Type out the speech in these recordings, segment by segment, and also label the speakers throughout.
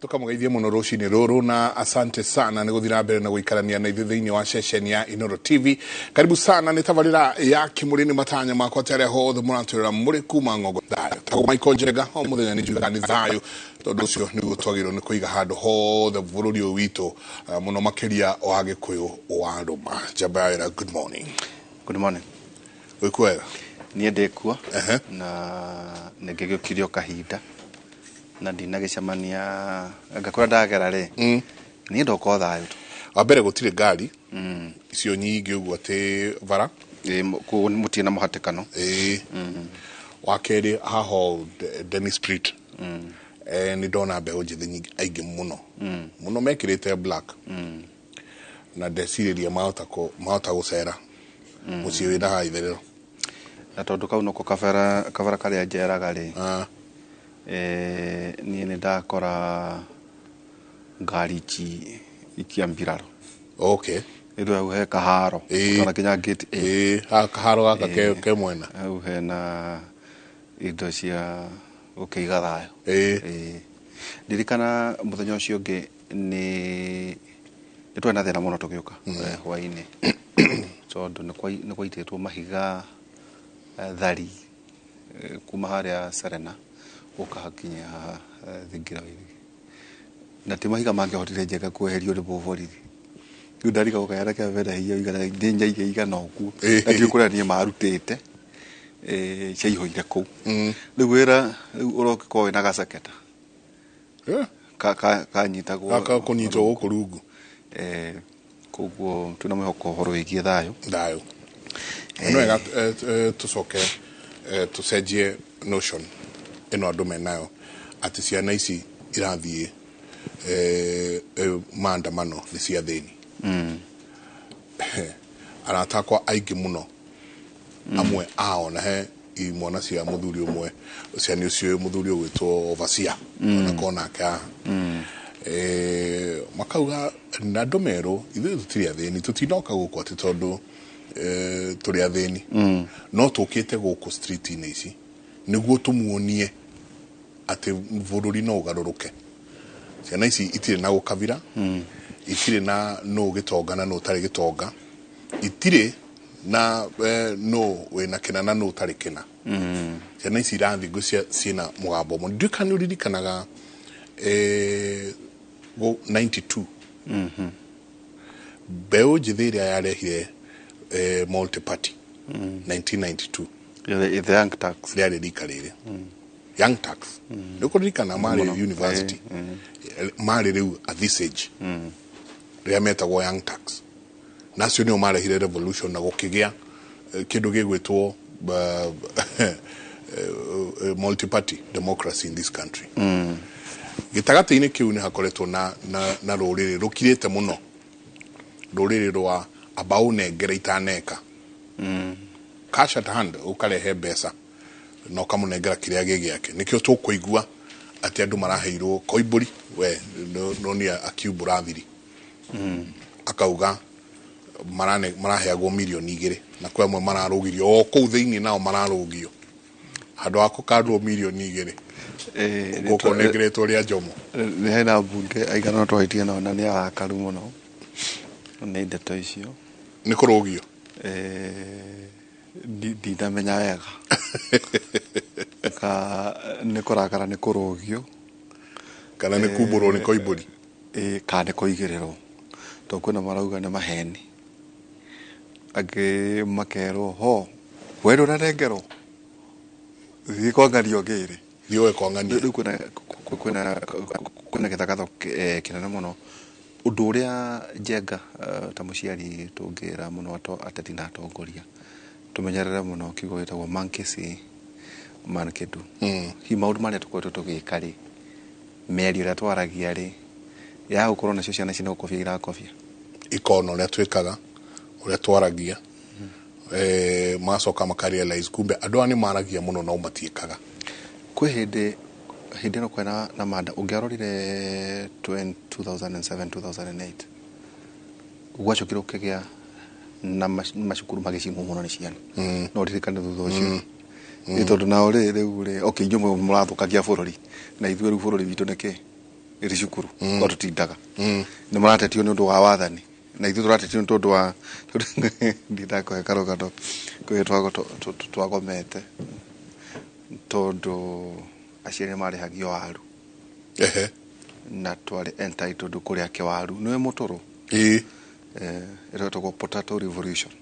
Speaker 1: Tukamũgeithie mũno rũcinĩ rũrũ na asante sana nĩ gũthiĩ na mbere na gũikarania na ithuĩ thĩinĩ wa ceceni ya Inoro TV. Karibu sana, nĩ tabarĩra ya Kĩmũrĩ nĩ matanya makwa atĩ arĩa hothe mũratwĩrora mũrĩ kuma ng'ongo thayũ. Tagwo Michael Njenga, o mũthenya nĩ njugaga nĩ thayũ, tondũ ũcio nĩguo twagĩrĩirwo nĩ kũiga handũ hothe bũrũri ũyũ witũ, mũno makĩria wa Gĩkũyũ wa Rũma. Njamba ya wĩra, good morning.
Speaker 2: Good morning.
Speaker 1: Wĩ kwega?
Speaker 2: Niĩ ndĩ kuo na nĩ ngĩgĩũkirie o kahinda na ndinagĩcemania anga kũrĩa ndagera rĩ, niĩ ndoka o thayũ tu.
Speaker 1: Wa mbere gũtirĩ ngari icio nyingĩ ũguo atĩ bara.
Speaker 2: Kũu mũtirĩ na mũhatĩkano.
Speaker 1: Ĩĩ. Wa kerĩ haha Dennis Street, nĩ ndona mbeũ njĩthĩ nyingĩ aingĩ mũno mũno mekĩrĩte black, na ndecirĩria mahota gũcera mũciĩ wĩna haha itherero.
Speaker 2: Na tondũ kau noko kabara kabara karĩa njeraga rĩ, niĩ nĩ ndakora ngari ici ikia mbirarũ. Rĩu hau he kaharo kana kinya gate A.
Speaker 1: Ĩĩ, haha kaharo gaka ke mwena.
Speaker 2: Hau hena indo cia gũkĩiga thayũ. Ĩĩ. Ndirikana mũthenya ũcio ũngĩ nĩ twarĩ na thĩna mũno tũgĩũka hwaĩ-inĩ, tondũ nĩ kwaitĩtwo mahiga, thari, kuma harĩa Serena gũka nginya thingira wa iregi, na ti mahiga mangĩahotire Njenga kweherio nĩ borithi. Rĩu ndarigagwo kaĩ anake aya mena hinya ũigana, nĩ nyaige igana ũguo, na ndiũĩ kũrĩa niĩ marutĩte, ciaihũire kũu. Rĩu wĩra rĩu ũrokĩkorwo wĩna gaceketa kanyitagwo.
Speaker 1: Gaka kũnyitwo gũkũ rungu.
Speaker 2: Koguo twĩna mwĩhoko ũhoro wĩgiĩ thayũ.
Speaker 1: Thayũ nĩ wega. Tũcoke tũcenjie notion ĩno andũ menayo atĩ ciana ici irathiĩ maandamano nĩ cia thĩni. Arata akwa aingĩ mũno, amwe ao na he imwana cia mũthuri ũmwe, ciana ũcio mũthuri ũgwĩtwo Overseer, ona nake haha, makauga na andũ merũ ithuĩ tũtirĩ athĩni, tũtinoka gũkũ atĩ tondũ tũrĩ athĩni, no tũkĩte gũkũ street-inĩ ici nĩguo tũmuonie atĩ bũrũri no ũgarũrũke. Ciana ici itirĩ na gũkabira, itirĩ na nũ gĩtonga na nũ ũtarĩ gĩtonga, itirĩ na nũ wĩna kĩna na nũ ũtarĩ kĩna. Ciana ici irathiĩ ngwĩciria ciĩna mũgambo ũmwe. Ndiũĩ kana nĩ ũririkanaga 92 mbeũ njĩthĩ ĩrĩa yarehire multi-party 1992?
Speaker 2: The Young Turks.
Speaker 1: Rĩarĩ rika rĩrĩ, Young Turks, nĩ ũkũririkana marĩ
Speaker 2: Mũno.
Speaker 1: university, marĩ rĩu at this age rĩrĩa metagwo Young Turks, na acio nĩo marehire revolution na gũkĩgĩa kĩndũ gĩgwĩtwo multi-party democracy in this country. Gĩtagatĩ-inĩ kĩu nĩ hakoretwo na rũrĩrĩ rũkirĩte mũno, rũrĩrĩ rwa amba ũnengere itaneka, cash at hand, ũkarehe mbeca na ũkamũnengera kĩrĩa gĩ gĩake. Nĩkĩo tũkũigua atĩ andũ maraheirwo Koimbũri we nonia akiumbũra thiri akauga maraheagwo 2 mirioni na kwĩ amwe mararũgirio o kũu thĩinĩ, nao mararũgio handũ ha kũkandwo 2 mirioni gũkũ nengeretwo rĩa Njomo.
Speaker 2: Nĩ hena mbunge aigana twahĩtie nao na nĩ arakaru mũno nĩ ndeto icio.
Speaker 1: Nĩ kũrũgio.
Speaker 2: Ndinamenya wega ka nĩ kũrakara nĩ kũrũgio
Speaker 1: kana nĩ kumbũrwo nĩ Koimbũri.
Speaker 2: Kana nĩ kũigĩrĩrwo, tondũ kwĩna marauga nĩ maheni, angĩ makerwo ho we ndũnanengerwo, thiĩ kwa ng'ania ũngĩrĩ.
Speaker 1: Thiĩ we kwa ng'ania.
Speaker 2: Rĩu kwĩna gĩthagatho kĩnene mũno. Ũndũ ũrĩa Njenga, ta mũciari tũngĩra mũno ateti na atongoria, tũmenyerere mũno kiugo gĩtagwo "monkey see monkey do". Hihi maũndũ marĩa tũkoretwo tũgĩka rĩ, mĩario ĩrĩa twaragia rĩ, ya gũkorwo nacio ciana ici nĩ gũkobia irakobia.
Speaker 1: Ikona ũrĩa twĩkaga, ũrĩa twaragia, magacoka makarealize kumbe andũ aya nĩ maragia mũno no matiĩkaga.
Speaker 2: Kwĩ hĩndĩ ĩno kwĩna na manda ũngĩarorire 2007 2008, gwacokire gũkĩgĩa na macukuru magĩcinwo mũno nĩ ciana. No ririkane thutha ũcio nĩ tondũ nao rĩ, rĩu rĩ, okay, inyuĩ mũrathũkagia bũrũri na ithuĩ rĩu bũrũri witũ nĩ kĩ? Ĩrĩ cukuru twatũtindaga nĩ mũratetio nĩ ũndũ wa wathani na ithuĩ tũratetio nĩ tondũ wa ndindakũhe karũgano kwĩ twagomete tondũ aciari marĩhagio waru.
Speaker 1: Ehe.
Speaker 2: Na twarĩ entitled kũrĩa kĩwaru nĩwe mũtũrũ.
Speaker 1: Ĩĩ.
Speaker 2: Ĩretagwo potato revolution.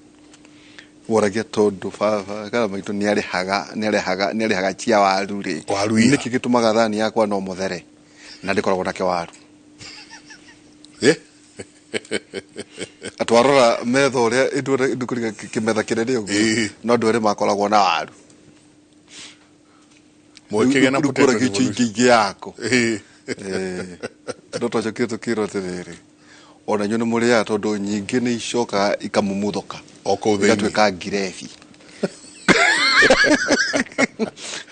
Speaker 2: Woragia tondũ baba kana maitũ nĩarĩhaga chia waru rĩ,
Speaker 1: Waru iha.
Speaker 2: nĩkĩ gĩtũmaga thani yakwa no mũthere na ndĩkoragwo na kĩwaru?
Speaker 1: Eh?
Speaker 2: Atwarora metha ũrĩa ndũkũriga kĩmetha kĩnene ũguo,
Speaker 1: Ĩĩ.
Speaker 2: no andũ erĩ makoragwo na waru.
Speaker 1: Mũgĩkĩgĩa na
Speaker 2: Rĩu
Speaker 1: potato
Speaker 2: kũragia
Speaker 1: revolution.
Speaker 2: ingĩ ingĩ yako.
Speaker 1: Ĩĩ.
Speaker 2: No twacokire tũkĩrwo atĩrĩrĩ, ona inyuĩ nĩ mũrĩaga tondũ nyingĩ nĩ icokaga ikamumuthũka
Speaker 1: O kũu thĩinĩ.
Speaker 2: Igatuĩka ngirebi.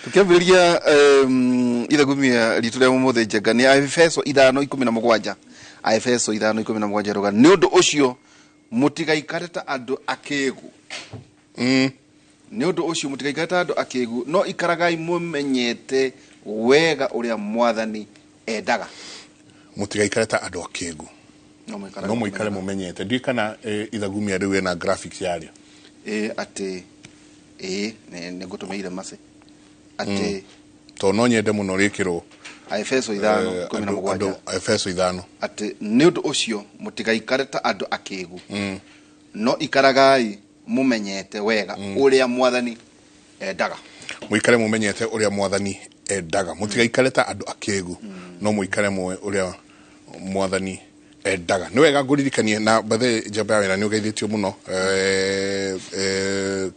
Speaker 2: Tukiambĩrĩria ithagumia ritũ rĩa ũmũthĩ, Njenga, nĩ Aefeso 5:17. Aefeso 5:17 ruga, nĩ ũndũ ũcio mũtigaikare ta andũ akĩgu. Nĩ ũndũ ũcio mũtigaikare ta andũ akĩgu, no ikaragai mũmenyete wega ũrĩa Mwathani endaga.
Speaker 1: Mũtigaikare ta andũ akĩgu,
Speaker 2: no mũikarage
Speaker 1: no mũikare mũmenyete. Ndiũĩ kana ithagumia rĩu ĩna graphics yarĩo.
Speaker 2: Ĩ atĩ ĩ nĩ ngũtũmĩire mace atĩ
Speaker 1: Tondũ no nyende mũno rĩkĩrwo.
Speaker 2: Aefeso 5:17.
Speaker 1: Andũ Efeso 5.
Speaker 2: Atĩ nĩ ũndũ ũcio mũtigaikare ta andũ akĩgu, no ikaragai mũmenyete wega ũrĩa Mwathani endaga.
Speaker 1: Mũikare mũmenyete ũrĩa Mwathani endaga. Mũtigaikare ta andũ akĩgu, no mũikare mũĩ ũrĩa Mwathani endaga. Nĩ wega ngũririkanie na bathe njamba ya wĩra nĩ ũgeithĩtio mũno,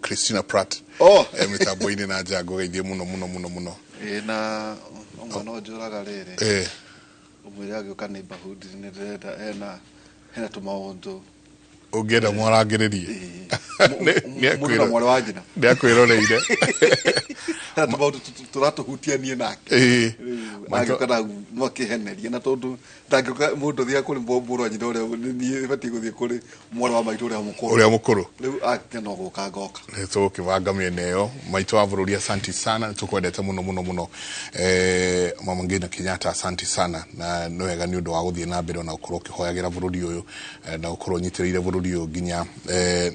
Speaker 1: Christina Pratt.
Speaker 2: Oh.
Speaker 1: Mĩtambo-inĩ na nja ngũgeithie mũno mũno mũno mũno.
Speaker 2: Ĩ na ũmwe no njũraga rĩrĩ, ũmwĩre agĩũka neighborhood nĩ ndĩrenda hena tũmaũndũ.
Speaker 1: Ũngĩenda mwarangĩrĩrie.
Speaker 2: Mũndũ na mwarĩ wa nyina.
Speaker 1: Nĩ akwĩroreire.
Speaker 2: Hena tũmaũndũ tũratũhutia niĩ nake. Rĩu agĩũka na no akĩhenerie, na tondũ ndangĩũka mũndũ athiaga kũrĩ mũrũ wa nyina ũrĩa niĩ batiĩ gũthiĩ kũrĩ mwarĩ wa maitũ ũrĩa mũkũrũ.
Speaker 1: Ũrĩa mũkũrũ.
Speaker 2: Rĩu ake no gũka ngoka.
Speaker 1: Nĩ tũgũkĩbanga mĩena ĩyo. Maitũ wa bũrũri, asanti sana, nĩ tũkwendete mũno mũno mũno. Mama Ngina Kenyatta, asanti sana, na nĩ wega nĩ ũndũ wa gũthiĩ na mbere ona gũkorwo ũkĩhoyagĩra bũrũri ũyũ, na gũkorwo ũnyitĩrĩire bũrũri ũyũ nginya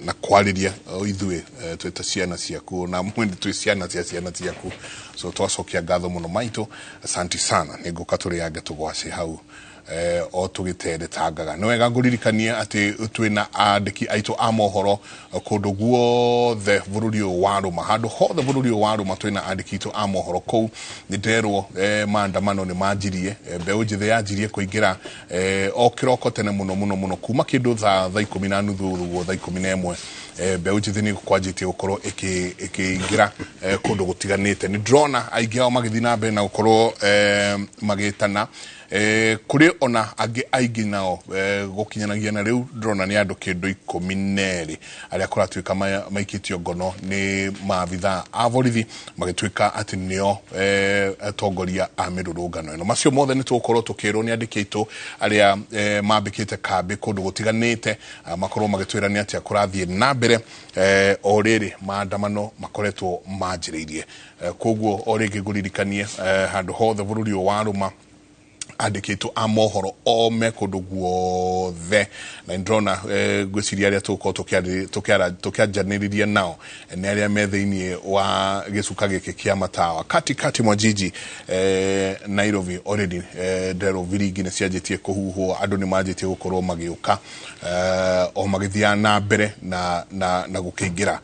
Speaker 1: na kwarĩria ithuĩ twĩ ta ciana ciaku, na mwene twĩ ciana cia ciana ciaku. So twacokia ngatho mũno maitũ, asanti sana. Nĩ ngũka tũrĩange tũgwacĩ hau o tũgĩteretangaga. Nĩ wega ngũririkanie atĩ twĩna andĩki aitũ a mohoro kũndũ guothe bũrũri ũyũ wa rũma, handũ hothe bũrũri ũyũ wa rũma twĩna andĩki aitũ a mohoro kũu. Nĩ nderwo maandamano nĩ manjirie, mbeũ njĩthĩ yanjirie kũingĩra o kĩroko tene mũno mũno mũno, kuma kĩndũ thaa 10:30 ũguo, thaa 11, mbeũ njĩthĩ nĩ kwanjĩtie gũkorwo ĩkĩingĩra kũndũ gũtiganĩte. Nĩ ndĩrona aingĩ ao magĩthiĩ na mbere na gũkorwo magĩtana. Kũrĩ ona angĩ aingĩ nao gũkinyanagia na rĩu ndĩrona nĩ andũ kĩndũ 12 arĩa kũratuĩka maikĩtio ngono nĩ maabithaa a borithi magĩtuĩka atĩ nĩo atongoria a mĩrũrũngano ĩno. Macio mothe nĩ tũgũkorwo tũkĩrwo nĩ andĩki aitũ arĩa mambĩkĩte kambĩ kũndũ gũtiganĩte, makorwo magĩtwĩra nĩ atĩa kũrathiĩ na mbere o rĩrĩ maandamano makoretwo manjĩrĩirie. Koguo o rĩngĩ ngũririkanie, handũ hothe bũrũri ũyũ wa rũma andĩkĩtwo a mohoro o me kũndũ guothe, na nĩndĩrona ngwĩciria arĩa tũgũkorwo tũkĩanjanĩrĩria nao nĩ arĩa me thĩinĩ wa gĩcuka gĩkĩ kĩa matawa katikati mwa jiji Nairobi. Already nderwo biringi nĩ cianjĩtie kũhuhwo, andũ nĩ manjĩtie gũkorwo magĩũka o magĩthiaga na mbere na gũkĩingĩra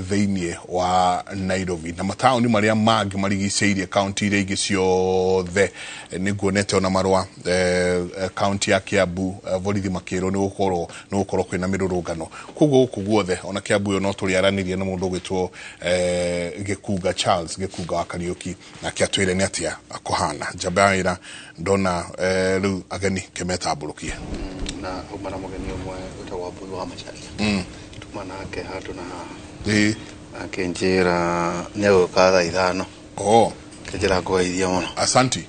Speaker 1: thĩinĩ wa Nairobi na mataũni marĩa mangĩ marigicĩirie kaunti iria ingĩ ciothe. Nĩ nguonete ona marũa kaunti ya Kiambu, borithi makĩrwo nĩ gũkorwo kwĩna mĩrũrũngano. Koguo gũkũ guothe ona Kiambu ĩyo no tũrĩaranĩria na mũndũ ũgwĩtwo Gĩkunga, Charles Gĩkunga wa Kariũki, nake atwĩre nĩ atĩa kũhana. Njamba ya wĩra, ndona rĩu ageni kĩmetambũrũkie.
Speaker 2: Na uma na mũgeni ũmwe wĩtagwo Wambui wa Macharia, tuma nake handũ na haha. Akĩnjĩra nĩ egũka thaa 5.
Speaker 1: Oh.
Speaker 2: Akĩnjĩra ngũgeithie mũno.
Speaker 1: Asanti.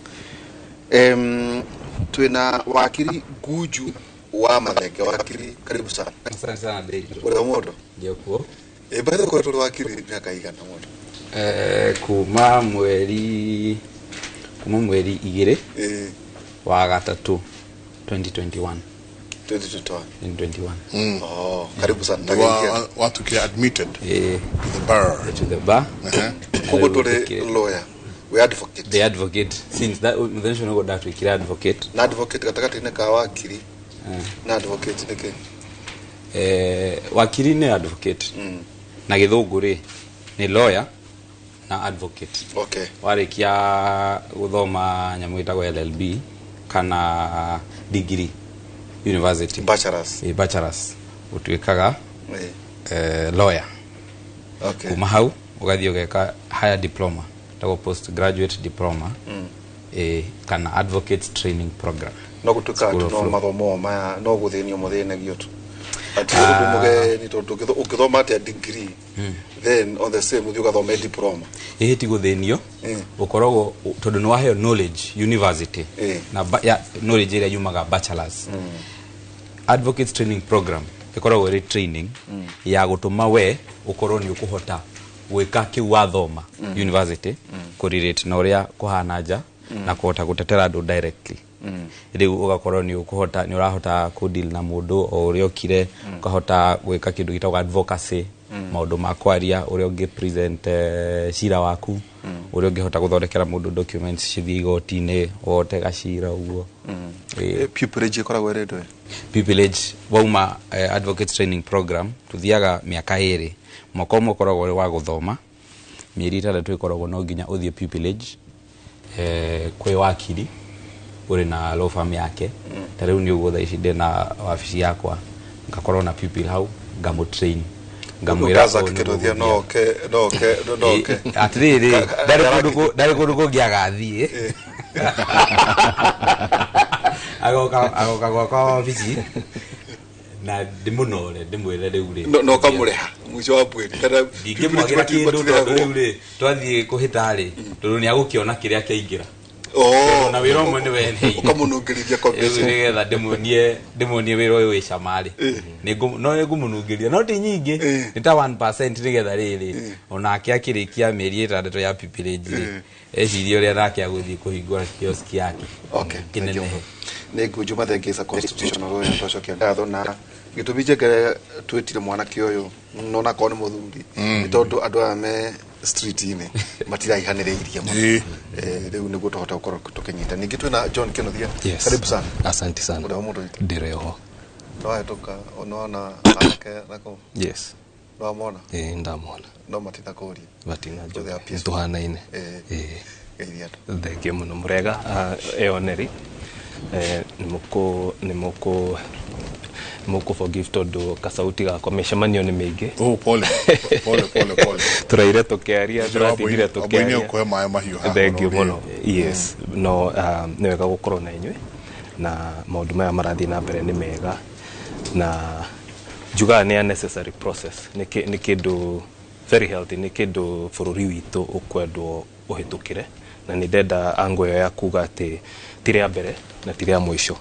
Speaker 2: Twĩna wakiri Gunju wa Mathenge. Wakiri, karibu sana.
Speaker 3: Asante sana, David.
Speaker 2: Ũrĩa mũndũ
Speaker 3: Ndio kuo.
Speaker 2: Ĩ by the way, ũkoretwo ũrĩ wakiri mĩaka igana mũndũ?
Speaker 3: Kuma mweri 2 Wa gatatũ 2021.
Speaker 2: 2021.
Speaker 3: 2021.
Speaker 2: Oh, karibu sana.
Speaker 1: Watuĩkire admitted
Speaker 3: Eh,
Speaker 1: to the bar.
Speaker 3: To the bar.
Speaker 2: Koguo ndũrĩ lawyer, we advocate.
Speaker 3: The advocate since that mũthenya ũcio nĩguo ndatuĩkire advocate.
Speaker 2: Na advocate gatagatĩ-inĩ ka wakiri na advocate nĩ kĩ?
Speaker 3: Wakiri nĩ advocate na gĩthũngũ rĩ nĩ lawyer na advocate. Warĩkia gũthoma nyamũ ĩtagwo LLB kana degree university.
Speaker 2: Bachelors.
Speaker 3: Bachelors ũtuĩkaga lawyer. Kuma hau ũgathiĩ ũgeka higher diploma ĩtagwo postgraduate diploma, kana advocate training program.
Speaker 2: No gũtuĩka
Speaker 3: School
Speaker 2: atĩ
Speaker 3: of
Speaker 2: no
Speaker 3: Law.
Speaker 2: mathomo maya no gũthĩnio mũthĩnagio tu, atĩ ũndũ mũgeni, tondũ ũngĩthoma atĩa degree then on the same ũthiĩ ũgathome diploma?
Speaker 3: Ĩhĩ, ti gũthĩnio. Ũkoragwo tondũ nĩ waheo knowledge university na ya knowledge ĩrĩa yumaga bachelors. Advocate training program ĩkoragwo ĩrĩ training ya gũtũma we ũkorwo nĩ ũkũhota gwĩka kĩu wathoma university, kũrelate na ũrĩa kũhana nja na kũhota gũtetera andũ directly. Rĩu ũgakorwo nĩ ũkũhota, nĩ ũrahota kũdeal na mũndũ o ũrĩa ũkire, ũkahota gwĩka kĩndũ gĩtagwo advocacy, maũndũ ma kwaria, ũrĩa ũngĩ present cira waku, ũrĩa ũngĩhota gũthondekera mũndũ documents cithiĩ igoti-inĩ, ũhote gacira ũguo.
Speaker 2: Pupillage ĩkoragwo ĩrĩ ndũĩ?
Speaker 3: Pupillage wauma advocate training program tuthiaga mĩaka 2. Mwaka ũmwe ũkoragwo ũrĩ wa gũthoma, mĩeri 6 ĩkoragwo no nginya ũthiĩ pupillage kwĩ wakiri ũrĩ na law firm yake. Ta rĩu nĩ ũguo thaa ici ndĩ na wabici yakwa, ngakorwo na pupil hau, ngamũ-train, ngamwĩra
Speaker 2: Gaza
Speaker 3: ũũ nĩguo
Speaker 2: kĩnuthia
Speaker 3: gũthiĩ.
Speaker 2: No oke, no oke, no oke.
Speaker 3: Atĩrĩrĩ, ndarĩ kũndũ kũngĩ agathiĩ, agoka gwakwa wabici na ndĩmũnore, ndĩmwĩre rĩu rĩ
Speaker 2: No ũkamũrĩha mũico wa mweri kana?
Speaker 3: Ndingĩmwagĩra kĩndũ tondũ rĩu rĩ twathiĩ kũhĩta rĩ, tondũ nĩ agũkĩona kĩrĩa kĩaingĩra.
Speaker 2: Oh.
Speaker 3: Na wĩra ũmwe nĩ weneire.
Speaker 2: Ũkamũnungĩrithia
Speaker 3: Rĩu
Speaker 2: commission.
Speaker 3: nĩgetha ndĩmuonie wĩra ũyũ wĩ cama rĩ, no nĩngũmũnungĩria, no ti nyingĩ, nĩ ta 1%, nĩgetha rĩrĩ onake akĩrĩkia mĩeri 6 ya pupillage rĩ, ecirie ũrĩa nake agũthiĩ kũhingũra kiosk yake kĩnenehe.
Speaker 2: Nĩ ngũnjuma thengesa constitutional lawyer. Twacokia ngatho na gĩtũmi njengere twĩtire mwanake ũyũ nona korwo nĩ mũthuri, nĩ tondũ andũ aya me street-inĩ matiraihanĩrĩirie mũno. Rĩu nĩguo tũhote gũkorwo tũkĩnyita. Ningĩ twĩna John Kĩnuthia.
Speaker 4: Yes.
Speaker 2: Karibu sana.
Speaker 4: Asante sana.
Speaker 2: Ũrĩa mũndũ witũ.
Speaker 4: Ndĩreho.
Speaker 2: Nĩwahĩtũka nĩwona anake nako?
Speaker 4: Yes.
Speaker 2: Nĩwamona?
Speaker 4: Ĩĩ, ndamona.
Speaker 2: No matinakũria?
Speaker 4: Matina.
Speaker 2: So they are peaceful.
Speaker 4: Tuhanaine.
Speaker 2: Ĩĩ. Geithia andũ.
Speaker 4: Thengio mũno. Mũrega eoneri. Nĩ mũkũ forgive tondũ kasauti gakwa, mĩcemanio nĩ mĩingĩ.
Speaker 1: Oh, pole pole pole pole.
Speaker 4: Tũraire tũkĩaria, tũratindire
Speaker 1: Wambũi
Speaker 4: tũkĩaria.
Speaker 1: ũkũhe maĩ mahiũ haha.
Speaker 4: Thengio
Speaker 1: mũno.
Speaker 4: mũno. Yes, no nĩ wega gũkorwo na inyuĩ na maũndũ maya marathiĩ na mbere nĩ mega, na njugaga nĩ a necessary process, nĩ kĩndũ very healthy, nĩ kĩndũ bũrũri witũ ũkwendwo ũhĩtũkĩre, na nĩ ndenda ango ĩyo ya kuga atĩ ti rĩa mbere na ti rĩa mũico.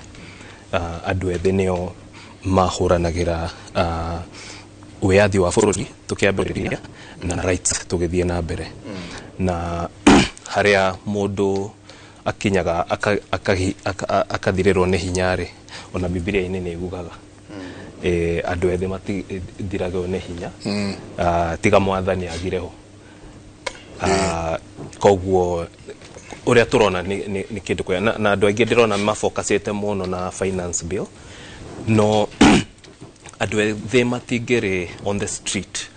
Speaker 4: Andũ ethĩ nĩo mahũranagĩra wĩyathi wa bũrũri tũkĩambĩrĩria na rights tũgĩthiĩ na mbere, na harĩa mũndũ akinyaga akathirĩrwo nĩ hinya rĩ, ona Bibilia-inĩ nĩ ĩgugaga andũ ethĩ matithiragwo nĩ hinya. Tiga mwathani agireho. Koguo ũrĩa tũrona nĩ kĩndũ kwega, na andũ aingĩ ndĩrona mafocusĩte mũno na finance bill, no andũ ethĩ matingĩrĩ on the street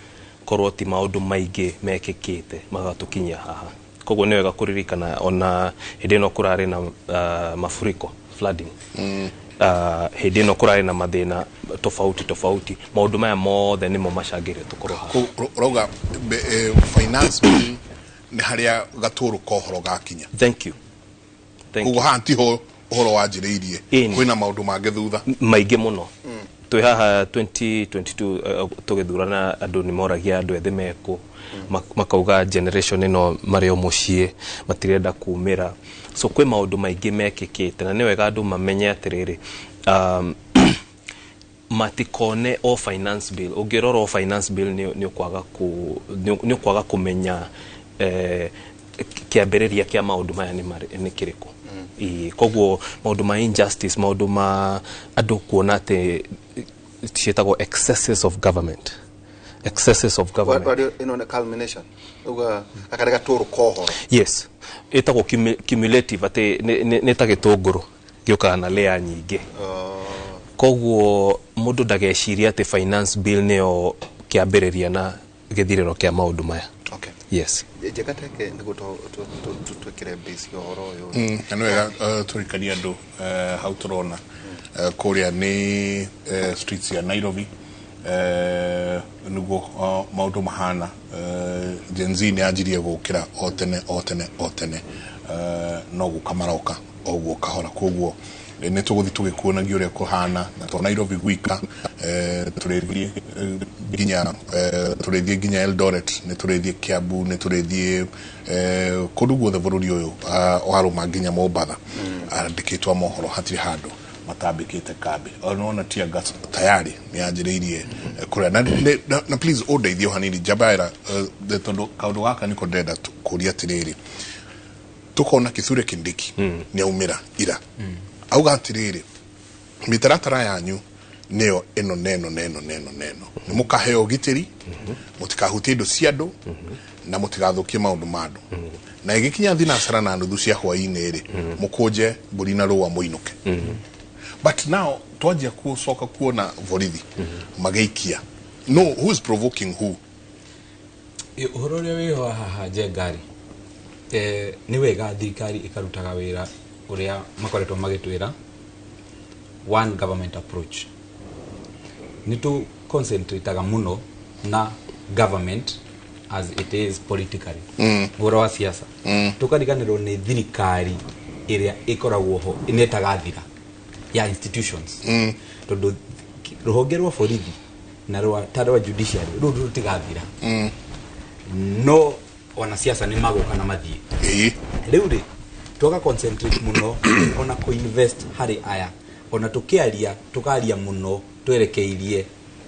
Speaker 4: korwo ti maũndũ maingĩ mekĩkĩte magatũkinyia haha. Koguo nĩ wega kũririkana ona hĩndĩ ĩno kũrarĩ na mafuriko, flooding, hĩndĩ ĩno kũrarĩ na mathĩna tofauti tofauti. Maũndũ maya mothe nĩmo macangĩire tũkorwo haha.
Speaker 1: Ũrauga finance bill nĩ harĩa gatũrũ ka ũhoro gakinya?
Speaker 4: Thank you, thank
Speaker 1: Koguo
Speaker 4: you.
Speaker 1: haha ntiho ũhoro wanjĩrĩirie?
Speaker 4: Ĩni.
Speaker 1: Kwĩna maũndũ mangĩ thutha?
Speaker 4: Maingĩ mũno. Twĩ haha 2022 tũgĩthurana, andũ nĩ moragia andũ ethĩ mekũ. Makauga generation ĩno marĩ o mũciĩ, matirenda kumĩra. So kwĩ maũndũ maingĩ mekĩkĩte, na nĩ wega andũ mamenye atĩrĩrĩ, matikone o finance bill. Ũngĩrora o finance bill nĩ ũkwaga kũmenya Kĩambĩrĩria kĩa maũndũ maya nĩ kĩrĩkũ? Ĩĩ, koguo maũndũ ma injustice, maũndũ ma andũ kuona atĩ ciĩtagwo excesses of government, excesses of government.
Speaker 2: Wario ĩno nĩ culmination uga akarega tũrũ kohoro.
Speaker 4: Yes, ĩtagwo cumulative, atĩ nĩ ta gĩtũngũrũ gĩũkaga na layer nyingĩ. Koguo mũndũ ndagecirie atĩ finance bill nĩyo kĩambĩrĩria na gĩthirĩro kĩa maũndũ maya.
Speaker 2: Okay.
Speaker 4: Yes.
Speaker 2: Njega, teke nĩguo twĩkĩre base ya ũhoro ũyũ.
Speaker 1: Na nĩ wega tũrikanie andũ hau tũrona kũrĩa nĩ streets ya Nairobi, nĩguo maũndũ mahana. Gen Z nĩ yanjirie gũkĩra o tene o tene o tene, no gũka maroka o guo kahora. Koguo nĩ tũgũthiĩ tũgĩkuonagia ũrĩa kũhana, na to Nairobi gwika, tũrĩthiĩ nginya tũrĩthiĩ nginya Eldoret, nĩ tũrĩthiĩ Kiambu, nĩ tũrĩthiĩ kũndũ guothe bũrũri ũyũ warũma nginya Mombatha. Andĩkĩtwo a mohoro hatirĩ handũ matambĩkĩte kambĩ. Ona tear gas tayari nĩ yanjĩrĩirie kũrĩa na please ũndeithie o hanini Njabaira, tondũ kaũndũ gaka nĩko ndĩrenda kũria atĩrĩrĩ. Tukona Kithure Kindiki nĩ aumĩra ira, auga atĩrĩrĩ, mĩtaratara yanyu nĩyo ĩno neno neno neno neno, nĩ mũkaheo ũgitĩri, mũtikahutie indo cia andũ na mũtigathũkie maũndũ ma andũ, na ĩgĩkinya thinacara na nuthu cia hwaĩ-inĩ rĩ, mũkũnje mbũri na rũa mũinũke. But now twanjia gũcoka kuona borithi magĩikia. No who is provoking who?
Speaker 3: Ũhoro ũrĩa wĩho haha Njengari, nĩ wega thirikari ĩkarutaga wĩra ũrĩa makoretwo magĩtwĩra, one government approach. Nĩ tũ concentrateaga mũno na government as it is politically, ũhoro wa siasa, tũkariganĩrwo nĩ thirikari ĩrĩa ĩkoragwo ho nĩ ĩtagathira ya institutions, tondũ rũhonge rwa borithi na rwa ta rwa judiciary rũu rũtigathira, no wanasiasa nĩ magũka na mathiĩ. Rĩu rĩ, twaga concentrate mũno ona kũ-invest harĩ aya, ona tũkĩaria tũkaria mũno twerekeirie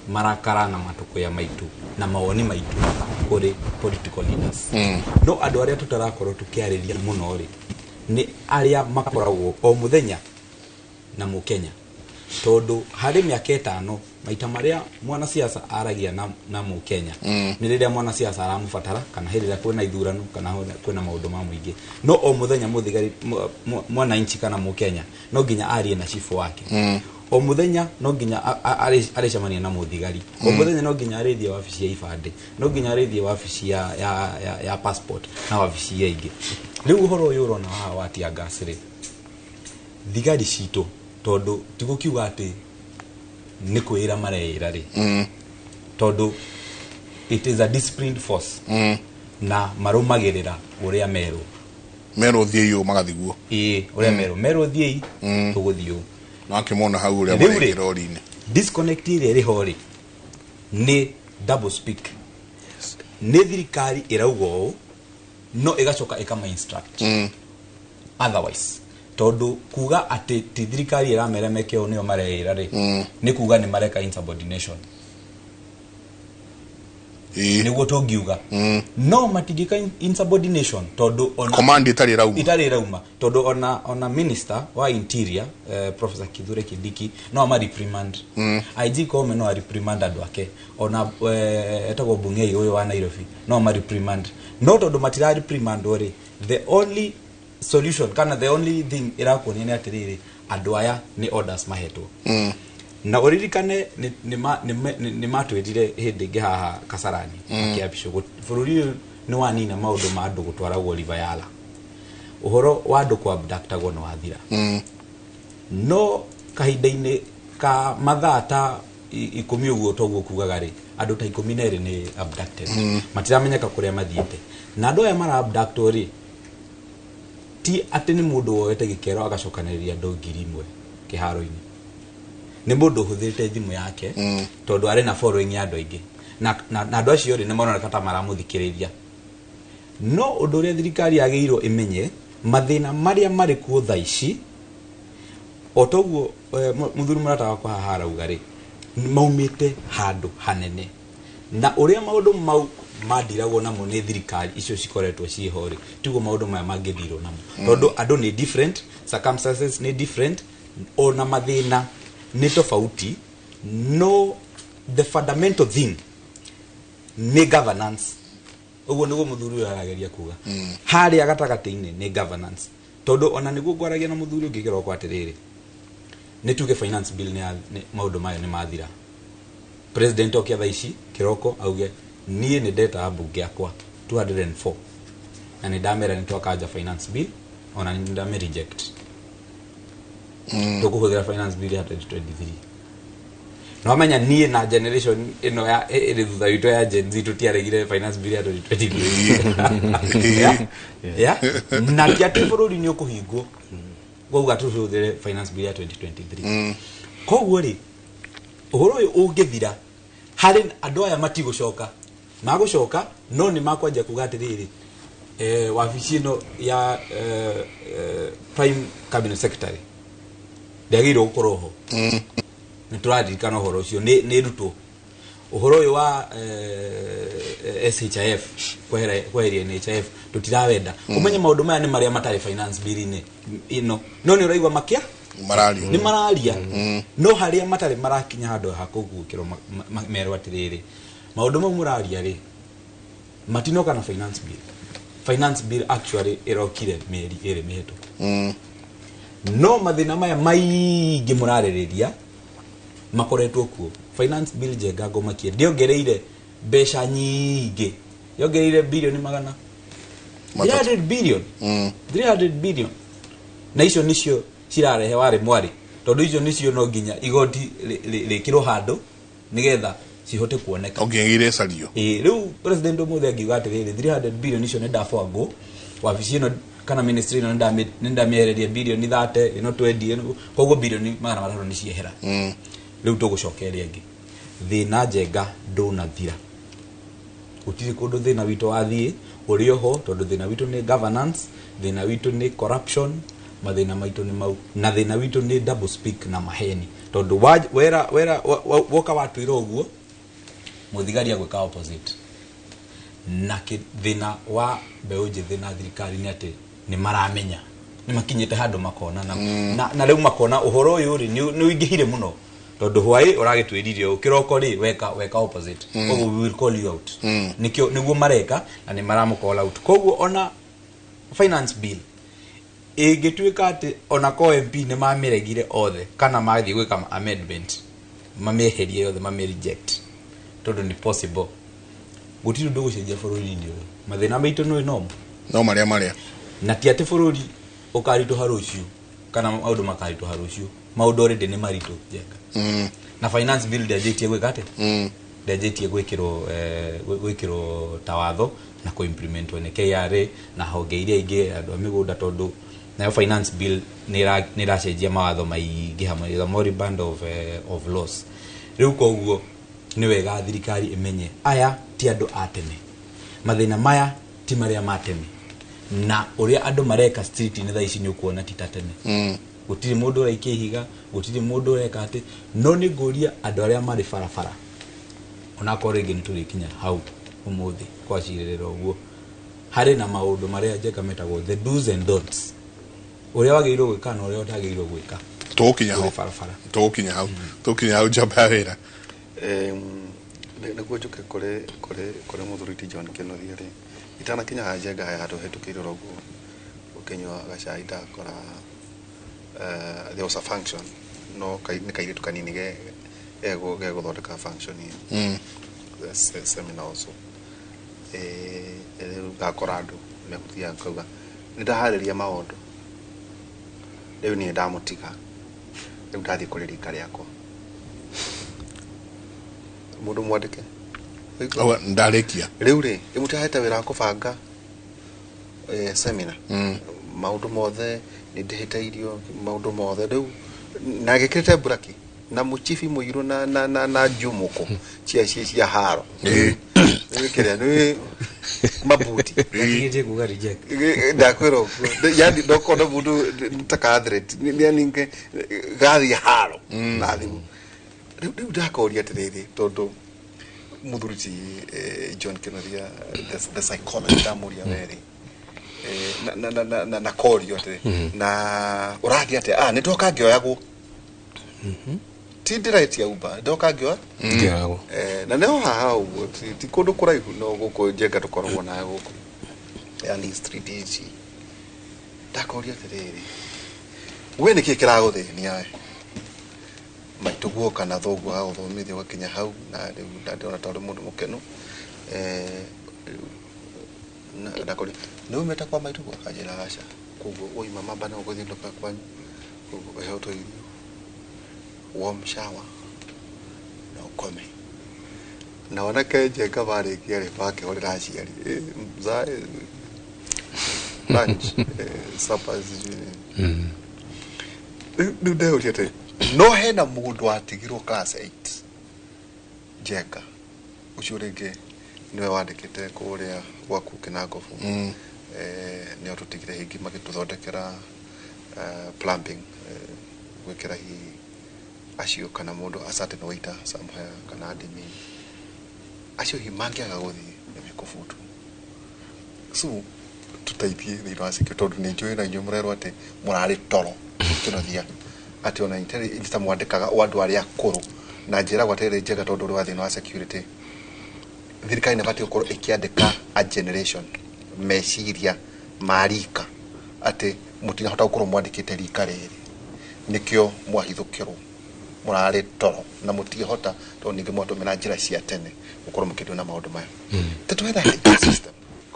Speaker 3: marakara na matũkũya maitũ na mawoni maitũ kũrĩ political leaders, no andũ arĩa tũtarakorwo tũkĩarĩria mũno rĩ, nĩ arĩa makoragwo o mũthenya na mũkenya, tondũ harĩ mĩaka 5 maita marĩa mwanasiasa aragia na mũkenya nĩ rĩrĩa mwanasiasa aramũbatara, kana hĩndĩ ĩrĩa kwĩna ithurano, kana kwĩna maũndũ ma mũingĩ. No o mũthenya mũthigari mwananchi kana mũkenya no nginya arie na cibũ wake, o mũthenya no nginya arĩcemania na mũthigari, o mũthenya no nginya arĩthiĩ wabici ya ibandĩ, no nginya arĩthiĩ wabici ya passport na wabici ya ingĩ. Rĩu ũhoro ũyũ ũrona haha wa tear gas rĩ, thigari citũ, tondũ tigũkiuga atĩ nĩ kwĩra mareĩra rĩ, tondũ it is a disciplined force na marũmagĩrĩra ũrĩa merwo.
Speaker 1: Merwo thiĩ ũũ, magathiĩ guo.
Speaker 3: Ĩĩ, ũrĩa merwo thiĩi, tũgũthiĩ ũũ.
Speaker 1: Na akĩmona hau ũrĩa
Speaker 3: Rĩu rĩ,
Speaker 1: marekĩra rori-inĩ.
Speaker 3: Disconnect ĩrĩa ĩrĩ ho rĩ, nĩ double speak. Nĩ thirikari ĩrauga ũũ, no ĩgacoka ĩkama instruct otherwise, tondũ kuga atĩ ti thirikari ĩramera meke ũũ nĩo mareĩra rĩ, nĩ kuga nĩ mareka insubordination. Nĩguo tũngiuga, no matingĩka insubordination tondũ ona
Speaker 1: Command ĩtarĩ ĩrauma.
Speaker 3: Itarĩ ĩrauma, tondũ ona minister wa interior, Professor Kithure Kindiki, no ama reprimand, IG Koome no a reprimand andũ ake, ona etagwo Bungei ũyũ wa Nairobi no ama reprimand. No tondũ matira reprimand rĩ, the only solution kana the only thing ĩrakuonia nĩ atĩrĩrĩ, andũ aya nĩ orders mahetwo. Na ũririkane nĩ matwĩrire hĩndĩ ĩngĩ haha Kasarani makĩapishwo, bũrũri ũyũ nĩ wanina maũndũ ma andũ gũtwaragwo River Yala, ũhoro wa andũ kũabductagwo nĩ wathira. No kahinda-inĩ ka mathaa ta 10 ũguo toguo kugaga rĩ, andũ ta 12 nĩ abducted, matiramenyeka kũrĩa mathiĩte. Na andũ aya mara abductwo rĩ, ti atĩ nĩ mũndũ woete gĩkero agacokanĩrĩria andũ 1000 kĩharo-inĩ, nĩ mũndũ ũhũthĩrĩte thimũ yake, tondũ arĩ na following ya andũ aingĩ, na andũ acio rĩ, nĩ maroneka ta maramũthikĩrĩria. No ũndũ ũrĩa thirikari yagĩrĩirwo ĩmenye, mathĩna marĩa marĩ kuo thaa ici, o toguo mũthuri mũrata wakwa haha arauga rĩ, maumĩte handũ hanene, na ũrĩa maũndũ mau mandiragwo namo nĩ thirikari icio cikoretwo ciĩho rĩ, tiguo maũndũ maya mangĩthirwo namo, tondũ andũ nĩ different, circumstances nĩ different, ona mathĩna nĩ tofauti, no the fundamental thing nĩ governance. Ũguo nĩguo mũthuri ũyũ arageria kuga. Harĩa gatagatĩ-inĩ nĩ governance, tondũ ona nĩguo ngwaragia na mũthuri ũngĩ kĩroko atĩrĩrĩ, nĩ tuge finance bill nĩ maũndũ mayo nĩ mathira, president oke thaa ici kĩroko auge niĩ nĩ ndeta ambunge akwa 204 na nĩ ndamera nĩ twakanja finance bill, ona nĩ ndame reject, tũkũhũthĩra finance bill ya 2023. No amenya niĩ na generation ĩno ya ĩrĩ thutha witũ ya Gen Z tũtiaregire finance bill ya 2023. Yeah? Yeah? Na ti atĩ bũrũri nĩ ũkũhingwo wauga tũhũthĩre finance bill ya 2023. Koguo rĩ, ũhoro ũyũ ũngĩthira harĩ andũ aya matigũcoka, magũcoka no nĩ makwanjia kuga atĩrĩrĩ, wabici ĩno ya prime cabinet secretary ndĩagĩrĩirwo gũkorwo ho. Nĩ tũraririkana ũhoro ũcio nĩ rutwo ũhoro ũyũ wa SHIF kweheria NHIF tũtirawenda. Ũmenye maũndũ maya nĩ marĩa matarĩ finance bill-inĩ ĩno, no nĩ ũraigua makia
Speaker 1: mararia.
Speaker 3: Nĩ mararia, no harĩa matarĩ marakinya handũ ha kũguũkĩrwo merwo atĩrĩrĩ, maũndũ mau mũraria rĩ matinoka na finance bill. Finance bill actually ĩrokire mĩeri 2 mĩhĩtũku, no mathĩna maya maingĩ mũrarĩrĩria makoretwo kuo. Finance bill, Njenga, ngomakie ndĩongereire mbeca nyingĩ, yongereire bilioni magana
Speaker 1: 300.
Speaker 3: 300 billion, 300 billion, na icio nicio cirarehe warĩ mwarĩ, tondũ icio nicio no nginya igoti rĩkĩrwo handũ nigetha cihote kuoneka.
Speaker 1: No nginya irecario.
Speaker 3: Ĩĩ, rĩu president ũmũthĩ angiuga atĩrĩrĩ, 300 billion icio nĩ ndabangwo wabici ĩno kana ministry ĩno, nĩ ndamĩehereria bilioni 30, ĩno 20 ĩno, koguo bilioni 300 nĩ ciehera. Rĩu tũgũcoka ĩrĩa ĩngĩ, thĩna, Njenga, ndũnathira. Gũtirĩ kũndũ thĩna witũ wathiĩ, ũrĩ oho, tondũ thĩna witũ nĩ governance, thĩna witũ nĩ corruption, mathĩna maitũ nĩ mau, na thĩna witũ nĩ double speak na maheni, tondũ wera wera woka watwĩra ũguo, mũthigari agwĩka opposite. Na thĩna wa mbeũ njĩthĩ na thirikari nĩ atĩ nĩ maramenya nĩ makinyĩte handũ makona na rĩu makona ũhoro ũyũ rĩ nĩ ũingĩhire mũno, tondũ hwaĩ ũragĩtwĩrire ũũ, kĩroko rĩ weka opposite, koguo we will call you out. Nĩkĩo nĩguo mareka na nĩ maramũ call out. Koguo ona finance bill ĩngĩtuĩka atĩ ona ko MP nĩ mamĩregire othe kana mathiĩ gwĩka amendment mamĩeherie yothe, mamĩ reject, tondũ nĩ possible, gũtirĩ ũndũ ũgũcenjia bũrũri-inĩ ũyũ. Mathĩna maitũ nĩ nomo.
Speaker 1: No marĩa marĩa.
Speaker 3: Na ti atĩ bũrũri ũkaritũha rũciũ kana maũndũ makaritũha rũciũ, maũndũ already nĩ maritũ, Njenga. Na finance bill ndĩanjĩtie gwĩka atĩ ndĩanjĩtie gwĩkĩrwo gwĩkĩrwo ta watho na kũimplementwo nĩ KRA na honge iria ingĩ, andũ a mĩgũnda, tondũ nayo finance bill nĩ ĩracenjia mawatho maingĩ hamwe, the moribund of laws. Rĩu koguo nĩ wega thirikari ĩmenye aya ti andũ a tene, mathĩna maya ti marĩa ma tene, na ũrĩa andũ mareka street-inĩ thaa ici nĩ ũkuona ti ta tene. Gũtirĩ mũndũ ũraikia ihiga, gũtirĩ mũndũ ũreka atĩ, no nĩ ngũria andũ arĩa marĩ barabara, onakorwo rĩngĩ nĩ tũrĩkinya hau ũmũthĩ kwacirĩrĩra ũguo, harĩ na maũndũ marĩa, Njenga, metagwo the do's and don'ts, ũrĩa wagĩrĩirwo gwĩka na ũrĩa ũtagĩrĩirwo gwĩka
Speaker 1: Tũgũkinya
Speaker 3: ũrĩ
Speaker 1: hau.
Speaker 3: barabara.
Speaker 1: Tũgũkinya hau, tũgũkinya hau, njamba ya wĩra.
Speaker 2: Nĩguo njũke kũrĩ mũthuri ti John Kĩnuthia rĩ, itanakinya haha, Njenga, he handũ hĩtũkĩire oro ũguo ũkĩnyua gacai, ndakora there was a function, no nĩ kairĩtu kanini gegũthondeka function ĩyo. Seminar also. Rĩu ngakora andũ mekũthiaga kauga nĩ ndaharĩria maũndũ, rĩu niĩ ndamũtiga, rĩu ndathiĩ kũrĩ rika rĩakwa, mũndũ mwandĩke.
Speaker 1: Auga, ndarĩkia.
Speaker 2: Rĩu rĩ ĩmũtahete wĩra wa kũbanga seminar, maũndũ mothe nĩ ndĩhĩte irio, maũndũ mothe rĩu na gĩkĩrĩte mburaki na mũchibi mũirũ na njumũkũ cia haro. Nĩ kĩrĩa nĩ mabuti.
Speaker 3: Gatigĩtie kuga reject.
Speaker 2: Ndakwĩra ũguo, yani ndokona mũndũ ta ka athlete yani gathiĩ haro na thimũ. Rĩu ndakoria atĩrĩrĩ, tondũ Muthuri ti John Kĩnuthia, the psychologist, ndamũria werĩ na korio atĩ na ũrathiĩ atĩa, nĩ ndoka ngĩoyagwo, ti ndĩretia Uber, ndoka ngĩoya.
Speaker 4: Ngĩoyagwo.
Speaker 2: Na nĩho haha ũguo, ti kũndũ kũraihu, no gũkũ Njenga tũkoragwo nayo gũkũ, yani street ici. Ndakoria atĩrĩrĩ, we nĩkĩ kĩragũthĩnia we? Maitũ guoka na thoguo agagũthomithia ũgakinya hau, na rĩu ndĩrona ta ũrĩ mũndũ mũkenu. Ndakoria, nĩ umĩte kwa maitũ guo? Akanjĩra aca. Koguo woima mamba no gũthiũrũrũka kwanyu, koguo ũheo tũirio, warm shower na ũkome. Na wanake Njenga marĩkia rĩ, makĩhũrĩra aciari, "Mzae, lunch, supper," sijui nini. Rĩu ndeuria atĩ no hena mũndũ watigirwo class 8 Njenga, ũcio rĩngĩ nĩwe wandĩkĩte kũrĩa gwaku Kĩnangobu, nĩo tũtigire hingi magĩtũthondekera plumbing, gwĩkĩra hihi acio kana mũndũ a certain waiter somewhere kana admin, acio hihi mangĩaga gũthiĩ nĩ mekũbutwo. So tũteithie thĩinĩ wa security, tondũ nĩ njũĩ na inyuĩ mũrerwo atĩ mũrarĩ toro Kĩnuthia, atĩ ona intelligence ta mwandĩkaga o andũ arĩa akũrũ, na njĩragwo atĩrĩrĩ Njenga, tondũ ũrĩ wa thĩinĩ wa security, thirikari nĩ ĩbatiĩ gũkorwo ĩkĩandĩka a generation meciria ma rika, atĩ mũtinahota gũkorwo mwandĩkĩte rika rĩrĩ, nĩkĩo mwahithũkĩrwo, mũrarĩ toro na mũtingĩhota, tondũ ningĩ mwatũmĩra njĩra cia tene gũkorwo mũkĩndwo na maũndũ maya. Tũtwetha system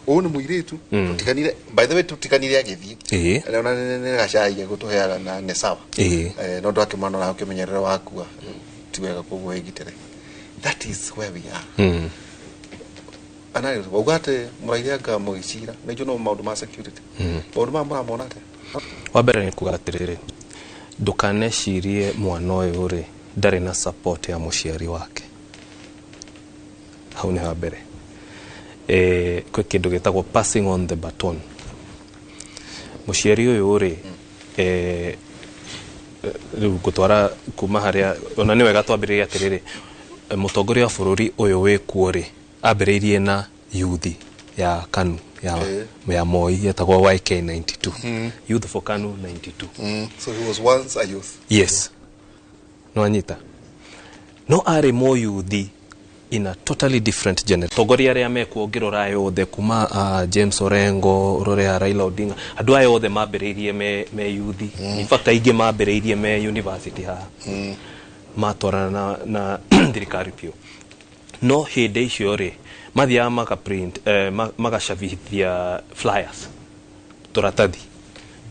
Speaker 2: ũyũ nĩ mũirĩtu tũtiganire, by the way, tũtiganire agĩthiĩ. Ona nĩ gacai gũtũheaga na nĩ sawa. No ndwakĩmwana na ũkĩmenyerere wakua ti wega, koguo wĩgitĩre. That is where we are. Analysis wauga atĩ mũraire anga mũgĩcira nĩ njũ no maũndũ ma security, maũndũ maya mũramona atĩa?
Speaker 4: Wa mbere nĩ kuga atĩrĩrĩ, ndũkanecirie mwana ũyũ rĩ ndarĩ na support ya mũciari wake. Hau nĩ ha mbere. Kwĩ kĩndũ gĩtagwo passing on the baton. Mũciari ũyũ rĩ, rĩu ngũtwara kuma harĩa ona nĩ wega twambĩrĩrie atĩrĩrĩ, mũtongoria wa bũrũri ũyũ wĩkuo rĩ, ambĩrĩirie na yuthi ya KANU ya Moi, yetagwo YK92, Youth for KANU 92.
Speaker 2: So he was once a youth.
Speaker 4: Yes, no anyita no arĩ mũyuthi in a totally different generation. Tongoria arĩa mekuo ũngĩrora yothe kuma James Orengo, ũrore a Raila Odinga, andũ aya othe mambĩrĩirie me yuthi. In fact, aingĩ mambĩrĩirie me university haha, matwarana na thirikari biũ. No hĩndĩ icio rĩ, mathiaga maka print, magacabithia flyers, tũratathi,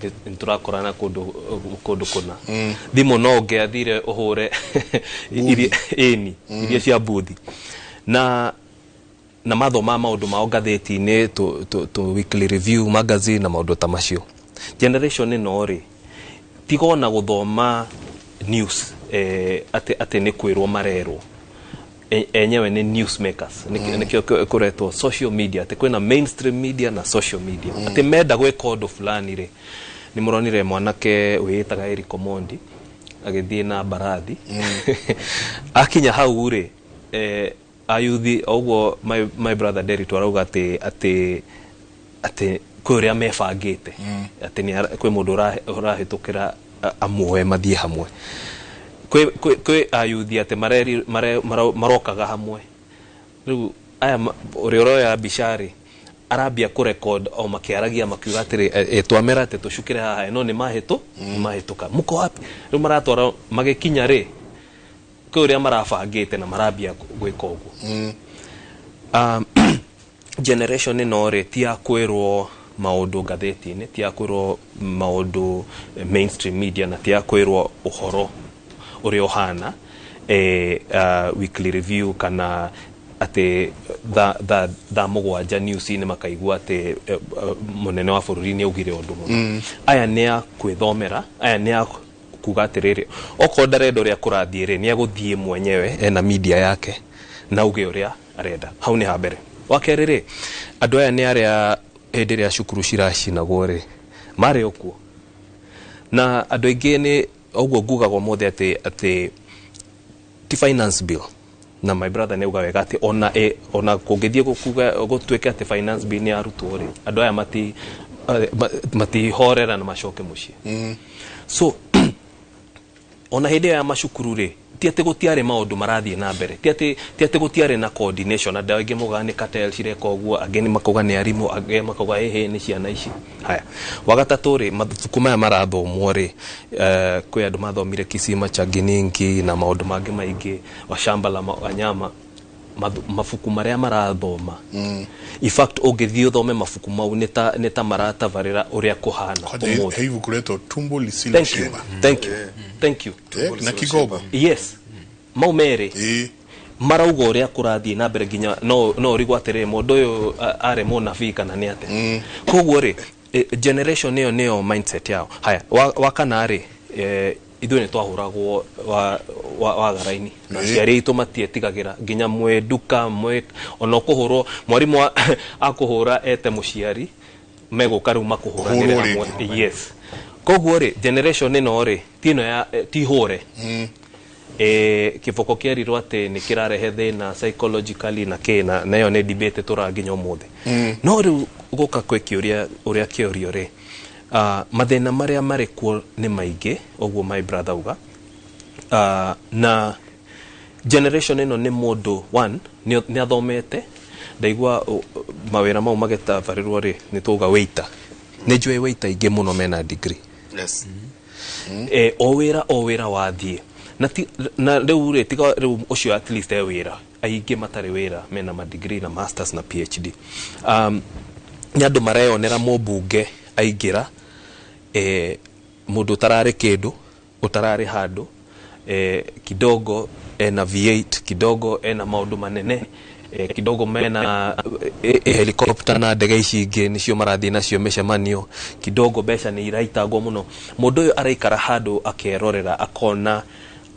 Speaker 4: nĩ tũrakorana kũndũ kũna thimũ no ũngĩathire ũhũre ĩni iria cia mbuthi na mathoma maũndũ mao ngathĩti-inĩ, tũ weekly review magazine na maũndũ ta macio. Generation ĩno rĩ, tiga ona gũthoma news, atĩ nĩ kwĩrwo marerwo, enyewe nĩ news makers. Nĩkĩo kũretwo social media, atĩ kwĩna mainstream media na social media, atĩ menda gwĩka ũndũ fulani rĩ. Nĩ mũronire mwanake wĩĩtaga Eric Omondi agĩthiĩ na mbarathi, akinya hau rĩ, ayuthi o ũguo my brother Derek arauga atĩ kwĩ ũrĩa mebangĩte, atĩ kwĩ mũndũ ũrahĩtũkĩra amuoe mathiĩ hamwe. Kwĩ ayuthi atĩ marokaga hamwe. Rĩu aya ũrĩa ũroya mbica rĩ, arambia kũrecord o makĩaragia, makiuga atĩrĩ, twamera atĩ tũcukĩre haha, no nĩ mahĩtũka, muko wapi? Rĩu maratwara magĩkinya rĩ, kwĩ ũrĩa marabangĩte na marambia gwĩka ũguo. Generation ĩno rĩ, ti ya kwĩrwo maũndũ ngathĩti-inĩ, ti ya kwĩrwo maũndũ mainstream media, na ti ya kwĩrwo ũhoro ũrĩa ũhana weekly review, kana atĩ thaa 7 news-inĩ makaigua atĩ mũnene wa bũrũri nĩ augire ũndũ mũna. Aya nĩ a kwĩthomera, aya nĩ a kuga atĩrĩrĩ, okorwo ndarenda ũrĩa kũrathiĩ rĩ, nĩ agũthiĩ mwenyewe ena media yake na auge ũrĩa arenda. Hau nĩ ha mbere. Wa kerĩ rĩ, andũ aya nĩ arĩa hĩndĩ ĩrĩa cukuru ciracinagwo rĩ, marĩ o kuo, na andũ aingĩ nĩ ũguo ngugaga ũmũthĩ atĩ ti finance bill. Na my brother nĩ auga wega atĩ ona ona kũngĩthiĩ gũkuga gũtuĩke atĩ finance bill nĩ yarutwo rĩ, andũ aya matihorera na macoke mũciĩ. So ona hĩndĩ ĩyo ya macukuru rĩ, ti atĩ gũtiarĩ maũndũ marathiĩ na mbere, ti atĩ gũtiarĩ na coordination. Andũ aingĩ maugaga nĩ cartel cireka ũguo, angĩ nĩ makauga nĩ arimũ, angĩ makauga ĩhĩ nĩ ciana ici. Haya, wa gatatũ rĩ, mabuku maya marathomwo rĩ, kwĩ andũ mathomire Kisima cha Nginingi na maũndũ mangĩ maingĩ wa shamba la wanyama, mabuku marĩa marathoma. In fact, ũngĩthiĩ ũthome mabuku mau nĩ ta maratabarĩra ũrĩa kũhana
Speaker 1: Kwanja
Speaker 4: ũmũthĩ.
Speaker 1: he ibuku retwo Tumbo Lisilo
Speaker 4: Thank you.
Speaker 1: Shiba.
Speaker 4: Thank you, thank you.
Speaker 1: Na Kigogo.
Speaker 4: Yes, mau merĩ marauga ũrĩa kũrathiĩ na mbere, nginya no ũrigwo atĩrĩrĩ, mũndũ ũyũ arĩ mũnabii kana nĩ atĩa? Koguo rĩ, generation ĩyo nĩyo mindset yao. Haya, wa kana rĩ, ithuĩ nĩ twahũragwo wa wagaraini na aciari aitũ matietigagĩra nginya mwĩ nduka mwĩ ona ũkũhũrwo, mwarimũ akũhũra ete mũciari, megũka rĩu makũhũranĩre
Speaker 1: Kũhũrwo
Speaker 4: hamwe.
Speaker 1: rĩngĩ.
Speaker 4: Yes, koguo rĩ, generation ĩno rĩ, ti ĩno ya ti hũre kĩboko kĩerirwo atĩ nĩ kĩrarehe thĩna psychologically na kĩ, na nayo nĩ debate tũra nginya ũmũthĩ. No rĩu gũka kwĩ kĩũria ũrĩa kĩũrio rĩ, mathĩna marĩa marĩ kuo nĩ maingĩ ũguo my brother uga, na generation ĩno nĩ mũndũ one nĩ athomete, ndaigua mawĩra mau magĩtabarĩrwo rĩ, nĩ tuauga waiter, nĩ njũĩ waiter aingĩ mũno mena degree. O wĩra o wĩra wathiĩ na, ti, na rĩu rĩ, tiga rĩu ũcio at least e wĩra, aingĩ matarĩ wĩra mena madegree na masters na PhD. Nĩ andũ mareyonera mũmbunge aingĩra, mũndũ ũtararĩ kĩndũ, ũtararĩ handũ, kidogo ena V8, kidogo ena maũndũ manene, kidogo mena helicopter na ndege ici ingĩ nĩcio marathiĩ nacio mĩcemanio, kidogo mbeca nĩ iraitangwo mũno. Mũndũ ũyũ araikara handũ akerorera, akona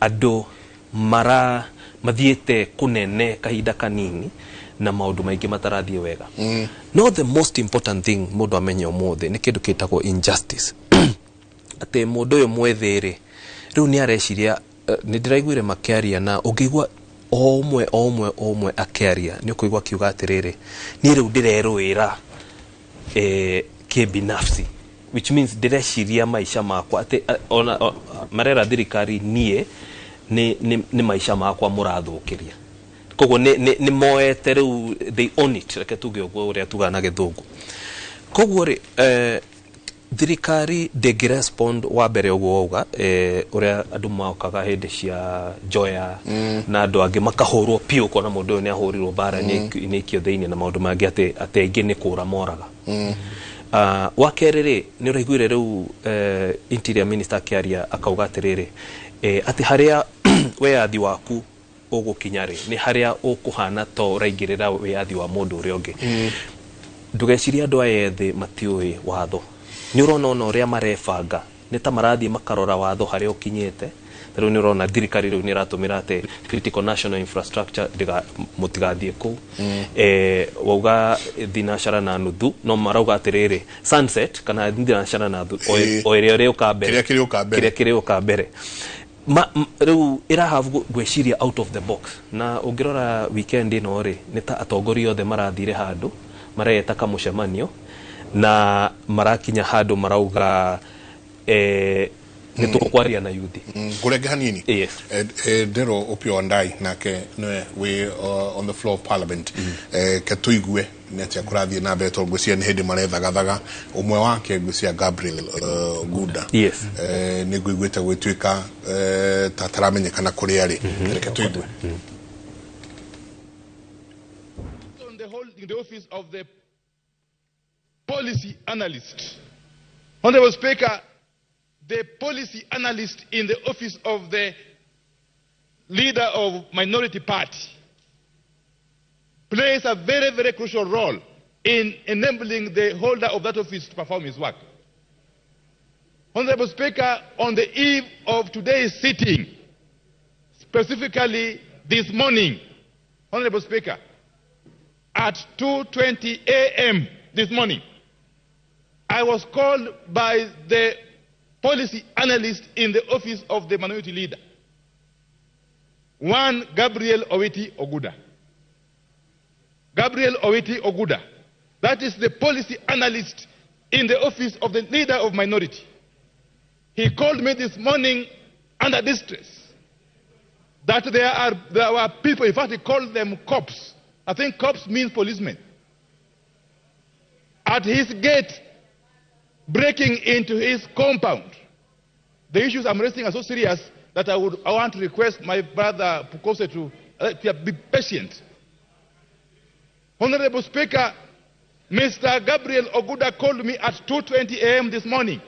Speaker 4: andũ mara mathiĩte kũnene kahinda kanini na maũndũ maingĩ matarathiĩ wega. No the most important thing mũndũ amenye ũmũthĩ nĩ kĩndũ kĩtagwo injustice, atĩ mũndũ ũyũ mwĩthĩ rĩ, rĩu nĩ areciria, nĩ ndĩraiguire makĩaria, na ũngĩigua o ũmwe o ũmwe o ũmwe akĩaria nĩ ũkũigua akiuga atĩrĩrĩ, niĩ rĩu ndĩrerũĩra kĩbinafsi, which means ndĩreciria maica makwa, atĩ ona marera thirikari niĩ nĩ maica makwa mũrathũkĩria. Koguo nĩ moete rĩu, they own it, reke tuge ũguo ũrĩa tugaga na gĩthũngũ. Koguo rĩ, thirikari ndĩngĩ wa mbere ũguo wauga, ũrĩa andũ mokaga hĩndĩ cia Njoya na andũ angĩ makahũrwo piũ, ũkona mũndũ ũyũ nĩ ahũrirwo mbara, nĩ aikio thĩinĩ na maũndũ mangĩ, atĩ aingĩ nĩ kũra moraga. Wa kerĩ rĩ, nĩ ũraiguire rĩu interior minister akĩaria akauga atĩrĩrĩ, atĩ harĩa wĩyathi waku ũgũkinya rĩ, nĩ harĩa ũkũhana to ũraingĩrĩra wĩyathi wa mũndũ ũrĩa ũngĩ. Ndũgecirie andũ aya ethĩ matiũĩ watho. Nĩ ũrona ona ũrĩa marebanga nĩ ta marathiĩ makarora watho harĩa ũkinyĩte. Ta rĩu nĩ ũrona thirikari rĩu nĩ ĩratũmĩra atĩ critical national infrastructure mũtigathiĩ kũu. Wauga thinacara na nuthu, no marauga atĩrĩrĩ, sunset kana thinacara na nuthu, o ĩrĩa ĩrĩũka mbere.
Speaker 1: Kĩrĩa kĩrĩũka mbere.
Speaker 4: Kĩrĩa kĩrĩũka mbere. Rĩu ĩraha gwĩciria out of the box. Na ũngĩrora weekend ĩno rĩ, nĩ ta atongoria othe marathire handũ mareta kamũcemanio na marakinya handũ marauga, nĩ tũkwaria na yuthi.
Speaker 1: Ngũrenge hanini.
Speaker 4: Yes.
Speaker 1: Ndero Opiyo Wandayi nake nĩwe wĩ on the floor of parliament. Ke tũigue nĩ atĩa kũrathiĩ na mbere, tondũ ngwĩciria nĩ hĩndĩ marethagathaga ũmwe wake, ngwĩciria Gabriel Gunda. Nĩ ngũiguĩte gwĩtuĩka ta taramenyekana kũrĩa arĩ. Reke tũigue.
Speaker 5: On the whole, in the office of the policy analyst. Honorable Speaker, the policy analyst in the office of the leader of minority party plays a very, very crucial role in enabling the holder of that office to perform his work. Honorable Speaker, on the eve of today's sitting, specifically this morning, Honorable Speaker, at 2:20 a.m. this morning, I was called by the policy analyst in the office of the minority leader. One Gabriel Owiti Oguda. Gabriel Owiti Oguda. That is the policy analyst in the office of the leader of minority. He called me this morning under distress that there were people, in fact he called them cops. I think cops means policemen. At his gate, breaking into his compound. The issues I'm raising are so serious that I want to request my brother Pukose to be patient. Honorable Speaker, Mr. Gabriel Oguda called me at 2:20 a.m. this morning,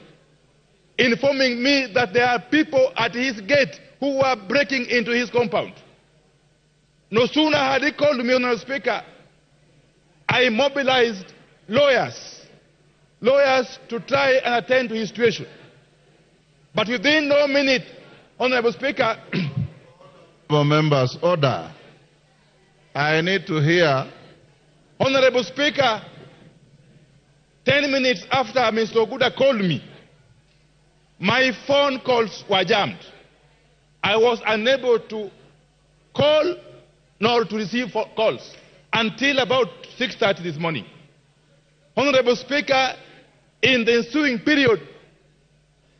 Speaker 5: informing me that there are people at his gate who were breaking into his compound. No sooner had he called me, Honorable Speaker, I mobilized lawyers to try and attend to his situation. But within no minute, Honorable Speaker...
Speaker 6: Members, order. I need to hear.
Speaker 5: Honorable Speaker, 10 minutes after Mr. Oguda called me, my phone calls were jammed. I was unable to call nor to receive calls until about 6:30 this morning. Honorable Speaker, in the ensuing period,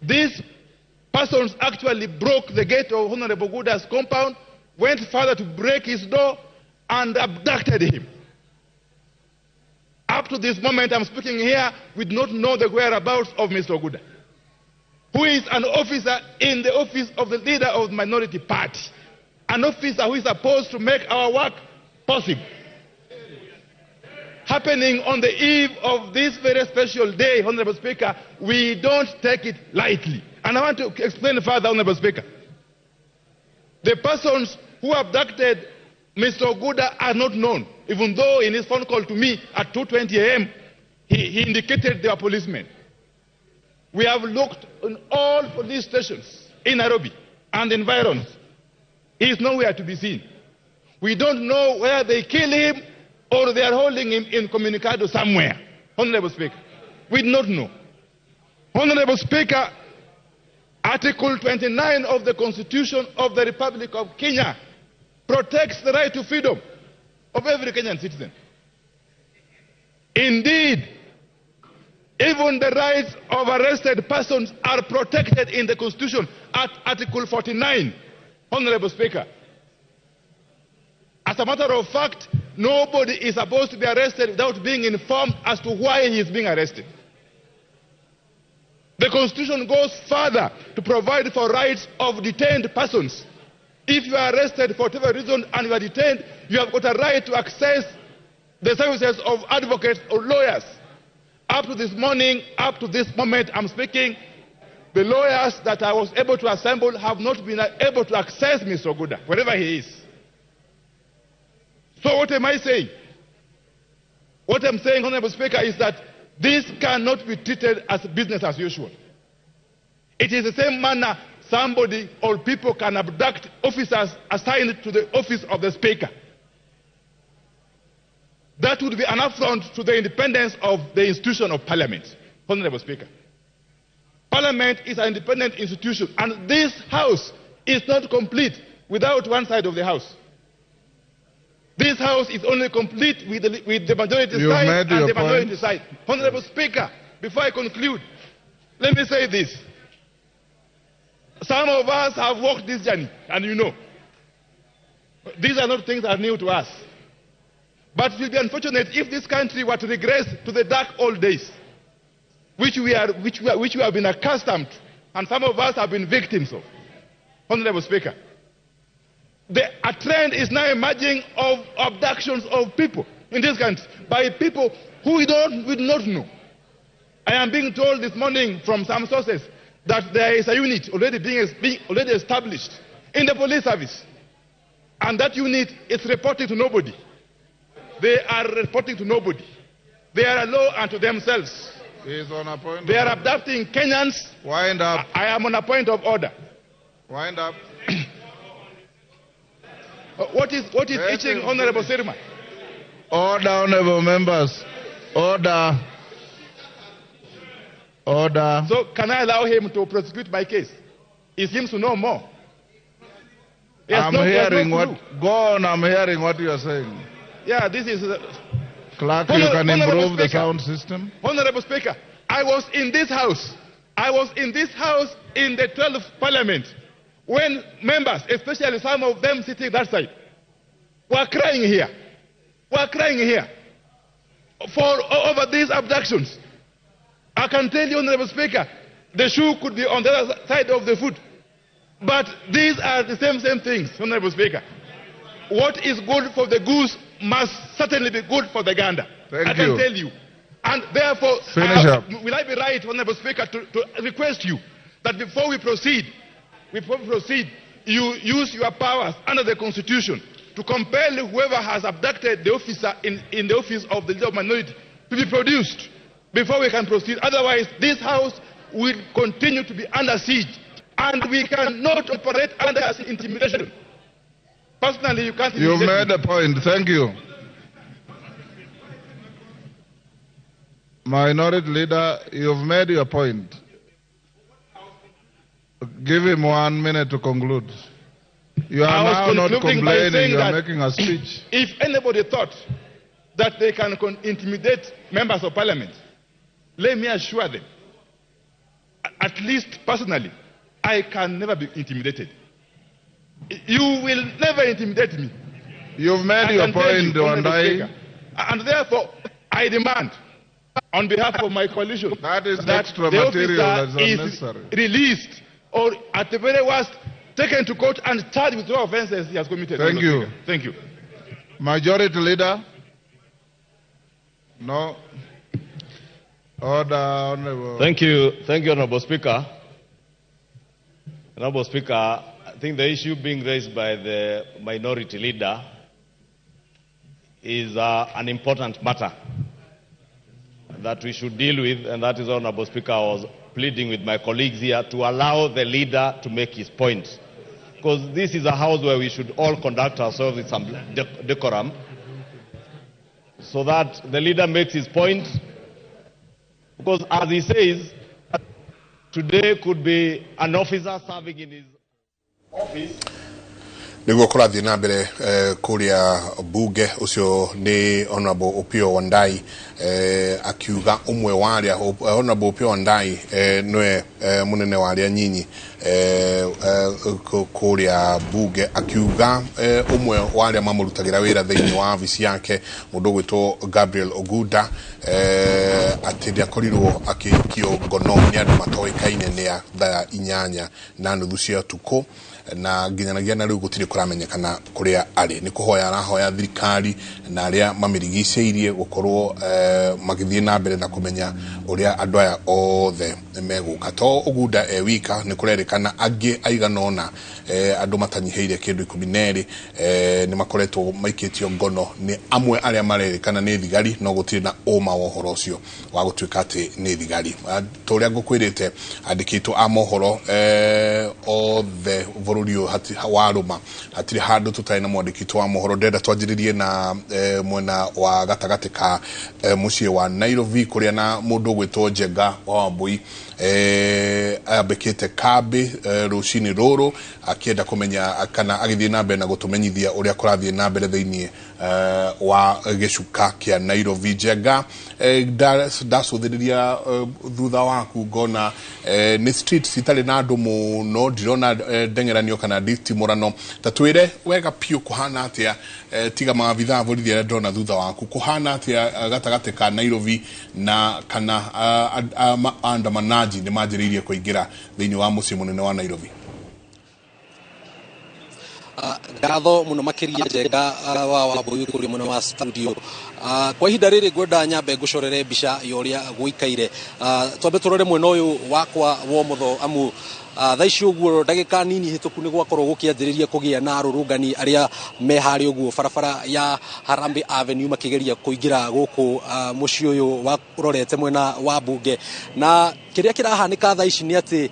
Speaker 5: these persons actually broke the gate of Honorable Oguda's compound, went further to break his door, and abducted him. Up to this moment I'm speaking here, we do not know the whereabouts of Mr. Oguda, who is an officer in the office of the leader of the minority party, an officer who is supposed to make our work possible. Happening on the eve of this very special day, Honorable Speaker, we don't take it lightly. And I want to explain further, Honorable Speaker. The persons who abducted Mr. Oguda are not known, even though in his phone call to me at 2:20 a.m., he indicated they were policemen. We have looked in all police stations in Nairobi and environs. He is nowhere to be seen. We don't know where they kill him or they are holding him incommunicado somewhere. Honorable Speaker, we do not know. Honorable Speaker, Article 29 of the Constitution of the Republic of Kenya protects the right to freedom of every Kenyan citizen. Indeed, even the rights of arrested persons are protected in the Constitution at Article 49, Honorable Speaker. As a matter of fact, nobody is supposed to be arrested without being informed as to why he is being arrested. The Constitution goes further to provide for rights of detained persons. If you are arrested for whatever reason and you are detained, you have got a right to access the services of advocates or lawyers. Up to this morning, up to this moment I'm speaking, the lawyers that I was able to assemble have not been able to access Mr. Oguda, wherever he is. So what am I saying? What I'm saying, Honorable Speaker, is that this cannot be treated as business as usual. It is the same manner somebody or people can abduct officers assigned to the office of the Speaker. That would be an affront to the independence of the institution of Parliament, Honorable Speaker. Parliament is an independent institution, and this House is not complete without one side of the House. This House is only complete with the majority side and the minority side. Honorable Speaker, before I conclude, let me say this. Some of us have walked this journey, and you know. These are not things that are new to us. But it will be unfortunate if this country were to regress to the dark old days, which we have been accustomed to, and some of us have been victims of. Honorable Speaker, a trend is now emerging of abductions of people in this country by people who we do not know. I am being told this morning from some sources that there is a unit already being established in the police service, and that unit is reporting to nobody. They are reporting to nobody. They are a law unto themselves.
Speaker 6: He is on a point.
Speaker 5: They are abducting Kenyans.
Speaker 6: Wind up.
Speaker 5: I am on a point of order.
Speaker 6: Wind up.
Speaker 5: What is itching, Honorable Sirma?
Speaker 6: Order, honorable members. Order. Order.
Speaker 5: So can I allow him to prosecute my case? He seems to know more. He has
Speaker 6: I'm
Speaker 5: no, he has no
Speaker 6: hearing
Speaker 5: clue.
Speaker 6: what. Go on, I'm hearing what you are saying.
Speaker 5: Yeah, this is.
Speaker 6: Clerk, you can
Speaker 5: Honorable
Speaker 6: improve the
Speaker 5: Speaker.
Speaker 6: sound system.
Speaker 5: Honorable Speaker, I was in this house. I was in this house in the 12th Parliament when members, especially some of them sitting that side, were crying here. Were crying here for over these abductions. I can tell you, Honorable Speaker, the shoe could be on the other side of the foot. But these are the same things, Honorable Speaker. What is good for the goose must certainly be good for the gander.
Speaker 6: Thank
Speaker 5: I can
Speaker 6: you.
Speaker 5: tell you. And therefore,
Speaker 6: Finish up.
Speaker 5: will I be right, Honorable Speaker, to request you that before we proceed, you use your powers under the Constitution to compel whoever has abducted the officer in the office of the leader of minority to be produced before we can proceed. Otherwise, this house will continue to be under siege, and we cannot operate under intimidation. Personally, you can't.
Speaker 6: You've
Speaker 5: intimidate
Speaker 6: made
Speaker 5: me.
Speaker 6: a point. Thank you. Minority Leader, you've made your point. Give him 1 minute to conclude. You are
Speaker 5: I was
Speaker 6: now not
Speaker 5: concluding by
Speaker 6: complaining,
Speaker 5: saying
Speaker 6: you are
Speaker 5: that
Speaker 6: making a speech.
Speaker 5: If anybody thought that they can intimidate members of parliament, let me assure them, at least personally, I can never be intimidated. You will never intimidate me.
Speaker 6: You've made
Speaker 5: I
Speaker 6: your
Speaker 5: can tell
Speaker 6: point,
Speaker 5: you, Honorable
Speaker 6: Wandayi.
Speaker 5: Speaker. And therefore, I demand, on behalf of my coalition,
Speaker 6: That is
Speaker 5: that
Speaker 6: extra
Speaker 5: the
Speaker 6: material
Speaker 5: officer
Speaker 6: that's
Speaker 5: is
Speaker 6: unnecessary.
Speaker 5: released or, at the very worst, taken to court and charged with all offenses he has committed.
Speaker 6: Thank
Speaker 5: Honorable
Speaker 6: you.
Speaker 5: Speaker. Thank you.
Speaker 6: Majority Leader? No. Order, Honorable.
Speaker 7: Thank you. Thank you, Honorable Speaker. Honorable Speaker, I think the issue being raised by the minority leader is an important matter that we should deal with, and that is, Honorable Speaker, I was pleading with my colleagues here to allow the leader to make his point. Because this is a house where we should all conduct ourselves with some decorum, so that the leader makes his point. Because as he says, today could be an officer serving in his office.
Speaker 1: Niguo kũrathiĩ na mbere kũrĩa bunge. Ũcio nĩ Honorable Opiyo Wandayi akiuga ũmwe wa arĩa Honorable Opiyo Wandayi nĩwe mũnene wa arĩa nyinyi kũrĩa bunge, akiuga ũmwe wa arĩa mamũrutagĩra wĩra thĩinĩ wa wabici yake, mũndũ ũgwĩtwo Gabriel Oguda, atĩ nĩakorirwo akĩikio ngono nĩ andũ matoĩkaine nĩ a thaa 8:30 cia ũtukũ, na nginyanagia na rĩu gũtirĩ kũramenyekana kũrĩa arĩ. Nĩ kũhoya arahoya thirikari na arĩa mamĩrigicĩirie gũkorwo magĩthiĩ na mbere na kũmenya ũrĩa andũ aya othe megũka. To Oguda e wika, nĩ kũrerĩkana angĩ aigana ũna, andũ matanyihĩire kĩndũ 12, nĩ makoretwo maikĩtio ngono nĩ amwe arĩa marerĩkana nĩ thigari, no gũtirĩ na ũma wa ũhoro ũcio wa gũtuĩka atĩ nĩ thigari. Ta ũrĩa ngũkwĩrĩte, andĩkĩtwo a mohoro othe bũrũri ũyũ warũma, hatirĩ handũ tũtarĩ na mwandĩkitwo wa mohoro. Ndĩrenda twanjĩrĩrie na mwena wa gatagatĩ ka mũciĩ wa Nairobi, kũrĩa na mũndũ ũgwĩtwo Njenga wa Wambui ambĩkĩte kambĩ rũcinĩ rũrũ, akĩenda kũmenya kana agĩthiĩ na mbere na gũtũmenyithia ũrĩa kũrathiĩ na mbere thĩinĩ wa gĩcuka kĩa Nairobi. Njenga, ndacũthĩrĩria thutha waku ngona nĩ streets itarĩ na andũ mũno, ndirona ndeng'eranio kana nditimũrano. Ta twĩre wega piũ kũhana atĩa, tiga maabithaa a borithi arĩa ndĩrona thutha waku, kũhana atĩa gatagatĩ ka Nairobi, na kana andamanaji nĩ manjĩrĩirie kũingĩra thĩinĩ wa mũciĩ mũnene wa Nairobi?
Speaker 8: Ngatho muno makiria Njenga wa Wambui kũrĩa mwena wa studio. Kwa ihinda rĩrĩ ngwenda nyambe ngũcorere mbica ya ũrĩa gũikaire. Twambe tũrore mwena ũyũ wakwa wa ũmotho, amu thaa ici ũguo ndagĩka nini hĩtũku nĩ gwakorwo gũkĩanjĩrĩria kũgĩa na arũrũngani arĩa me harĩa ũguo barabara ya Harambee Avenue makĩgeria kũingĩra gũkũ mũciĩ ũyũ wa ũrorete mwena wa bunge. Na kĩrĩa kĩrahanĩka thaa ici nĩ atĩ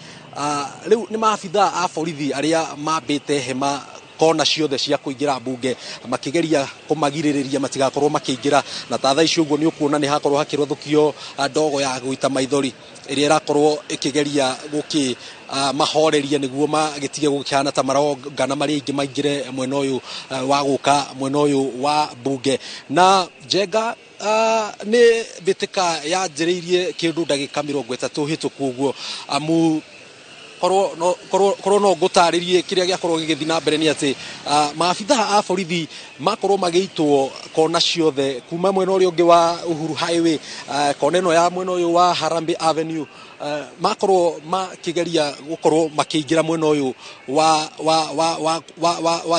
Speaker 8: rĩu nĩ maabithaa a borithi arĩa mambĩte hema Kona ciothe cia kũingĩra mbunge makĩgeria kũmagirĩrĩria matigakorwo makĩingĩra. Na ta thaa ici ũguo nĩ ũkuona nĩ hakorwo hakĩrothũkio ndogo ya gũita maithori ĩrĩa ĩrakorwo ĩkĩgeria gũkĩ mahoreria nĩguo magĩtige gũkĩhana ta marongana marĩ aingĩ maingĩre mwena ũyũ wa gũka mwena ũyũ wa mbunge. Na Njenga, nĩ mbĩtĩka yanjĩrĩirie kĩndũ ndagĩka 30 hĩtũku ũguo, amu korwo no ngũtarĩrie kĩrĩa gĩakorwo gĩgĩthiĩ na mbere nĩ atĩ maabitha a borithi makorwo magĩitwo kona ciothe kuma mwena ũrĩa ũngĩ wa Uhuru Highway, kona ĩno ya mwena ũyũ wa Harambee Avenue, makorwo makĩgeria gũkorwo makĩingĩra mwena ũyũ wa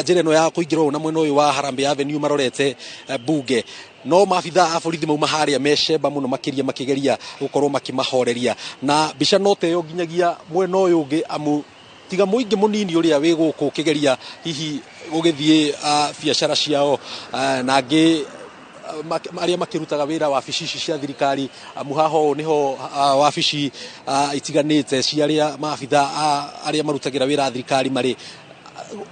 Speaker 8: njĩra ĩno ya kũingĩra ũũ na mwena ũyũ wa Harambee Avenue marorete mbunge. No maabitha a borithi mauma harĩa mecemba mũno makĩria makĩgeria gũkorwo makĩmahoreria, na mbica no ta ĩyo nginyagia mwena ũyũ ũngĩ, amu tiga mũingĩ mũnini ũrĩa wĩ gũkũ ũkĩgeria hihi gũgĩthiĩ biacara ciao, na angĩ arĩa makĩrutaga wĩra wabici ici cia thirikari, amu haha ũũ nĩho wabici itiganĩte cia arĩa maabitha arĩa marutagĩra wĩra thirikari marĩ.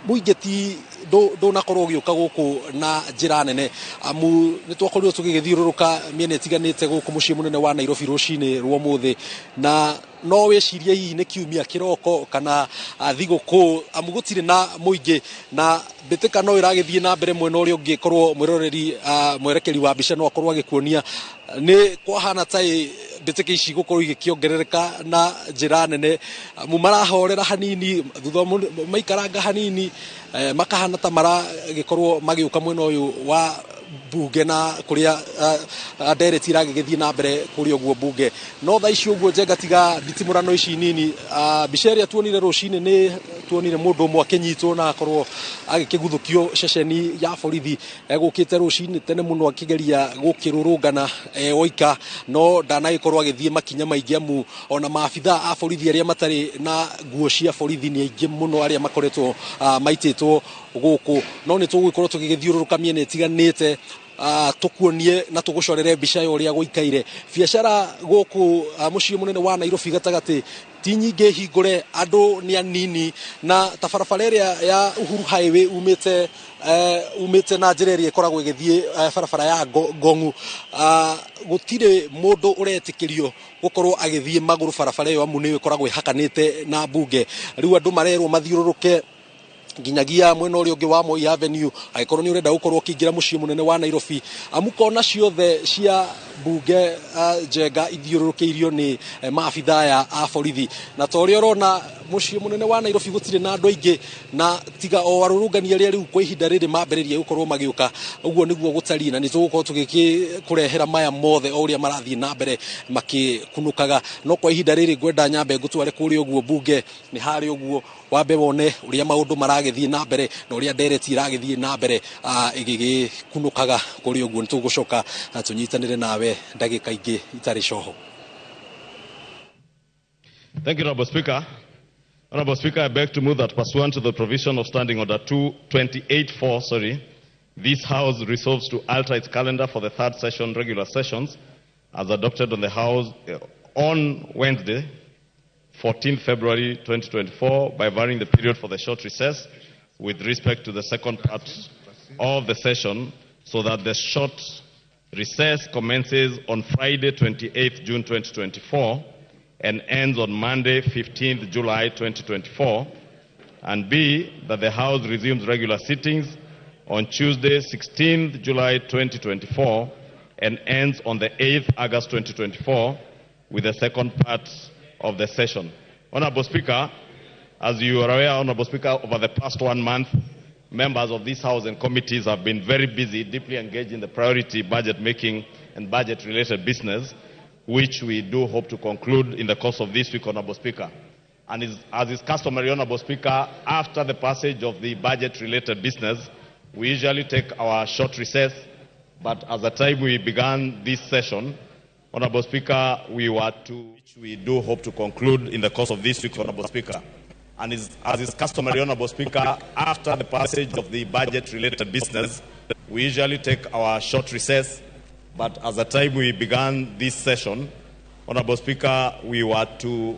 Speaker 8: Mũingĩ ti ndũnakorwo ũgĩũka gũkũ na njĩra nene, amu nĩ twakorirwo tũgĩgĩthiũrũrũka mĩena ĩtiganĩte gũkũ mũciĩ mũnene wa Nairobi rũcinĩ rwa ũmũthĩ, na no wĩcirie hihi nĩ kiumia kĩroko kana thigũkũ, amu gũtirĩ na mũingĩ. Na mbĩtĩka no ĩragĩthiĩ na mbere mwena ũrĩa ũngĩ, korwo mwĩroreri mwerekeri wa mbica no akorwo agĩkuonia nĩ kwahana ta mbĩtĩka ici gũkorwo igĩkĩongerereka na njĩra nene, amu marahorera hanini thutha maikaranga hanini, makahana ta maragĩkorwo magĩũka mwena ũyũ wa mbunge na kũrĩa ndereti iragĩgĩthiĩ na mbere kũrĩa ũguo mbunge. No thaa ici ũguo, Njenga, tiga nditimũrano ici nini, mbica ĩrĩa tuonire rũcinĩ nĩ tuonire mũndũ ũmwe akĩnyitwo na akorwo agĩkĩguthũkio ceceni ya borithi. Egũkĩte rũcinĩ tene mũno akĩgeria gũkĩrũrũngana oika, no ndanagĩkorwo agĩthiĩ makinya maingĩ, amu ona maabitha a borithi arĩa matarĩ na nguo cia borithi nĩ aingĩ mũno arĩa makoretwo maitĩtwo gũkũ. No nĩ tũgũgĩkorwo tũgĩgĩthiũrũrũka mĩena ĩtiganĩte, tũkuonie na tũgũcorere mbica ya ũrĩa gũikaire. Biacara gũkũ mũciĩ mũnene wa Nairobi gatagatĩ ti nyingĩ hingũre, andũ nĩ anini, na ta barabara ĩrĩa ya Uhuru Highway umĩte na njĩra ĩrĩa ĩkoragwo ĩgĩthiĩ barabara ya Ngongu, gũtirĩ mũndũ ũretĩkĩrio gũkorwo agĩthiĩ magũrũ barabara ĩyo, amu nĩyo ĩkoragwo ĩhakanĩte na mbunge. Rĩu andũ marerwo mathiũrũrũke nginyagia mwena ũrĩa ũngĩ wa Moi Avenue angĩkorwo nĩ ũrenda gũkorwo ũkĩingĩra mũciĩ mũnene wa Nairobi, amu kona ciothe cia mbunge, Njenga, ithiũrũrũkĩirio nĩ maabitha aya a borithi. Na ta ũrĩa ũrona, mũciĩ mũnene wa Nairobi gũtirĩ na andũ aingĩ, na tiga o arũrũngani arĩa rĩu kwa ihinda rĩrĩ mambĩrĩria gũkorwo magĩũka. Ũguo nĩguo gũtariĩ, na nĩ tũgũkorwo tũgĩkũrehera maya mothe o ũrĩa marathiĩ na mbere makĩkunũkaga. No kwa ihinda rĩrĩ ngwenda nyambe ngũtware kũrĩa ũguo mbunge, nĩ harĩa ũguo wambe wone ũrĩa maũndũ maragĩthiĩ na mbere na ũrĩa ndereti iragĩthiĩ na mbere ĩgĩgĩkunũkaga kũrĩa ũguo. Nĩ tũgũcoka tũnyitanĩre nawe ndagĩka ingĩ itarĩ coho.
Speaker 7: Thank you, Honorable Speaker. Honorable Speaker, I beg to move that pursuant to the provision of Standing Order 228.4, sorry, this House resolves to alter its calendar for the third session, regular sessions, as adopted on the House on Wednesday, 14th February 2024, by varying the period for the short recess with respect to the second part of the session, so that the short recess commences on Friday, 28th June 2024, and ends on Monday, 15th July 2024, and B, that the House resumes regular sittings on Tuesday, 16th July 2024, and ends on the 8th August 2024 with the second part of the session. Honorable Speaker, as you are aware, Honorable Speaker, over the past 1 month, members of this House and committees have been very busy, deeply engaged in the priority budget making and budget-related business, which we do hope to conclude in the course of this week, Honorable Speaker. And as is customary, Honorable Speaker, after the passage of the budget-related business, we usually take our short recess, but at the time we began this session, Honorable Speaker, we were to, which we do hope to conclude in the course of this week, Honorable Speaker. And as is customary, Honorable Speaker, after the passage of the budget-related business, we usually take our short recess, but at the time we began this session, Honorable Speaker, we were to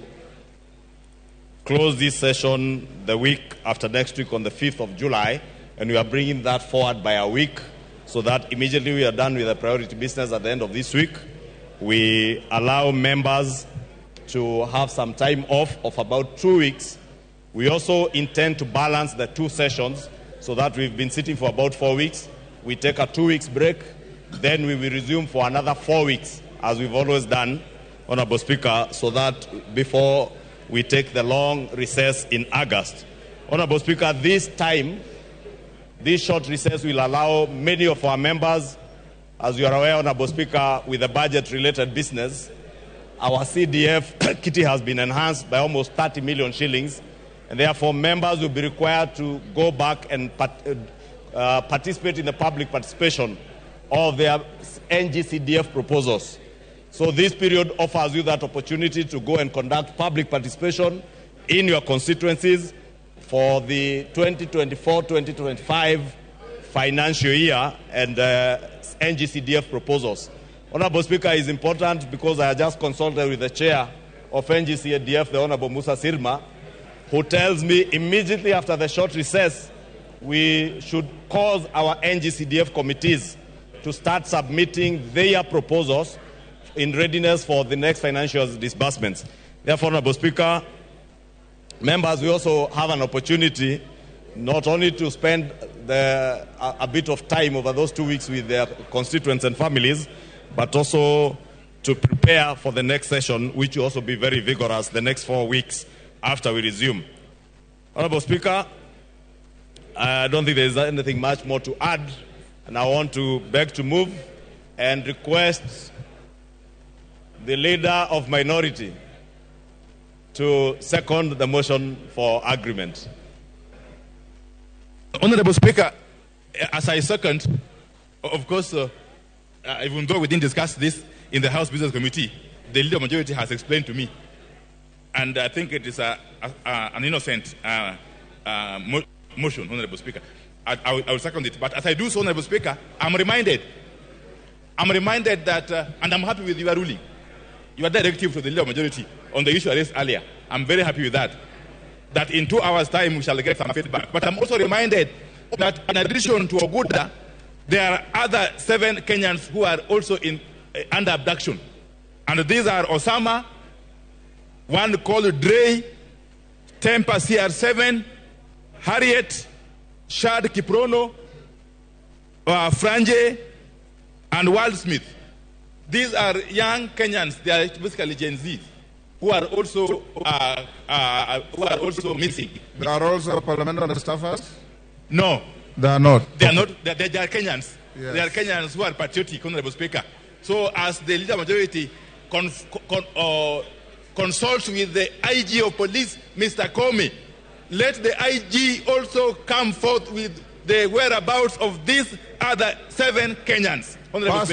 Speaker 7: close close this session the week after next week on the 5th of July, and we are bringing that forward by a week so that immediately we are done with the priority business at the end of this week. We allow members to have some time off of about 2 weeks. We also intend to balance the two sessions so that we've been sitting for about 4 weeks. We take a 2 weeks break, then we will resume for another 4 weeks, as we've always done, Honorable Speaker, so that before we take the long recess in August. Honorable Speaker, this time, this short recess will allow many of our members, as you are aware, Honorable Speaker, with the budget-related business, our CDF kitty has been enhanced by almost 30 million shillings, and therefore members will be required to go back and participate in the public participation of their NGCDF proposals. So this period offers you that opportunity to go and conduct public participation in your constituencies for the 2024-2025 financial year and NGCDF proposals. Honorable Speaker, is important because I just consulted with the chair of NGCDF, the Honorable Musa Sirma, who tells me immediately after the short recess, we should cause our NGCDF committees to start submitting their proposals in readiness for the next financial disbursements. Therefore, Honorable Speaker, members, we also have an opportunity not only to spend a bit of time over those 2 weeks with their constituents and families, but also to prepare for the next session, which will also be very vigorous the next 4 weeks after we resume. Honorable Speaker, I don't think there is anything much more to add, and I want to beg to move and request the leader of minority to second the motion for agreement.
Speaker 5: Honorable Speaker, as I second, of course, even though we didn't discuss this in the House Business Committee, the leader of majority has explained to me, and I think it is an innocent motion, Honorable Speaker. I will second it. But as I do so, Honorable Speaker, I'm reminded that, and I'm happy with your ruling, your directive to the leader of majority on the issue I raised earlier. I'm very happy with that. That in 2 hours' time we shall get some feedback. But I'm also reminded that in addition to Oguda, there are other 7 Kenyans who are also under abduction. And these are Osama, one called Dre, Tempa CR7, Harriet, Shad Kiprono, Franje, and Wild Smith. These are young Kenyans. They are basically Gen Z, who are also missing.
Speaker 6: They are also parliamentary staffers?
Speaker 5: No,
Speaker 6: they are not.
Speaker 5: They are not. They are Kenyans.
Speaker 6: Yes.
Speaker 5: They are Kenyans who are patriotic, Honorable Speaker. So, as the leader majority consults with the IG of police, Mr. Comey, let the IG also come forth with the whereabouts of these other 7 Kenyans.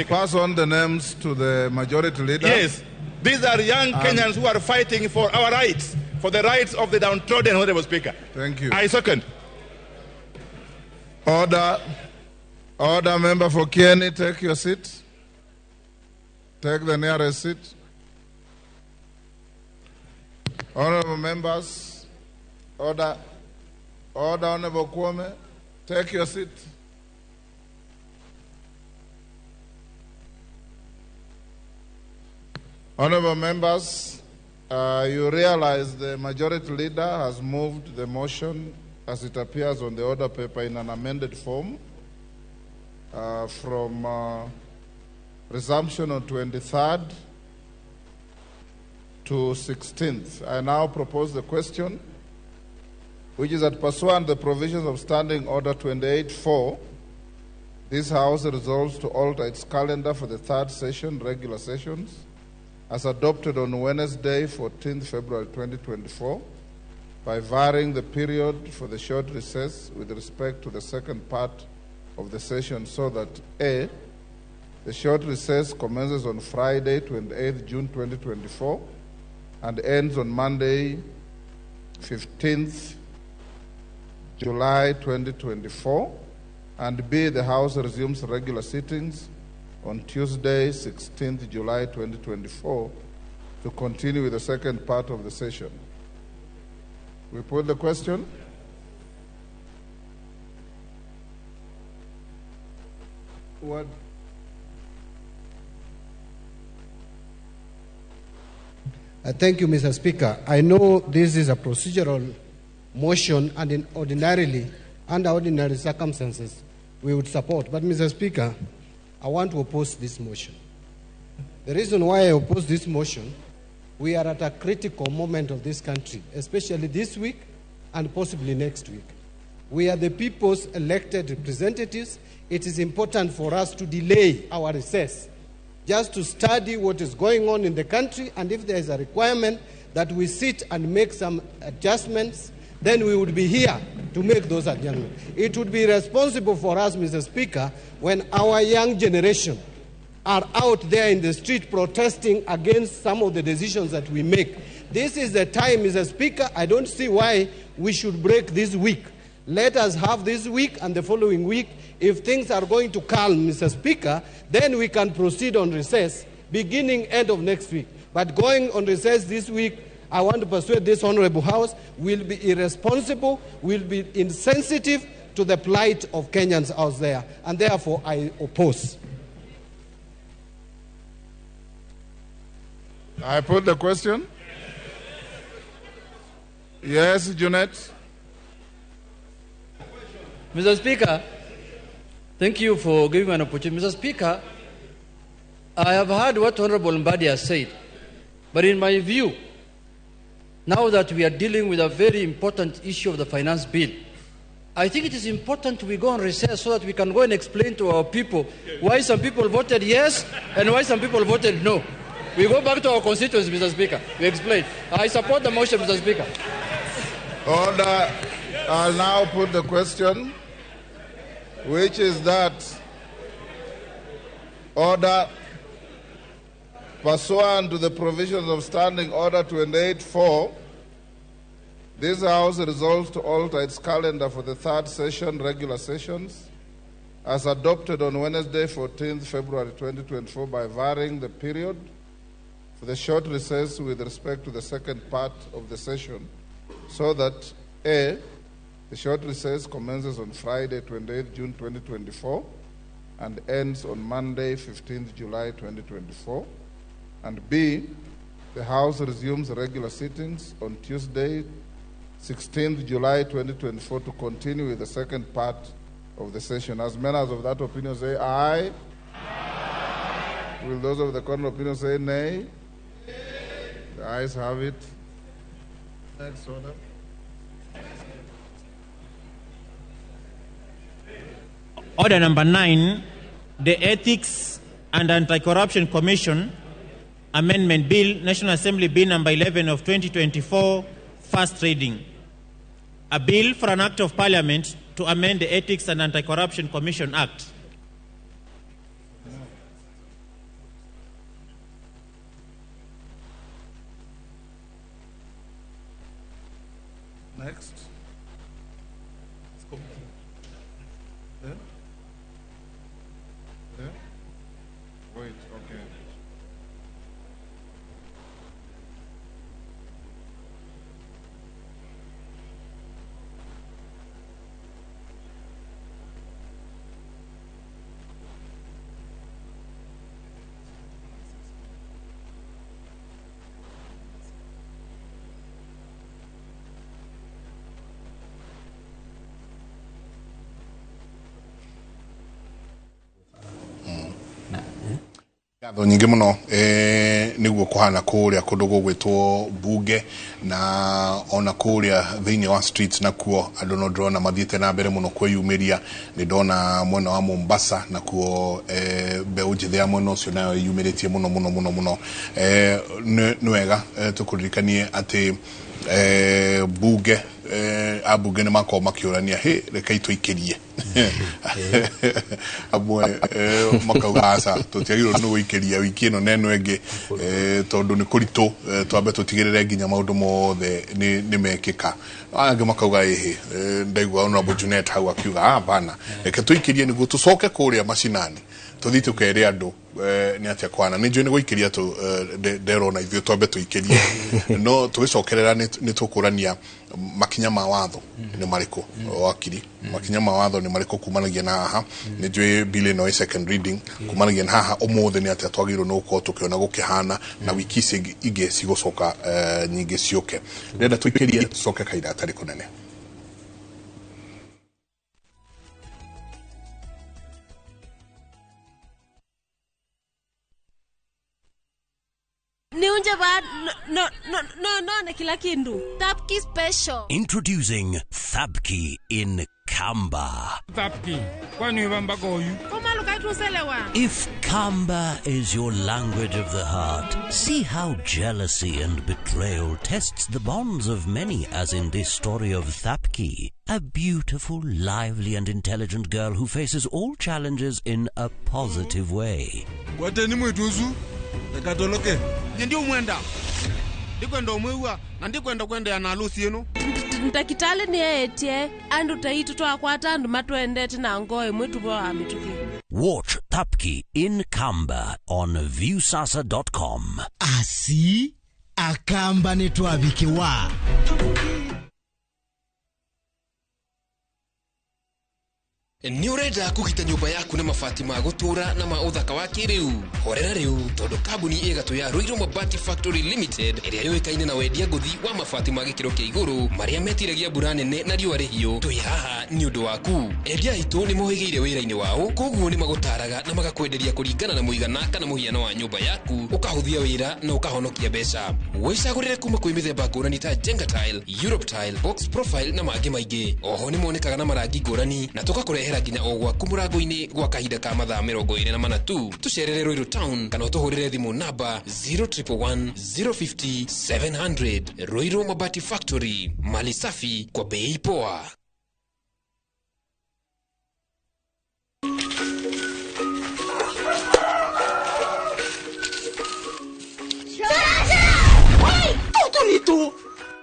Speaker 6: Pass on the names to the majority leader.
Speaker 5: Yes. These are young Kenyans who are fighting for our rights, for the rights of the downtrodden, Honorable Speaker.
Speaker 6: Thank you.
Speaker 5: I second.
Speaker 6: Order. Order, member for Kieni, take your seat. Take the nearest seat. Honorable members, order. Order, Honorable Kwame, take your seat. Honorable members, you realize the majority leader has moved the motion as it appears on the order paper in an amended form from resumption on 23rd to 16th. I now propose the question, which is that pursuant to the provisions of Standing Order 28-4, this House resolves to alter its calendar for the third session, regular sessions, as adopted on Wednesday, 14th February 2024, by varying the period for the short recess with respect to the second part of the session so that A, the short recess commences on Friday, 28th June 2024, and ends on Monday, 15th July 2024, and B, the House resumes regular sittings on Tuesday, 16th July 2024, to continue with the second part of the session. We put the question. What?
Speaker 9: Thank you, Mr. Speaker. I know this is a procedural motion, and in ordinarily, under ordinary circumstances, we would support. But, Mr. Speaker, I want to oppose this motion. The reason why I oppose this motion, we are at a critical moment of this country, especially this week and possibly next week. We are the people's elected representatives. It is important for us to delay our recess just to study what is going on in the country, and if there is a requirement that we sit and make some adjustments, then we would be here to make those adjustments. It would be responsible for us, Mr. Speaker, when our young generation are out there in the street protesting against some of the decisions that we make. This is the time, Mr. Speaker. I don't see why we should break this week. Let us have this week and the following week. If things are going to calm, Mr. Speaker, then we can proceed on recess beginning end of next week. But going on recess this week, I want to persuade this Honorable House, will be irresponsible, will be insensitive to the plight of Kenyans out there. And therefore, I oppose.
Speaker 6: I put the question. Yes, Junet.
Speaker 10: Mr. Speaker, thank you for giving me an opportunity. Mr. Speaker, I have heard what Honorable Mbadi has said, but in my view, now that we are dealing with a very important issue of the finance bill, I think it is important we go on recess so that we can go and explain to our people why some people voted yes and why some people voted no. We go back to our constituents, Mr. Speaker. We explain. I support the motion, Mr. Speaker.
Speaker 6: Order. I'll now put the question, which is that order, pursuant to the provisions of Standing Order 28.4, this House resolves to alter its calendar for the third session, regular sessions, as adopted on Wednesday, 14th February 2024, by varying the period for the short recess with respect to the second part of the session, so that A, the short recess commences on Friday, 28th June 2024, and ends on Monday, 15th July 2024, and B, the House resumes regular sittings on Tuesday, 16th July 2024, to continue with the second part of the session. As many as of that opinion say aye. Aye. Will those of the contrary opinion say nay? Nay. The ayes have it. Next order.
Speaker 11: Order number 9, the Ethics and Anti-Corruption Commission Amendment Bill, National Assembly Bill number 11 of 2024, first reading. A bill for an Act of Parliament to amend the Ethics and Anti-Corruption Commission Act.
Speaker 6: Next. Let's go. Yeah? Yeah? Wait, okay.
Speaker 1: Ngatho nyingĩ mũno nĩguo kũhana kũrĩa kũndũ gũgwĩtwo bunge na ona kũrĩa thĩinĩ wa streets nakuo andũ no ndĩrona mathiĩte na mbere mũno kwĩyumĩria. Nĩ ndona mwena wa Mombasa nakuo mbeũ njĩthĩ ya mwena ũcio nayo ĩyumĩrĩtie mũno mũno mũno mũno. Nĩ wega tũkũririkanie atĩ bunge ambunge nĩ makorwo makĩũrania hĩ rekei tũikĩrie amwe makauga aca tũtiagĩrĩirwo nĩ gũikĩria wiki ĩno na ĩno ĩngĩ tondũ nĩ kũritũ twambe tũtigĩrĩre nginya maũndũ mothe nĩ mekĩka. Angĩ makauga ĩhĩ ndaigua Honorable Junet hau akiuga bana reke tũikĩrie nĩguo tũcoke kũrĩa macinani Tũthiĩ tũkere andũ nĩ atĩa kwana nĩ njũĩ nĩ gũikĩria tũ nderona ithuĩ twambe tũikĩrie no tũgĩcokerera nĩ tũkũrania makinya ma watho nĩ marĩkũ wakiri makinya ma watho nĩ marĩkũ kumanagia na haha nĩ njũĩ bill ĩno ĩ second reading kumanagia na haha ũmũthĩ nĩ atĩa twagĩrĩirwo nĩ gũkorwo tũkĩona gũkĩhana na wiki ici ingĩ cigũcoka nyingĩ ciũke. Ndĩrenda tũikĩrie tũcoke kahinda gatarĩ kũnene.
Speaker 12: Niunje ba no no no no na kila kindu. Thapki special.
Speaker 13: Introducing Thapki in Kamba.
Speaker 14: Thapki. Kwani wamba goyu?
Speaker 12: Koma lukatuselewa.
Speaker 13: If Kamba is your language of the heart, see how jealousy and betrayal tests the bonds of many, as in this story of Thapki, a beautiful, lively and intelligent girl who faces all challenges in a positive way.
Speaker 14: Kwateni mwituzu? Ndakatoloke. Ndio mwenda. Ndikwenda omwiwa na ndikwenda kwenda na harusi yenu.
Speaker 12: Ndakitale ni etie andu taitu twakwata andu matwendete na ngoe mwitu bo amituki.
Speaker 13: Watch Thapki in Kamba on viewsasa.com.
Speaker 15: Asi akamba ni twabikiwa.
Speaker 16: Nĩ ũrenda kũgita nyũmba yaku na mabati ma gũtũũra na ma ũthaka wa kĩrĩu? Horera rĩu tondũ kambuni ĩgatũ ya Ruiru Mabati Factory Limited ĩrĩa yũĩkaine na wendia ngũthi wa mabati ma gĩkĩro kĩa igũrũ marĩa metiragia mbura nene na riũa rĩhiũ, twĩ haha nĩ ũndũ waku. Endia aitũ nĩ mohĩgĩire wĩra-inĩ wao, koguo nĩ magũtaraga na magakwenderia kũringana na mũigana kana mũhiano wa nyũmba yaku, ũkahũthia wĩra na ũkahonokia mbeca. Wĩcagũrĩre kuma kwĩ mĩthemba ngũrani ta Jenga Tile, Europe Tile, Box Profile na mangĩ maingĩ. Oho nĩ monekaga na marangi ngũrani na tũgakũrehera nginya o gwaku mũrango-inĩ gwa kahinda ka mathaa 24 tu. Tũcerere Ruiru Town kana ũtũhũrĩre thimũ namba 0111 050 700. Ruiru Mabati Factory, mali safi kwa bei poa.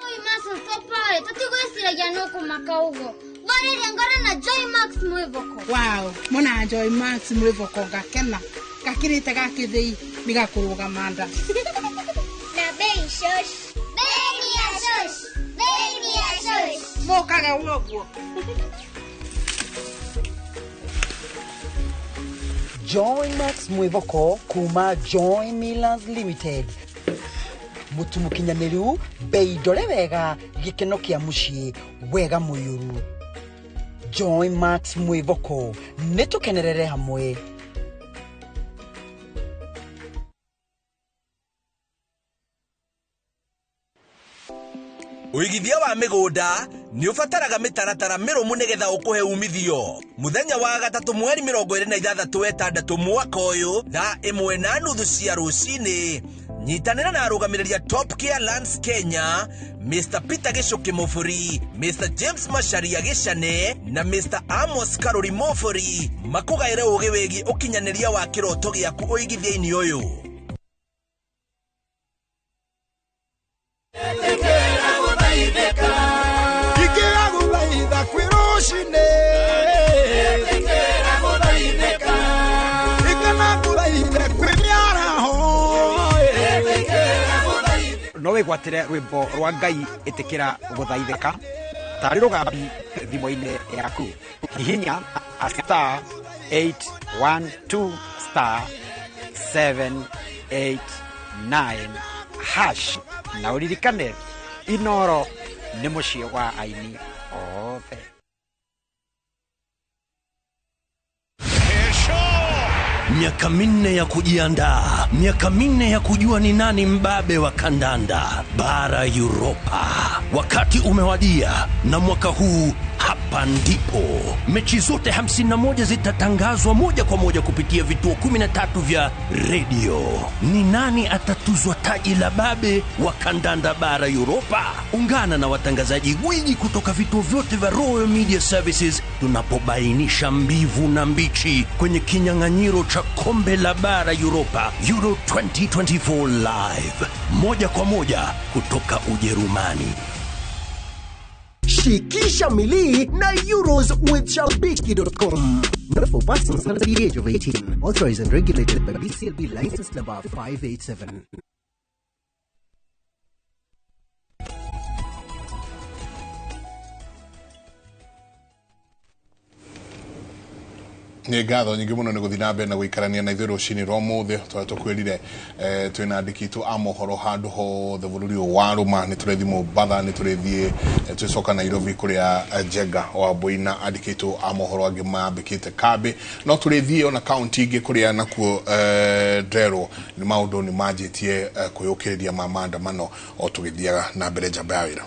Speaker 17: Oi maso topale tutigwesiragia nukumaka uguo. Ngorire ngoro na Joy Max mwivoko.
Speaker 18: Wow, mona Joy Max mwivoko gakena. Gakirite gakithii nigakurugama nda.
Speaker 17: Na bei shosh. Bei ya shosh. Bei ya shosh.
Speaker 18: Mokaga uguo.
Speaker 19: Joy Max mwivoko kuma Joy Millers Limited. Mutu mukinyaniru bei ndore wega gikeno kia mucii wega muyuru. Joy Max mwivoko nitukenerere hamwe.
Speaker 20: Uigithia wa migunda ni ubataraga mitaratara mirumu nigetha ukuhe umithio. Muthenya wa gatatu mweri 26 6 mwaka uyu thaa 1:30 cia rucini nyitanĩra na arũgamĩrĩri a Top Care Lands Kenya, Mr. Peter Gichuki Mufuri, Mr. James Macharia Gicane na Mr. Amos Karuri Mufuri makũgaĩre ũgĩ wĩgiĩ ũkinyanĩria wa kĩroto gĩaku ũigithia-inĩ ũyũ.
Speaker 21: No wĩgwatĩre rwĩmbo rwa Ngai ĩtĩkĩra gũthaithĩka tarĩ rũgambi thimũ-inĩ yaku. Hihinya star 812 star 789 hash na ũririkane Inoro nĩ mũciĩ wa aini othe.
Speaker 13: Miaka minne ya kujiandaa, miaka minne ya kujua ni nani mbabe wa kandanda bara Europa. Wakati umewadia, na mwaka huu hapa ndipo mechi zote 51 zitatangazwa moja kwa moja kupitia vituo 13 vya radio. Ni nani atatuzwa taji la babe wa kandanda bara Europa? Ungana na watangazaji gwiji kutoka vituo vyote vya Royal Media Services tunapobainisha mbivu na mbichi kwenye kinyang'anyiro cha kombe la bara Europa Euro 2024 live, moja kwa moja kutoka Ujerumani.
Speaker 3: Shikisha milii na Euros with Shabiki.com. Not for persons under the age of 18. Authorized and regulated by BCLB license number 587.
Speaker 1: Nĩ ngatho nyingĩ mũno nĩ gũthiĩ na mbere na gũikarania na ithuĩ rũcinĩ rwa ũmũthĩ tũrĩa tũkwĩrire twĩna andĩki aitũ a mohoro handũ hothe bũrũri ũyũ wa rũma. Nĩ tũrĩthiĩ Mombatha, nĩ tũrĩthiĩ twĩcoka Nairobi kũrĩa Njenga wa Mbui na andĩki aitũ a mohoro angĩ mambĩkĩte kambĩ. No tũrĩthiĩ ona kaunti ingĩ kũrĩa nakuo nderwo nĩ maũndũ nĩ manjĩtie kwĩyũkĩrĩria ma maandamano o tũgĩthiaga na mbere njamba ya wĩra.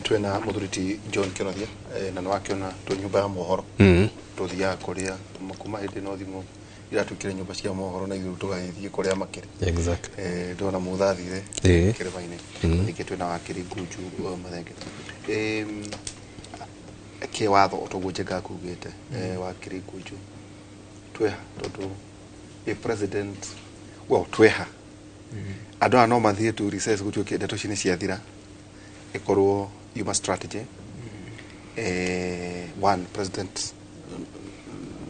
Speaker 2: Twĩna mũthuri John Kĩrothia na nĩwakĩona twĩ nyũmba ya mohoro. Tuthiaga kuria kuma hindi no thimu iratuikire nyumba cia mohoro na ithuĩ tũgagĩthiĩ kũrĩa makĩrĩ.
Speaker 4: Exactly.
Speaker 2: Ndona mũthathire kĩrĩma-inĩ. Ningĩ twĩna wakiri Ngunju Mathenge. Kĩwatho ũtoguo Njenga akugĩte, wakiri Ngunju tweha tondũ a president well tweha andũ aya no mathiĩ tu recess gũtuĩke ndeto ici nĩ ciathira ĩkorwo yuma strategy. One president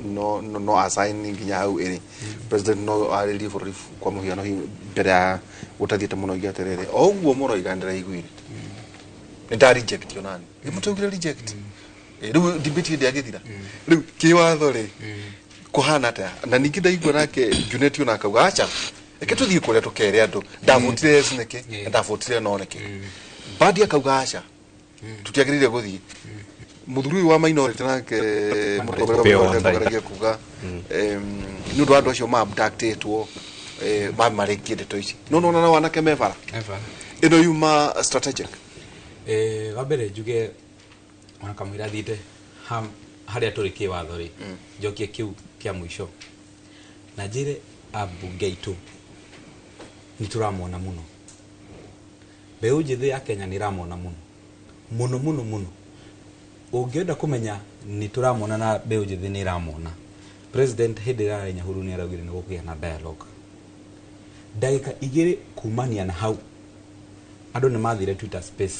Speaker 2: no assign nginya hau ĩrĩ president no arĩrie bũrũri kwa mũhiano mbere ya gũtathiĩte mũno oige atĩrĩrĩ o ũguo mũroiga ndĩraiguire nĩ nda reject onani gĩmũtũgire reject. Rĩu debate ndĩagĩthira rĩu kĩwatho rĩ kũhana atĩa? Na ningĩ ndaigua nake Junet ona akauga acha reke tũthiĩ kũrĩa tũkere andũ ndavotire yes nĩkĩ na ndavotire no nĩkĩ. Mbadi akauga acha tũtiagĩrĩire gũthiĩ. Muthuri wa minority nake mũtongoria kuga nĩ ũndũ wa andũ acio ma abductĩtwo mamarĩkie ndeto ici no nona na wanake me bara ĩno yuma strategic.
Speaker 22: Wa mbere njuge ona kamũira thiĩte harĩa tũrĩ kĩwatho rĩ njokie kĩu kĩa mũico na njĩre ambunge aitũ nĩ tũramona mũno mbeũ njĩthĩ ya Kenya nĩ ĩramona mũno mũno mũno mũno. Ũngĩenda kũmenya nĩ tũramona na mbeũ njĩthĩ nĩ ĩramona. President hĩndĩ ĩrĩa arĩ Nyahururu nĩ araugire nĩ gũkũgĩa na dialogue. Ndagĩka igĩrĩ kumania na hau andũ nĩ mathire Twitter space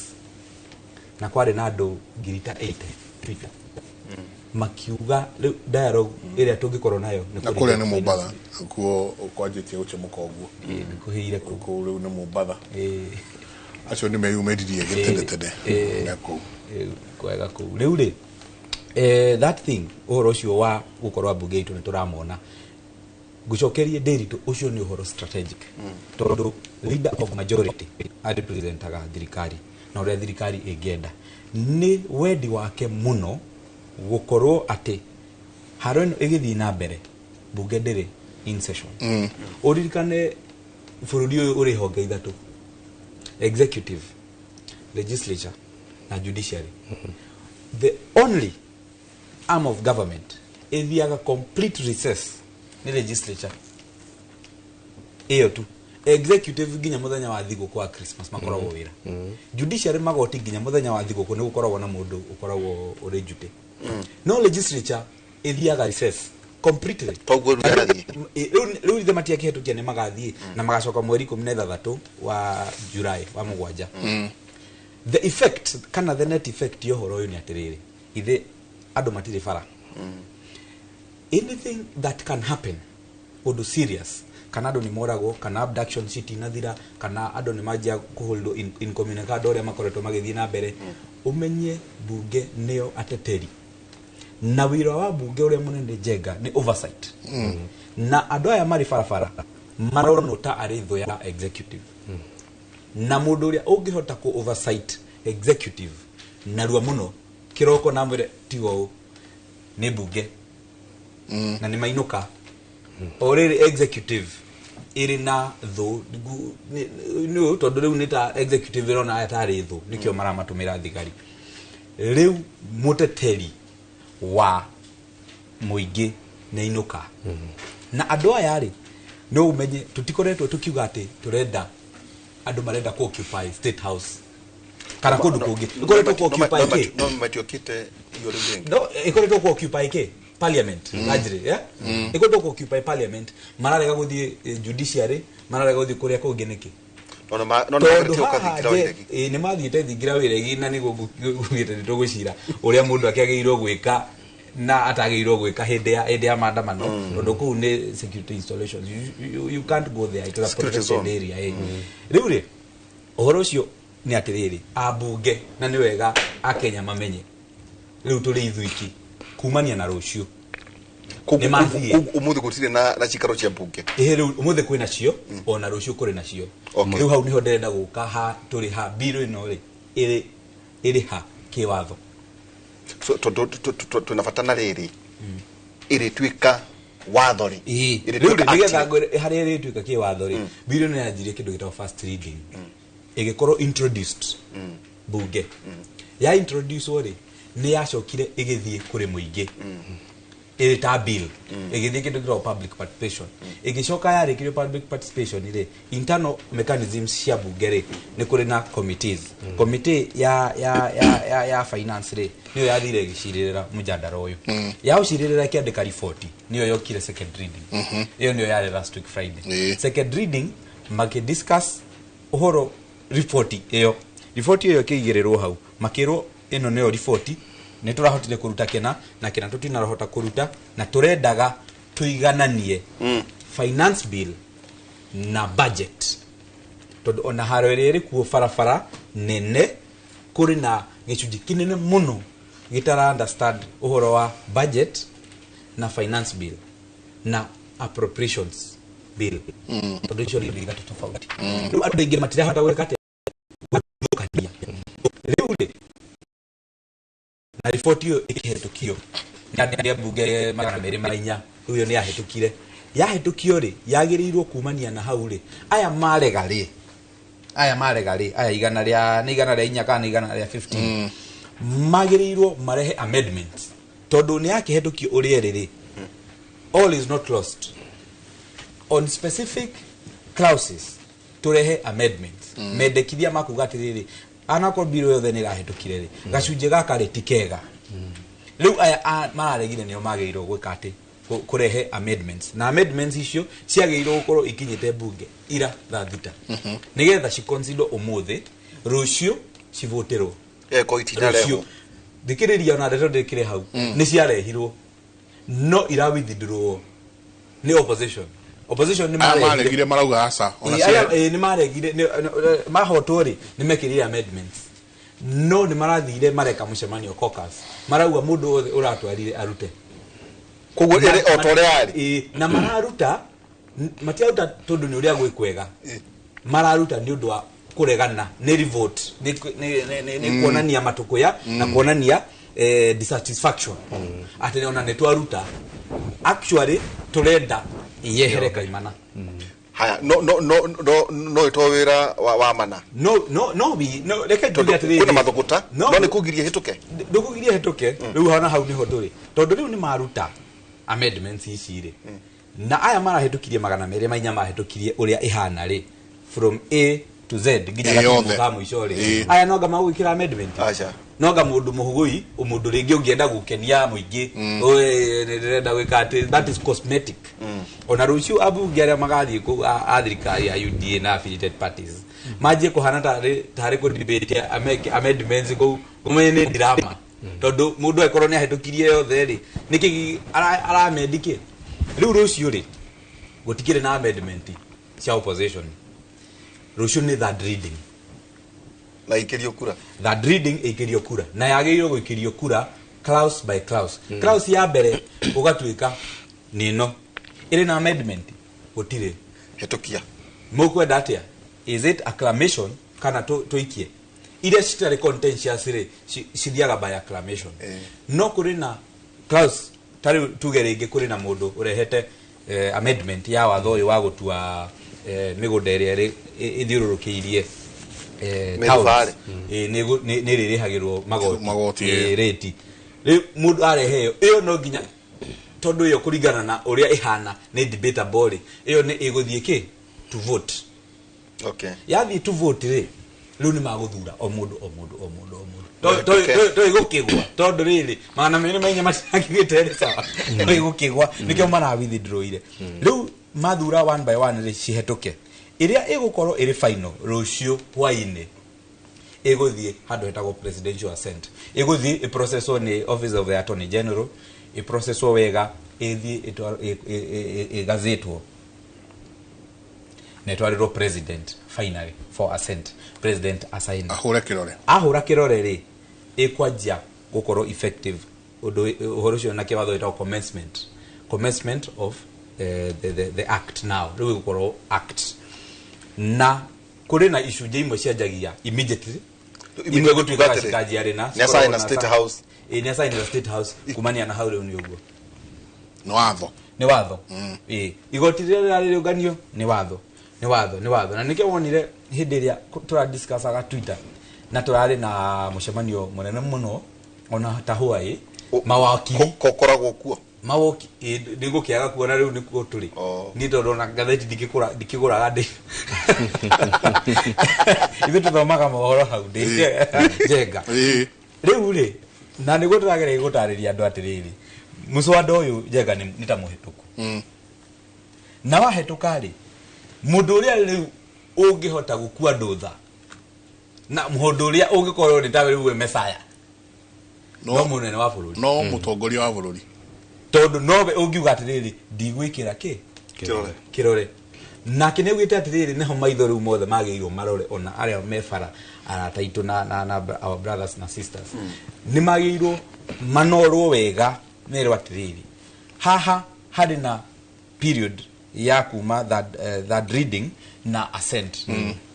Speaker 22: na kwarĩ na andũ 80,000 Twitter makiuga rĩu dialogue ĩrĩa tũngĩkorwo nayo
Speaker 1: nĩ kũrĩa nĩ Mombatha kuo kwanjĩtie gũchemũka ũguo
Speaker 22: kũhĩire
Speaker 1: kũu rĩu nĩ Mombatha acio nĩ meyumĩririe gĩtene tene na kũu
Speaker 22: kwega kũu rĩu rĩ that thing ũhoro ũcio wa gũkorwo ambunge aitũ nĩ tũramona ngũcokerie Ndĩritũ ũcio nĩ ũhoro strategic tondũ leader of majority arepresentaga thirikari na ũrĩa thirikari ĩngĩenda nĩ wendi wake mũno gũkorwo atĩ haro ĩno ĩgĩthiĩ na mbere bunge ndĩrĩ in session. Ũririkane bũrũri ũyũ ũrĩ honge ithatũ, executive, legislature na judiciary. The only arm of government ĩthiaga complete recess nĩ legislature ĩyo tu. Executive nginya mũthenya wa thigũkũ wa Christmas makoragwo wĩra. Judiciary magoti nginya mũthenya wa thigũkũ nĩ gũkoragwo na mũndũ ũkoragwo ũrĩ duty. No legislature ĩthiaga recess completely.
Speaker 2: Toguo
Speaker 22: rĩu ithe matiakĩhetũkia nĩ magathiĩ na magacoka mweri 16 wa July wa mũgwanja. The effect kana the net effect ya ũhoro ũyũ nĩ atĩrĩrĩ ithe andũ matirĩ bara. Anything that can happen ũndũ serious kana andũ nĩ moragwo kana abduction citinathira kana andũ nĩ manjia kũholdwo incommunicado ũrĩa makoretwo magĩthiĩ na mbere ũmenye bunge nĩo ateteri na wĩra wa bunge ũrĩa mũnene Njenga nĩ oversight. Na andũ aya marĩ barabara maronwo ta arĩ thũ ya executive. Na mũndũ ũrĩa ũngĩhota kũ oversight executive narua mũno kĩroko na mwĩre tiga ũũ nĩ bunge na nĩ mainũka. O rĩrĩ executive ĩrĩ na thũ nĩ tondũ rĩu nĩ ta executive ĩrona aya tarĩ thũ nĩkĩo maramatũmĩra thigari. Rĩu mũteteri wa mũingĩ nĩ ainũka. Na andũ aya rĩ no ũmenye tũtikoretwo tũkiuga atĩ tũrenda andũ marenda ku occupy state house kana kũndũ kũngĩ ĩkoretwo ku occupy kĩ
Speaker 2: no matiokĩte iyo rĩu rĩngĩ
Speaker 22: no ĩkoretwo ku occupy kĩ parliament largely yeah ĩkoretwo ku occupy parliament mararega gũthiĩ judiciary mararega gũthiĩ kũrĩa kũngĩ nĩkĩ
Speaker 7: No
Speaker 22: Tondũ
Speaker 7: nĩ
Speaker 22: haha
Speaker 7: thingira
Speaker 22: nje-
Speaker 7: Wairegi.
Speaker 22: ĩĩ, nĩ mathiĩte thingira Wairegi na nĩguo ngugĩte nĩ tũgũcira ũrĩa mũndũ akĩagĩrĩirwo gwĩka na atagĩrĩirwo gwĩka hĩndĩ ya maandamano, tondũ kũu nĩ security installations. You can't go there, it is a
Speaker 7: Security
Speaker 22: protected
Speaker 7: zone.
Speaker 22: area. Ĩĩ. Rĩu rĩ, ũhoro ũcio nĩ atĩrĩrĩ, ambunge, na nĩ wega akenya mamenye rĩu tũrĩ ithuiki kumania na rũciũ nĩ mathiĩ.
Speaker 7: Umuthi gũtirĩ na cikaro cia mbunge.
Speaker 22: Ĩhĩ, rĩu ũmũthĩ kwĩ nacio, ona rũciũ kũrĩ nacio. Rĩu hau nĩho ndĩrenda gũka, ha tũrĩ ha mbirũ ĩno rĩ, ĩrĩ ha kĩwatho?
Speaker 7: So tondũ twĩna bata na rĩrĩ ĩrĩtuĩka watho rĩ?
Speaker 22: Rĩu rĩ, nĩgetha ngwĩre harĩa ĩrĩtuĩka kĩwatho rĩ, mbirũ ĩno yanjirie kĩndũ gĩtagwo first reading, ĩgĩkorwo introduced bunge. Ya introduce rĩ, nĩ yacokire ĩgĩthiĩ kũrĩ mũingĩ ĩrĩ ta bill, ĩgĩthiĩ kĩndũ gĩtagwo public participation. Ĩgĩcoka yarĩkirio public participation rĩ, internal mechanisms cia bunge rĩ, nĩ kũrĩ na committees. Committee ya finance rĩ, nĩyo yathire ĩgĩcirĩrĩra mũjandara ũyũ, yaũcirĩrĩra ĩkĩandĩka riboti, nĩyo yokire second reading. Ĩyo nĩyo yarĩ last week Friday, second reading. Makĩdiscuss ũhoro riboti ĩyo. Riboti ĩyo ĩkĩigĩrĩrwo hau, makĩrwo ĩno nĩyo riboti, nĩ tũrahotire kũruta kĩna na kĩna, tũtinarahota kũruta, na tũrendaga tũigananie finance bill na budget, tondũ ona haro ĩrĩa ĩrĩ kuo barabara nene, kũrĩ na gĩcunjĩ kĩnene mũno gĩtara understand ũhoro wa budget na finance bill na appropriations bill, tondũ icio nĩ indo ithatũ tofauti. Rĩu andũ aingĩ matirahota gwĩka atĩa, gũthũkania. Rĩu rĩ, na riboti ĩyo ĩkĩhetũkio nĩ ambunge 204. Rĩu ĩyo nĩ yahĩtũkire. Yahĩtũkio rĩ, yagĩrĩirwo kumania na hau rĩ, aya marega rĩ, aya marega rĩ, aya igana rĩa nĩ 104 kana nĩ 115, magĩrĩirwo marehe amendments, tondũ nĩ yakĩhetũkio ũrĩa ĩrĩ rĩ, all is not lost. On specific clauses turehe amendments, mendekithia makuga atĩrĩrĩ, anakorwo mbirũ yothe nĩ ĩrahĩtũkire rĩ, gacunjĩ gaka rĩ ti kega. Rĩu aya mararegire nĩo magĩrĩirwo gwĩka atĩ kũrehe amendments, na amendments icio ciagĩrĩirwo gũkorwo ikinyĩte mbunge ira thaa 6, nĩgetha ciconsider ũmũthĩ, rũciũ civũtĩrwo.
Speaker 7: Eko itinarehwo.
Speaker 22: Rũciũ thikĩrĩria, ona ndeto ndĩkĩrĩ hau, nĩ ciarehirwo no irawithdraw nĩ opposition. Opposition nĩ
Speaker 1: Aya
Speaker 22: maregire.
Speaker 1: maregire marauga aca ona
Speaker 22: Ĩ, aya, ĩ, nĩ maregire, mahotwo rĩ, nĩ mekĩrire amendments, no nĩ marathire mareka mũcemanio caucus, marauga mũndũ wothe ũratwarire arute.
Speaker 7: Koguo ĩrĩ o ta ũrĩa yarĩ.
Speaker 22: Ĩ, na mararuta matiaruta tondũ nĩ ũrĩa gwĩ kwega, mararuta nĩ ũndũ wa kũregana, nĩ revolt, nĩ kuonania matũkũya na kuonania dissatisfaction, atĩ ona nĩ twaruta, actually tũrenda yehere kaimana.
Speaker 7: Haya, no ĩtwo wĩra wa mana.
Speaker 22: No no no reke
Speaker 7: Tondũ
Speaker 22: njuge atĩrĩrĩ,
Speaker 7: kwĩna mathũgũta,
Speaker 22: no
Speaker 7: no nĩ kũgiria ĩhĩtũke.
Speaker 22: Ndũkũgiria ĩhĩtũke. Rĩu hana hau nĩho tũrĩ, tondũ rĩu nĩ maruta amendments ici rĩ, na aya marahĩtũkirie 204 mahĩtũkirie ũrĩa ĩhana rĩ, from A to Z nginya
Speaker 1: Ĩ,
Speaker 22: gaturuma
Speaker 1: yothe.
Speaker 22: ka mũico rĩ,
Speaker 1: Ĩ.
Speaker 22: aya nonga magwĩkĩra amendment?
Speaker 7: Aca.
Speaker 22: Nonga mũndũ mũhũgũi, mũndũ rĩngĩ ũngĩenda gũkenia mũingĩ, "Oi, nĩ ndĩrenda gwĩka atĩ," that is cosmetic. Ona rũciũ ambunge arĩa magathiĩ kũu a thirikari ya UDA na affiliated parties manjie kũhana tarĩ kũ debate amendments kũu, ũmenye nĩ drama, tondũ mũndũ angĩkorwo nĩ ahĩtũkirie yothe rĩ, nĩkĩ aramendi kĩ? Rĩu rũciũ rĩ, gũtikĩrĩ na amendment cia opposition. Rũciũ nĩ third reading.
Speaker 7: Na ikĩrio kura.
Speaker 22: Third reading ĩikĩrio kura, na yagĩrĩirwo gũikĩrio kura clause by clause. Clause ya mbere ũgatuĩka nĩ ĩno ĩrĩ na amendment, gũtirĩ.
Speaker 7: Hĩtũkia.
Speaker 22: Mũkwenda atĩa? Is it acclamation kana tũikie iria citarĩ contentious rĩ, cithiaga by acclamation. No kũrĩ na clause, ta rĩu tuge rĩngĩ kũrĩ na mũndũ ũrehete amendment ya watho ũyũ wa gũtua mĩgũnda ĩrĩa ĩthiũrũrũkĩirie
Speaker 7: Mĩthubarĩ.
Speaker 22: towns, nĩ ĩrĩrĩhagĩrwo magoti.
Speaker 1: Magoti,
Speaker 22: Rĩti rĩu mũndũ arehe ĩyo, ĩyo no nginya, tondũ ĩyo kũringana na ũrĩa ĩhana nĩ debatable rĩ, ĩyo nĩ ĩgũthiĩ kĩ to vote. Yathiĩ to vote rĩ, rĩu nĩ magũthura o mũndũ, o mũndũ, o mũndũ, o mũndũ. To ĩgũkĩgwa, tondũ rĩrĩ 204 matirakĩgĩte rĩ, sawa, to ĩgũkĩgwa, nĩkĩo mara withdraw-ire. Rĩu mathura one by one rĩ, cihetũke. Ĩrĩa ĩgũkorwo ĩrĩ final rũciũ hwaĩ-inĩ ĩgũthiĩ handũ hetagwo presidential assent, ĩgũthiĩ ĩprocesswo nĩ office of the attorney general, ĩprocesswo wega, ĩthiĩ ĩgazetwo na ĩtwarĩrwo president finally for assent. President assign,
Speaker 1: ahũre kĩrore.
Speaker 22: Ahũra kĩrore rĩ, ĩkwanjia gũkorwo effective. Ũndũ ũhoro ũcio na kĩwatho ĩtagwo commencement of the act. Now rĩu ĩgũkorwo act, na kũrĩ na icunjĩ imwe cianjagia immediately, imwe gũtuĩkaga cikanjia rĩ na
Speaker 7: Nĩ asign na State House.
Speaker 22: Ĩ, nĩ asign na State House. Kumania na hau rĩu nĩ ũguo.
Speaker 1: Nĩ watho.
Speaker 22: Nĩ watho. Ĩ, igoti rĩrĩa rĩrarĩ rĩũnganio nĩ watho, nĩ watho, nĩ watho. Na nĩkĩo wonire hĩndĩ ĩrĩa tũradiscussaga Twitter na tũrarĩ na mũcemanio mũnene mũno ona ta hwaĩ, mawakiri
Speaker 7: Koragwo kuo.
Speaker 22: Mawoki ndigũkĩaga kuona rĩu nĩkuo tũrĩ niĩ, tondũ ona ngathĩti ndikĩgũraga, ndĩ ithuĩ tũthomaga mohoro hau ndĩ njenga rĩu rĩ. Na nĩguo tũrageria gũtarĩria andũ atĩrĩrĩ, mũswada ũyũ, njenga, nĩ ta mũhĩtũku, na wahĩtũka rĩ, mũndũ ũrĩa rĩu ũngĩhota gũkua ndũtha na mũndũ ũrĩa ũngĩkorwo nĩ ta rĩu we mesaya no mũnene wa bũrũri.
Speaker 1: No mũtongoria wa bũrũri.
Speaker 22: Tondũ nowe ũngiuga atĩrĩrĩ, ndigwĩkĩra kĩ
Speaker 7: kĩrore.
Speaker 22: Kĩrore. Nake nĩ augĩte atĩrĩrĩ, nĩho maitho rĩu mothe magĩrĩirwo marore, ona arĩa me bara, arata aitũ na our brothers na sisters, nĩ magĩrĩirwo manorwo wega, merwo atĩrĩrĩ, haha harĩ na period ya kuma that reading na assent.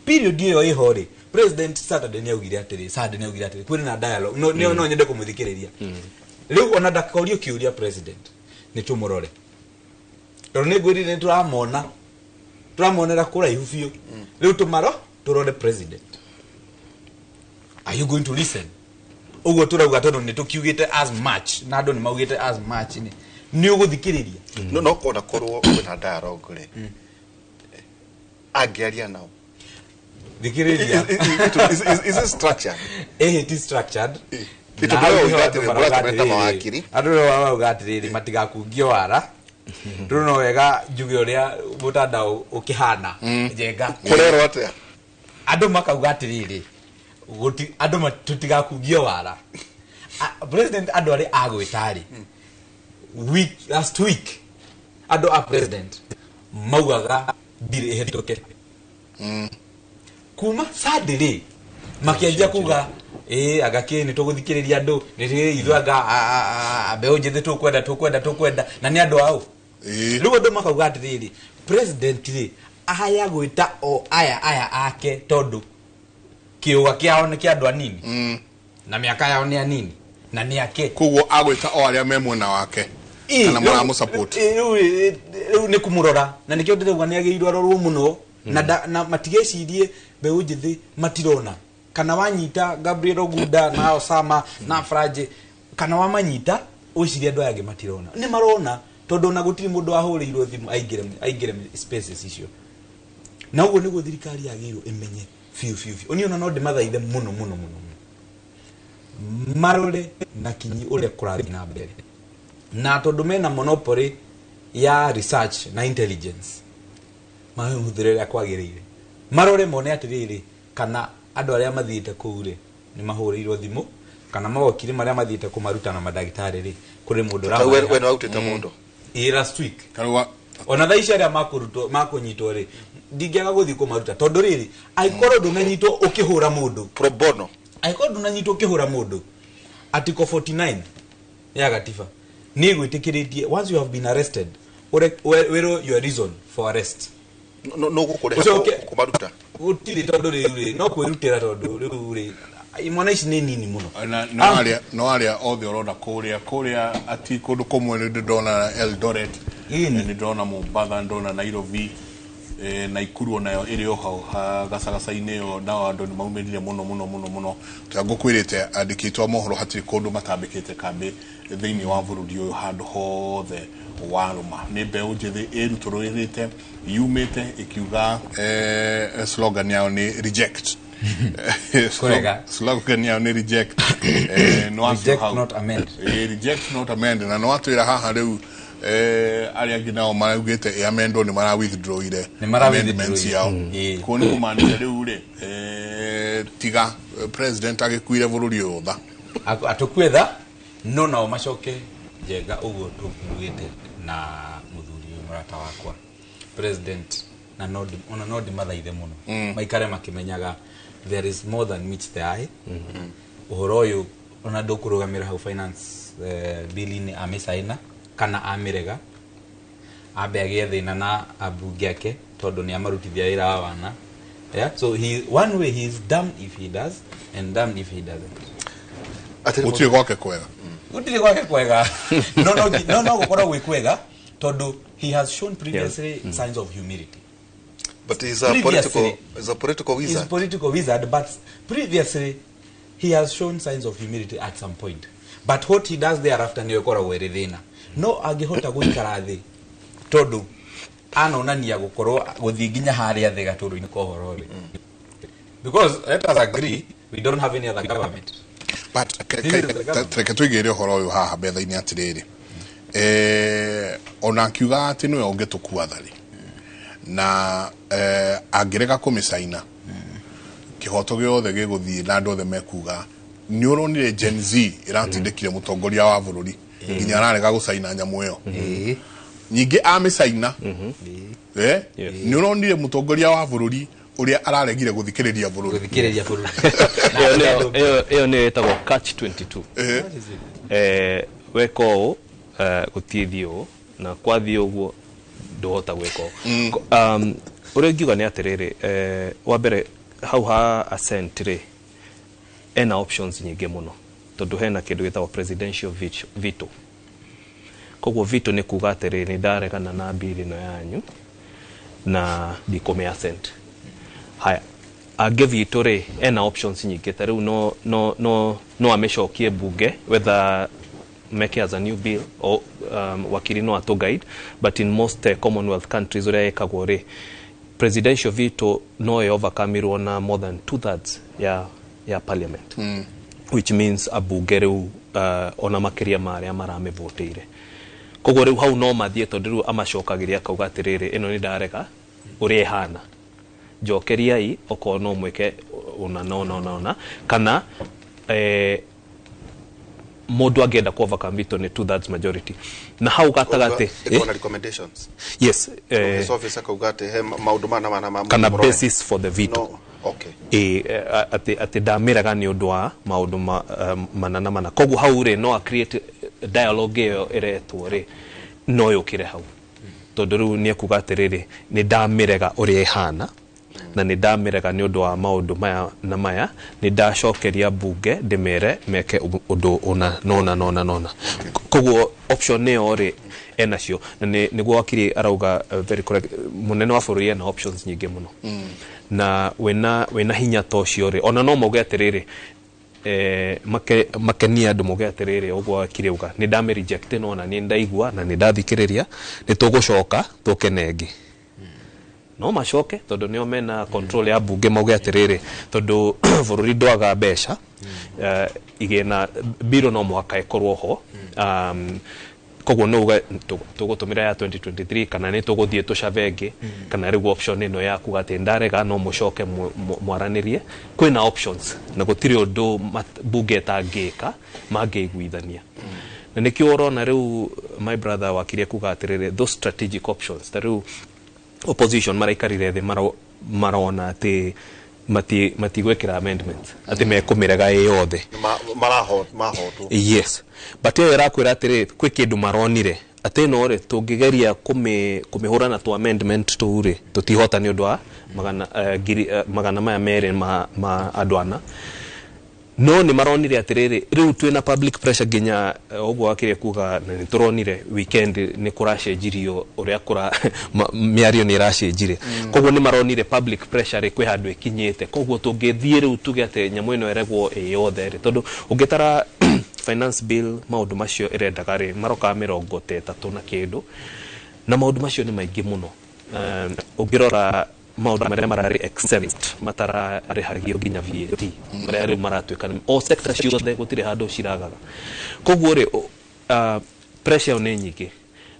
Speaker 22: Period ĩyo ĩho rĩ, president Saturday nĩ augire atĩrĩ, Sunday nĩ augire atĩrĩ, kwĩna na dialogue. No nyende kũmũthikĩrĩria rĩu, ona ndakorio kĩũria president, nĩ tũmũrore, tondũ nĩ ngwĩrire nĩ tũramona, tũramonera kũraihu biũ. Rĩu tũmaro tũrore president, are you going to listen? Ũguo tũrauga tondũ nĩ tũkiugĩte as much na andũ nĩ maugĩte as much, nĩ ũgũthikĩrĩria.
Speaker 7: No kona korwo kwĩna dialogue rĩ, angĩaria nao.
Speaker 22: Thikĩrĩria.
Speaker 7: Is it structured?
Speaker 22: Eh, it is structured.
Speaker 7: Ĩtondũ we uga atĩrĩ, mũratũmĩte mawakiri.
Speaker 22: Andũ rĩu marauga atĩrĩrĩ, matigakungie wara rĩu, no wega njuge ũrĩa mũtandao ũkĩhana, njenga.
Speaker 7: Kũrerwo atĩa?
Speaker 22: Andũ makauga atĩrĩrĩ, andũ tũtigakungie wara. President, andũ arĩa agwĩta rĩ, week last week, andũ a president maugaga bill ĩhetũke. Kuma Sunday rĩ, makĩanjia kuga ĩ anga kĩ nĩ tũgũthikĩrĩria andũ, nĩ ithuĩ anga mbeũ njĩthĩ tũkwenda, tũkwenda, tũkwenda, na nĩ andũ ao. Rĩu andũ makauga atĩrĩrĩ, president rĩ, aya gwĩta o aya ake, tondũ kĩũga kĩao nĩ kĩa andũ anini na mĩaka yao nĩ anini na nĩ ake.
Speaker 1: Koguo agwĩta o arĩa me mwena wake kana maramũ-support.
Speaker 22: Rĩu nĩ kũmũrora, na nĩkĩo ndĩrauga nĩ agĩrĩirwo arorwo mũno na matigecirie mbeũ njĩthĩ matirona, kana wanyita Gabriel Ogunda na Osama na Franje, kana wamanyita ũcirie andũ aya angĩ matirona. Nĩ marona, tondũ ona gũtirĩ mũndũ wahũrĩirwo thimũ aingĩre spaces icio. Na ũguo nĩguo thirikari yagĩrĩirwo ĩmenye biũ biũ biũ. Niĩ ona no ndĩmathaithe mũno mũno mũno mũno, marore na kinyi ũrĩa kũrathiĩ na mbere, na tondũ mena monopoly ya research na intelligence, mahũthĩre ũrĩa kwagĩrĩire, marore mone atĩrĩrĩ, kana andũ arĩa mathiĩte kũu rĩ, nĩ mahũrĩirwo thimũ, kana mawakiri marĩa mathiĩte kũmaruta na mandagĩtarĩ rĩ, kũrĩ mũndũ
Speaker 7: Ta we nĩwarutĩte mũndũ?
Speaker 22: Ĩ, last week. Ona thaa ici arĩa makũrutwo makũnyitwo rĩ, ndingĩaga gũthiĩ kũmaruta, tondũ rĩrĩ, angĩkorwo ndũnanyitwo ũkĩhũra mũndũ
Speaker 7: pro bono,
Speaker 22: angĩkorwo ndũnanyitwo ũkĩhũra mũndũ, article 49 ya gatiba nĩ ĩgwĩtĩkĩrĩtie, once you have been arrested, wĩrwo your reason for arrest.
Speaker 7: No gũkũrĩha kũmaruta?
Speaker 22: Gũtirĩ, tondũ rĩu rĩ, no kwĩrutĩra, tondũ rĩu rĩ, imwana ici nĩ nini mũno.
Speaker 1: Na no arĩa othe ũrona kũrĩa ati kũndũ kũmwe, nĩ ndona Eldoret, nĩ ndona Mombatha, ndona Nairobi, Naikuru onayo ĩrĩ o hau gacagaca-inĩ ĩyo, nao andũ nĩ maumĩrire mũno mũno mũno mũno. Ta ngũkwĩrĩte, andĩkĩtwo a mohoro hatirĩ kũndũ matambĩkĩte kambĩ thĩinĩ wa bũrũri ũyũ, handũ hothe warũma nĩ mbeũ njĩthĩ ĩrutũrũrĩte, yumĩte ĩkiuga, slogan yao nĩ reject.
Speaker 22: Kũrega.
Speaker 1: Slogan yao nĩ reject. No acio
Speaker 22: Reject,
Speaker 1: hau.
Speaker 22: not amend.
Speaker 1: Reject not amend. Na no atwĩra haha rĩu Arĩa angĩ nao maraugĩte ĩamendwo nĩ mara withdrawire
Speaker 22: Nĩ mara
Speaker 1: amendments
Speaker 22: withdrawire.
Speaker 1: yao. Kuo nĩ kũmaanisha rĩu rĩ, tiga president agĩkuire bũrũri ũyũ tha.
Speaker 22: Atũkue tha, no nao macoke Njenga ũguo tũkuĩte na mũthuri ũyũ mũrata wakwa president, na no ona no ndĩmathaithe mũno maikare makĩmenyaga there is more than meets the eye. Ũhoro ũyũ ona ndũkũrũgamĩra hau finance bill-inĩ amĩcaina kana amĩrega, ambe agĩe thĩna na ambunge ake tondũ nĩ amarutithia wĩra wa wana. Yeah? So he, one way, he is damned if he does and damned if he doesn't.
Speaker 1: Gũtirĩ gwake kwega.
Speaker 22: Gũtirĩ gwake kwega, no gũkorwo gwĩ kwega tondũ he has shown previously signs of humility.
Speaker 7: But he's a political, he's a political
Speaker 22: He's
Speaker 7: wizard.
Speaker 22: a political wizard, but previously he has shown signs of humility at some point. But what he does thereafter nĩyo ĩkoragwo ĩrĩ thĩna. No angĩhota gũikara thĩ, tondũ anonania gũkorwo gũthiĩ nginya harĩa thĩ gatũrũ-inĩ ka ũhoro rĩ. Because let us agree, we don't have any other government.
Speaker 1: But
Speaker 22: This is the government.
Speaker 1: reke tũigĩre ũhoro ũyũ haha metha-inĩ atĩrĩrĩ, ona akiuga atĩ nĩwe ũngĩtũkua tharĩ na angĩrega kũmĩcaina, kĩhoto gĩothe gĩgũthiĩ na andũ othe mekuga nĩ ũronire Gen Z ĩratindĩkire mũtongoria wa bũrũri nginya ararega gũcaina nyamũ ĩyo. Ningĩ amĩcaina, nĩ ũronire mũtongoria wa bũrũri ũrĩa araregire gũthikĩrĩria bũrũri.
Speaker 22: Gũthikĩrĩria bũrũri.
Speaker 4: Ĩyo nĩyo ĩtagwo catch 22. Weka ũũ, gũtiĩthiĩ ũũ, na kwathiĩ ũguo ndũhota gwĩka ũũ. Ũrĩa ingiuga nĩ atĩrĩrĩ, wa mbere hau ha assent rĩ, ena options nyingĩ mũno tondũ hena kĩndũ gĩtagwo presidential veto. Koguo veto nĩ kuga atĩrĩrĩ, nĩ ndaregana na bill ĩno yanyu na ndikũmĩ assent. Haya, angĩ veto rĩ, ena options nyingĩ. Ta rĩu no amĩcokie bunge, whether make as a new bill or wakiri no atũ guide, but in most Commonwealth countries ũrĩa ĩkagwo rĩ, presidential veto no ĩ overcomirwo na more than 2/3 ya parliament, which means abunge rĩu ona makĩria ma arĩa maramĩvotĩire. Koguo rĩu hau no mathiĩ, tondũ rĩu amacokagĩria akauga atĩrĩrĩ, ĩno nĩ ndarega ũrĩa ĩhana, njokeriai okorwo no mwĩke ũna na ũna ũna ũna, kana mũndũ angĩenda ku overcome veto nĩ 2/3 majority na hau gatagatĩ.
Speaker 7: Ĩkorwo na recommendations.
Speaker 4: Yes.
Speaker 7: His office akauga atĩ he maũndũ mana mana ma
Speaker 4: kana
Speaker 7: mũrore.
Speaker 4: Basis for the veto.
Speaker 7: No, okay.
Speaker 4: Ĩ atĩ ndamĩrega nĩ ũndũ wa maũndũ mana na mana. Koguo hau rĩ, no a create dialogue ĩyo ĩretwo rĩ, no yũkĩre hau, tondũ rĩu nĩ ekuga atĩrĩrĩ, nĩ ndamĩrega ũrĩa ĩhana na nĩ ndamĩrega nĩ ũndũ wa maũndũ maya na maya, nĩ ndacokeria bunge ndĩmere meke ũndũ ũna na ũna na ũna na ũna. Koguo option ĩyo rĩ, enacio, na nĩguo wakiri arauga, very correct, mũnene wa bũrũri ena options nyingĩ mũno na wĩna hinya ta ũcio rĩ, ona no mauge atĩrĩrĩ, makenie andũ, mauge atĩrĩrĩ, ũguo wakiri auga, nĩ ndamĩ reject, no ona nĩ ndaigua na nĩ ndathikĩrĩria, nĩ tũgũcoka tũke na ĩngĩ. No macoke tondũ nĩo mena control ya bunge, mauge atĩrĩrĩ, tondũ bũrũri ndwaga mbeca, igĩna biro no mũhaka ĩkorwo ho. Koguo no uge tũgũtũmĩra ya 2023 kana nĩ tũgũthiĩ tũcave ĩngĩ, kana rĩu option ĩno ya kuga atĩ ndarega, no mũcoke mwaranĩrie. Kwĩna options na gũtirĩ ũndũ bunge ĩtangĩka mangĩiguithania, na nĩkĩo ũrona rĩu my brother wakirie kuga atĩrĩrĩ, those strategic options, ta rĩu opposition maraikarire thĩ, marona atĩ matigwĩkĩra amendment, atĩ mekũmĩrega ĩ yothe.
Speaker 7: Mahotwo.
Speaker 4: Yes, but ĩyo ĩrakwĩra atĩrĩ, kwĩ kĩndũ maronire atĩ ĩno rĩ, tũngĩgeria kũmĩhũra na tũ amendment tũu rĩ, tũtihota nĩ ũndũ wa magana, ngiri, 200 ma andũ ana. No nĩ maronire atĩrĩrĩ, rĩu twĩna public pressure nginya ũguo wakĩrĩa kuga, na nĩ tũronire weekend nĩ kũracenjirio ũrĩa kũra mĩario nĩ ĩracenjire. Koguo nĩ maronire public pressure rĩ, kwĩ handũ ĩkinyĩte. Koguo tũngĩthiĩ rĩu tuge atĩ nyamũ ĩno ĩregwo ĩ yothe rĩ, tondũ ũngĩtara finance bill maũndũ macio ĩrendaga rĩ, marokaga 30 na kĩndũ, na maũndũ macio nĩ maingĩ mũno. Ũngĩrora maũndũ marĩa mararĩ exempt, matararĩhagio nginya VAT, marĩa rĩu maratuĩka o sector ciothe gũtirĩ handũ ciragaga. Koguo rĩ, pressure ĩyo nĩ nyingĩ.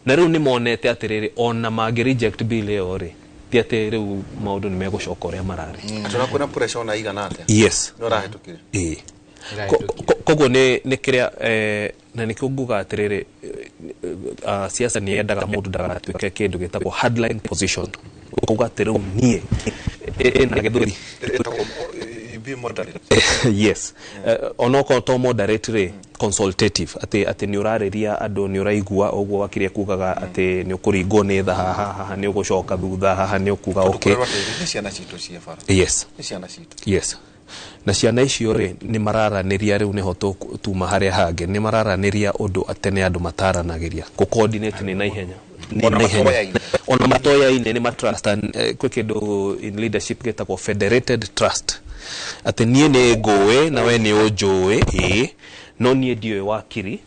Speaker 4: Na rĩu nĩ monete atĩrĩrĩ, ona mangĩ reject bill ĩyo rĩ, ti atĩ rĩu maũndũ nĩ megũcoka ũrĩa mararĩ.
Speaker 7: Atĩ ona kwĩna pressure ona igana atĩa,
Speaker 4: Yes.
Speaker 7: nĩ ũrahĩtũkire.
Speaker 4: Ĩĩ. Koguo nĩ kĩrĩa na nĩkĩo nguga atĩrĩrĩ, siasa nĩ yendaga mũndũ ndagatuĩke kĩndũ gĩtagwo hardline position, ũkauga atĩ rĩu niĩ ĩna gĩthũri.
Speaker 7: Ĩtagwo, be moderate.
Speaker 4: Yes, onokorwo to moderate rĩ, consultative, atĩ nĩ ũrarĩria andũ, nĩ ũraigua ũguo wakiri kugaga atĩ nĩ ũkũringwo nĩ tha haha, haha nĩ ũgũcoka thutha, haha nĩ ũkuga okay.
Speaker 7: Tũkorwo atĩrĩrĩ, nĩ ciana citũ ciĩ bara.
Speaker 4: Yes.
Speaker 7: Nĩ ciana citũ.
Speaker 4: Yes, na ciana icio rĩ, nĩ mararanĩria rĩu, nĩho tuma harĩa hangĩ, nĩ mararanĩria ũndũ atene andũ mataranagĩria. Kũ coordinate nĩ naihenya, nĩ
Speaker 7: Ona
Speaker 4: naihenya.
Speaker 7: matoyaine.
Speaker 4: Ona matoyaine nĩ matrust. Kwĩ kĩndũ in leadership gĩtagwo federated trust, atĩ niĩ nĩ ngũĩ na we nĩ ũnjũĩ, ĩĩ, no niĩ ndiũĩ wakiri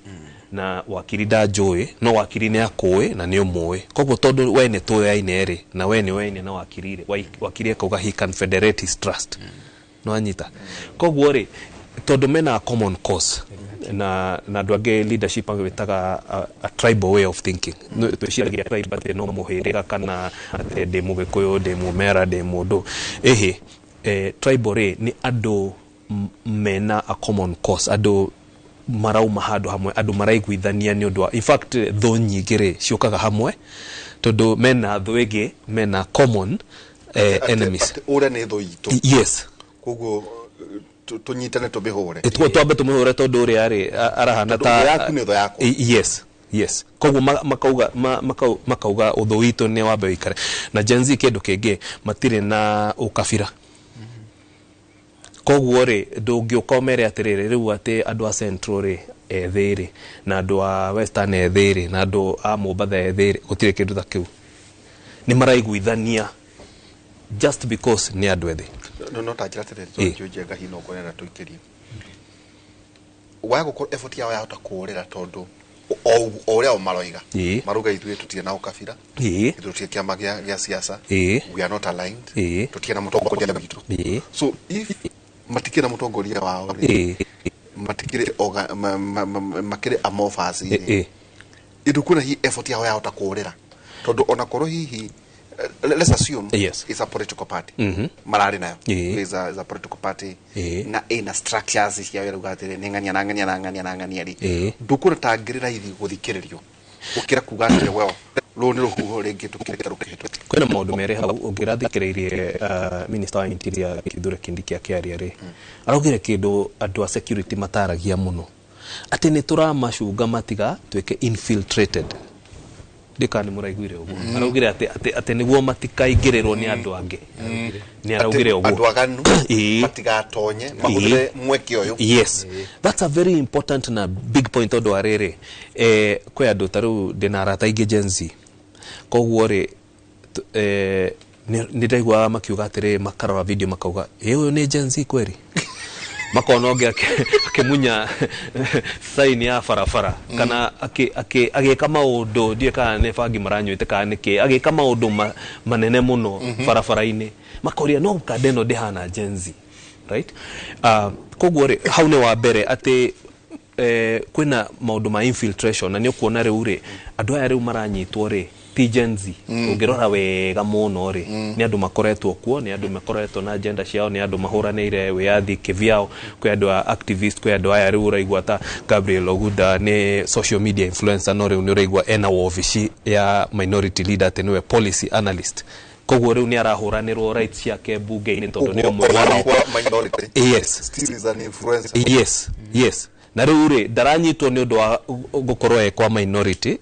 Speaker 4: na wakiri ndanjũĩ, no wakiri nĩ akũĩ na nĩ ũmũĩ. Koguo tondũ we nĩ tũyaine rĩ, na we nĩ ũyaine na wakiri rĩ, wakiri akauga he can federate his trust, no anyita. Koguo rĩ, tondũ mena a common cause na andũ angĩ, leadership wĩtaga a tribal way of thinking. Twĩciragia tribe atĩ no mũhĩrĩga, kana atĩ ndĩ mũgĩkũyũ, ndĩ mũmera, ndĩ mũndũ ĩhĩ. Tribal rĩ, nĩ andũ mena a common cause, andũ marauma handũ hamwe, andũ maraiguithania nĩ ũndũ wa, in fact, thũ nyingĩ rĩ ciũkaga hamwe tondũ mena thũ ĩngĩ, mena common enemies.
Speaker 7: Atĩ ũrĩa nĩ thũ itũ.
Speaker 4: Yes.
Speaker 7: Koguo tũnyitane tũmĩhũre.
Speaker 4: Twambe tũmĩhũre tondũ ũrĩa rĩ arahana
Speaker 7: Tondũ
Speaker 4: ta
Speaker 7: thũ yaku nĩ thũ yakwa.
Speaker 4: Yes, koguo makauga makauga ũthũ witũ nĩ wambe ũikare. Na Gen Z, kĩndũ kĩngĩ, matirĩ na ũkabira. Koguo rĩ, ndũngĩũka ũmere atĩrĩrĩ, rĩu atĩ andũ a Central rĩ ethĩ rĩ, na andũ a Western ethĩ rĩ, na andũ a Mombatha ethĩ rĩ, gũtirĩ kĩndũ ta kĩu. Nĩ maraiguithania just because nĩ andũ ethĩ.
Speaker 7: No ta njĩra atĩrĩrĩ,
Speaker 4: Ĩ.
Speaker 7: tondũ njenga hihi no ngorera tũikĩrie waya gũkorwo effort yao yahota kũũrĩra, tondũ o ũrĩa o maroiga, marauga ithuĩ tũtirĩ na ũkabira, ithuĩ tũtirĩ kĩama gĩa siasa, we are not aligned, tũtirĩ na mũtongoria witũ. So if matikĩrĩ na mũtongoria wao rĩ, matikĩrĩ makĩrĩ amorphous rĩ, ĩndũ hihi effort yao yahota kũũrĩra, tondũ ona korwo hihi, let's assume it's a political party mararĩ nayo, is a political party na ĩna structures ciao, ĩrauga atĩrĩ nĩ ng'ania na ng'ania na ng'ania na ng'ania rĩ, ndũkuona ta ngĩrĩ raithi gũthikĩrĩrio gũkĩra kuga atĩrĩ, well, rũrũ nĩ rũhuho rĩngĩ tũkĩreke rũkĩhĩtũke?
Speaker 4: Kwĩna maũndũ merĩ hau. Ũngĩrathikĩrĩirie minister wa interior Kithure Kindiki akĩaria rĩ, araugire kĩndũ andũ a security mataragia mũno, atĩ nĩ tũramacunga matiga tuĩke infiltrated. Ndika nĩ mũraiguire ũguo? Araugire atĩ nĩguo matikaingĩrĩrwo nĩ andũ angĩ, nĩ araugire
Speaker 7: Atĩ
Speaker 4: ũguo.
Speaker 7: Andũ aganu matigatonye mahũthĩre mweke ũyũ.
Speaker 4: Yes, that's a very important na big point, tondũ wa rĩrĩ, kwĩ andũ ta rĩu ndĩna arata aingĩ Gen Z. Koguo rĩ, nĩ ndaiguaga makiuga atĩrĩ, makarora video makauga, "Ĩ, ũyũ nĩ Gen Z kweri?" Makona ũngĩ akĩmunya sign ya barabara, kana agĩka maũndũ, ndiũĩ kana nĩ bangi maranyuĩte kana nĩkĩ, agĩka maũndũ manene mũno barabara-inĩ, makoria, "No kanda ĩno ndĩhana Gen Z?" Right? Koguo rĩ, hau nĩ wa mbere atĩ kwĩna maũndũ ma infiltration, na nĩ ũkuona rĩu rĩ, andũ aya rĩu maranyitwo rĩ, ti Gen Z. Ũngĩrora wega mũno rĩ, nĩ andũ makoretwo kuo, nĩ andũ makoretwo na agenda ciao, nĩ andũ mahũranĩire wĩyathi kĩvyao. Kwĩ andũ a activist, kwĩ andũ aya rĩu ũraigua ta Gabriel Oguda nĩ social media influencer, no rĩu nĩ ũraigua ena wobici ya minority leader, atĩ nĩwe policy analyst. Koguo rĩu nĩ arahũranĩrwo rights ciake bunge-inĩ tondũ nĩ ũmwe wao.
Speaker 7: Minority
Speaker 4: Yes.
Speaker 7: still is an influencer.
Speaker 4: Yes, na rĩu rĩ, ndaranyitwo nĩ ũndũ wa gũkorwo e kwa minority,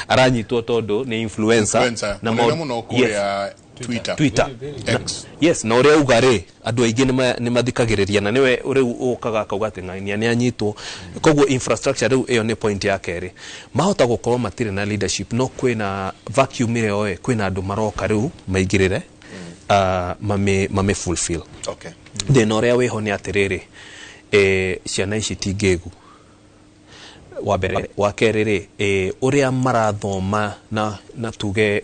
Speaker 4: aranyitwo tondũ nĩ influencer.
Speaker 1: Influencer.
Speaker 4: Na
Speaker 1: Mũnene mũno kũrĩa Twitter.
Speaker 4: Twitter.
Speaker 1: X.
Speaker 4: Yes, na ũrĩa auga rĩ, andũ aingĩ nĩ mathikagĩrĩria, na nĩwe rĩu ũkaga akauga atĩ ng'ania nĩ anyitwo. Koguo infrastructure rĩu ĩyo nĩ point ya kerĩ. Mahota gũkorwo matirĩ na leadership, no kwĩna vacuum ĩyo ĩ, kwĩna andũ maroka rĩu maingĩrĩre, mame fulfill. Thĩna ũrĩa wĩho nĩ atĩrĩrĩ, ciana ici ti ngĩgu, wa mbere. Wa kerĩ rĩ, ũrĩa marathoma na tuge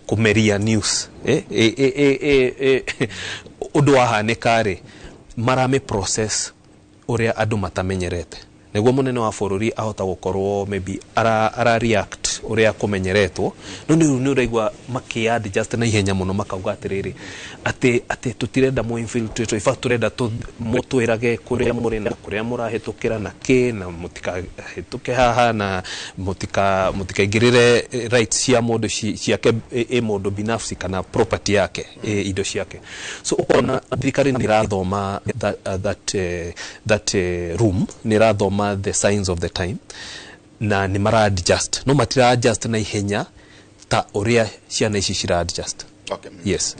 Speaker 4: kũmeria news, ũndũ wahanĩka rĩ, marame process ũrĩa andũ matamenyerete. Nĩguo mũnene wa bũrũri ahota gũkorwo maybe ara react. Ũrĩa kũmenyeretwo, no nĩ rĩu nĩ ũraigua makĩ adjust na ihenya mũno, makauga atĩrĩrĩ atĩ tũtirenda mũ infiltrate, in fact tũrenda mũtwĩrage kũrĩa mũrĩ na kũrĩa mũrahĩtũkĩra na kĩ, na mũtikahĩtũke haha na mũtikaingĩrĩre rights cia mũndũ ciake, ĩ mũndũ binafsi kana property yake, indo ciake. So ũkona thirikari nĩ ĩrathoma that room, nĩ ĩrathoma the signs of the time na nĩ mara adjust, no matira adjust na ihenya ta ũrĩa ciana ici cira adjust.
Speaker 7: Okay.
Speaker 4: Yes.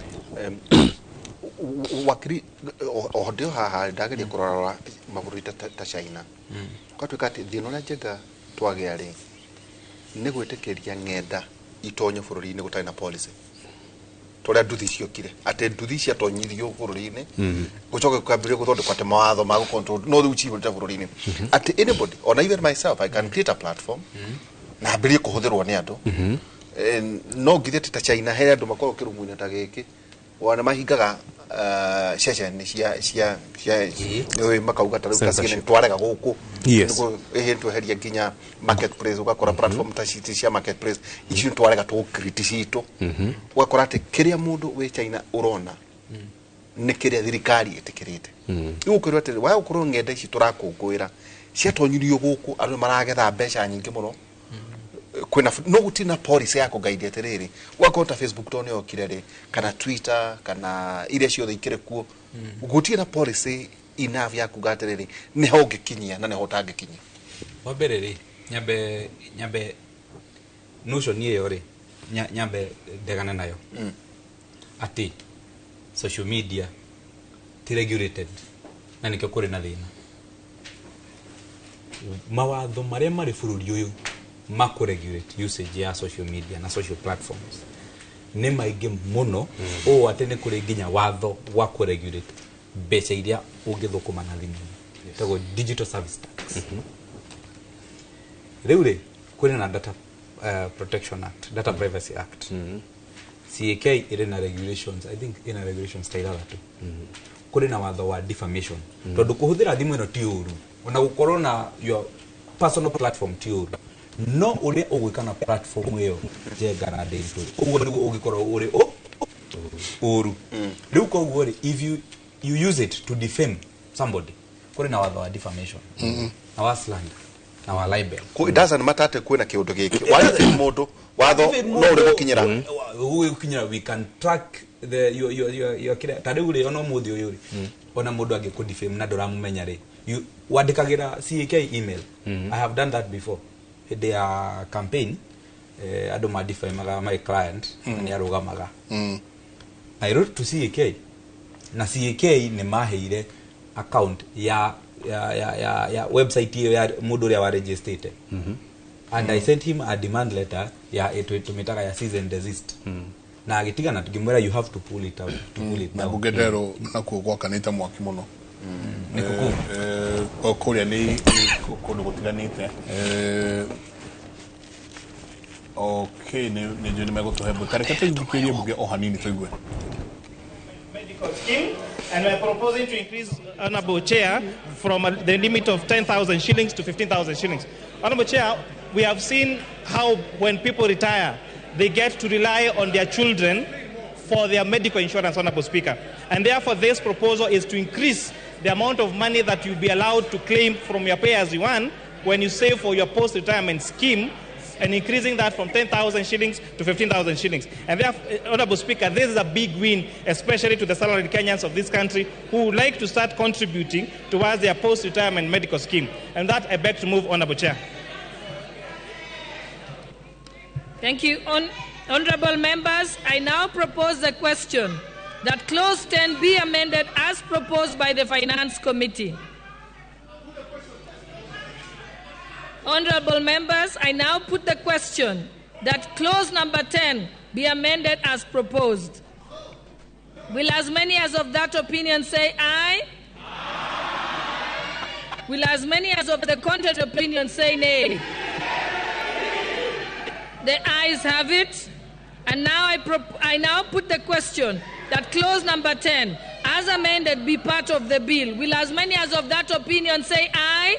Speaker 7: Wakiri o ndĩ o haha ndageria kũrora mabũrũri ta China, gwatuĩka atĩ thĩna ũrĩa Njenga twagĩa rĩ nĩ gwĩtĩkĩria ng'enda itonye bũrũri-inĩ gũtarĩ na policy, tũrĩa nduthi ciokire, atĩ nduthi ciatonyirio bũrũri-inĩ, gũcoka gũkambĩrĩria gũthondekwo atĩ mawatho ma gũ-control, no rĩu cihũrĩte bũrũri-inĩ atĩ anybody, ona even myself, I can create a platform na ambĩrĩrie kũhũthĩrwo nĩ andũ. No ngithe atĩ ta China he andũ makoragwo kĩrumu-inĩ ta gĩkĩ wana mahingaga ceceni cia makauga ta rĩu ta CNN
Speaker 4: Censorship.
Speaker 7: twarega gũkũ.
Speaker 4: Yes.
Speaker 7: Nĩguo ĩhĩ tweheria nginya marketplace, ũgakora platform ta cia marketplace icio twarega tũgũkriti citũ. Ũgakora atĩ kĩrĩa mũndũ wĩ China ũrona nĩ kĩrĩa thirikari ĩtĩkĩrĩte. Rĩu ũkwĩrwo atĩrĩ, waya gũkorwo ng'enda ici tũrakũngũĩra ciatonyirio gũkũ, andũ maragetha mbeca nyingĩ mũno, kwĩna no gũtirĩ na policy ya kũguide atĩrĩrĩ, ũgakorwo ta Facebook to nĩyokire rĩ, kana Twitter, kana iria ciothe ikĩrĩ kuo, gũtirĩ na policy enough ya kuga atĩrĩrĩ, nĩho ũngĩkinyia na nĩho ũtangĩkinyia.
Speaker 22: Wa mbere rĩ, nyambe notion ĩyo rĩ, nyambe ndegane nayo atĩ social media ti regulated na nĩkĩo kũrĩ na thĩna. Mawatho marĩa marĩ bũrũri ũyũ ma kũ-regulate usage ya social media na social platforms nĩ maingĩ mũno ũũ atĩ nĩ kũrĩ nginya watho wa kũ-regulate mbeca iria ũngĩthũkũma na thimũ, ĩtagwo digital service tax. Rĩu rĩ, kwĩna na Data Protection Act, Data Privacy Act. CAK ĩrĩ na regulations, I think ĩna regulations ta ithathatũ. Kũrĩ na watho wa defamation, tondũ kũhũthĩra thimũ ĩno ti ũru, ona gũkorwo na your personal platform ti ũru, no ũrĩa ũgwĩka na platform ĩyo, Njenga na Ndĩritũ, ũguo nĩguo ũngĩkorwo ũrĩ ũru. Rĩu koguo rĩ, if you use it to defame somebody, kũrĩ na watho wa defamation na wa slander na wa libel.
Speaker 7: It doesn't matter atĩ kwĩna kĩũndũ gĩkĩ warĩ mũndũ watho no ũrĩ gũkinyĩra.
Speaker 22: Gũkinyĩra, we can track the your kĩrĩa. Ta rĩu rĩ, ona ũmũthĩ ũyũ rĩ, ona mũndũ angĩkũ defame na ndũramũmenya rĩ, wandĩkagĩra CAK email. I have done that before hĩndĩ ya campaign. Andũ ma defamaga my client na nĩ arũgamaga. I wrote to CAK na CAK nĩ maheire account ya website ĩyo ya mũndũ ũrĩa waregistrĩte, and I sent him a demand letter ya tũmĩtaga ya cease and desist, na agĩtigana tũkĩmwĩra you have to pull it out, to pull it
Speaker 1: Na
Speaker 22: down.
Speaker 1: Bunge nakuo gwakanĩte mwaki mũno.
Speaker 22: Nĩ kũkũ?
Speaker 1: Kũrĩa nĩ kũndũ gũtiganĩte. Okay, nĩ njũĩ nĩ megũtũhe mbũ. Ta reke tũthikĩrĩrie mbunge o hanini tũigue.
Speaker 5: Medical scheme, and we are proposing to increase, Honorable Chair, from the limit of 10,000 shillings to 15,000 shillings. Honorable Chair, we have seen how when people retire, they get to rely on their children for their medical insurance, Honorable Speaker. And therefore, this proposal is to increase the amount of money that you'll be allowed to claim from your pay as you earn when you save for your post-retirement scheme, and increasing that from 10,000 shillings to 15,000 shillings. And therefore, Honorable Speaker, this is a big win, especially to the salaried Kenyans of this country who would like to start contributing towards their post-retirement medical scheme. And that I beg to move, Honorable Chair.
Speaker 8: Thank you. Honorable members, I now propose the question that Clause 10 be amended as proposed by the Finance Committee. Honorable members, I now put the question that Clause number 10 be amended as proposed. Will as many as of that opinion say aye? Will as many as of the contrary opinion say nay? The ayes have it. And now I now put the question that Clause number 10, as amended, be part of the bill. Will as many as of that opinion say aye?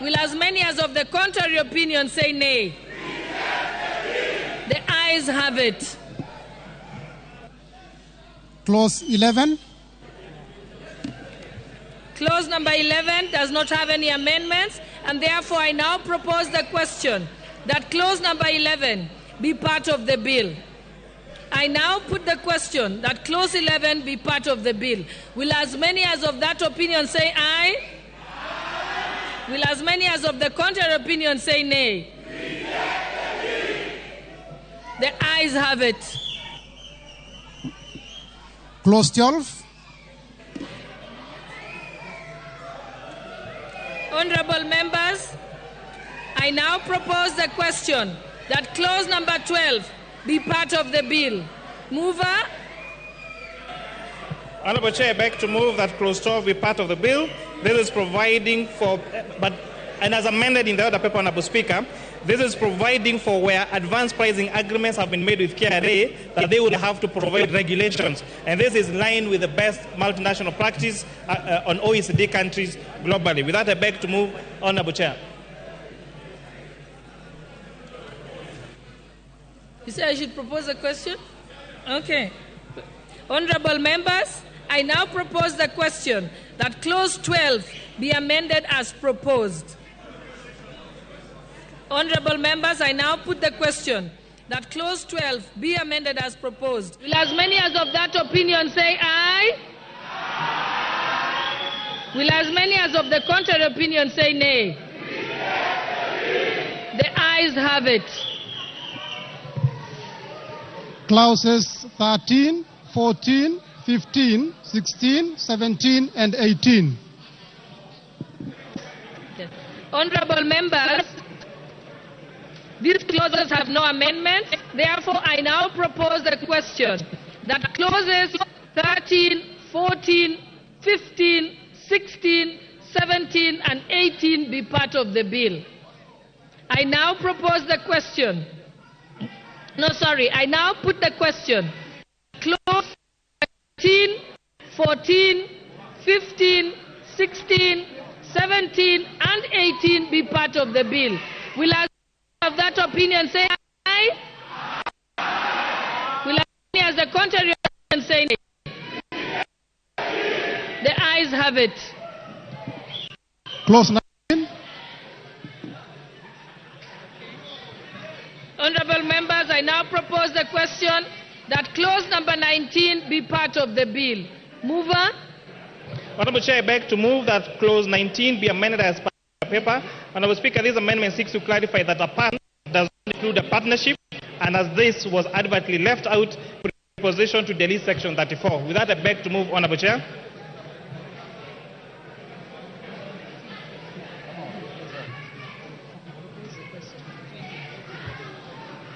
Speaker 8: Will as many as of the contrary opinion say nay? The ayes have it.
Speaker 9: Clause 11.
Speaker 8: Clause number 11 does not have any amendments, and therefore I now propose the question that clause number 11 be part of the bill. I now put the question that clause 11 be part of the bill. Will as many as of that opinion say aye? Aye. Will as many as of the contrary opinion say nay? The ayes have it.
Speaker 9: Clause 12.
Speaker 8: Honorable members, I now propose the question that clause number 12 be part of the bill. Mover.
Speaker 5: Honorable Chair, I beg to move that clause 12 be part of the bill. This is providing for, and as amended in the other paper, Honorable Speaker, this is providing for where advanced pricing agreements have been made with KRA that they would have to provide regulations. And this is in line with the best multinational practice on OECD countries globally. With that, I beg to move, Honorable Chair.
Speaker 8: You say I should propose a question? Okay. Honorable members, I now propose the question that clause 12 be amended as proposed. Honorable members, I now put the question that clause 12 be amended as proposed. Will as many as of that opinion say aye? Aye. Will as many as of the contrary opinion say nay? The ayes have it.
Speaker 9: Clauses 13, 14, 15, 16, 17, and 18.
Speaker 8: Okay. Honorable members, these clauses have no amendments. Therefore, I now propose the question that clauses 13, 14, 15, 16, 17, and 18 be part of the bill. I now propose the question. No, sorry. I now put the question. Clause 13, 14, 15, 16, 17, and 18 be part of the bill. Will as of that opinion say aye? Will as the contrary opinion say nay? The ayes have it.
Speaker 9: Clause 9.
Speaker 8: Honorable members, I now propose the question that clause number 19 be part of the bill. Mover.
Speaker 5: Honorable Chair, I beg to move that clause 19 be amended as per the paper. Honorable Speaker, this amendment seeks to clarify that a partner does not include a partnership, and as this was advertly left out, proposition to delete section 34. With that, I beg to move, Honorable Chair.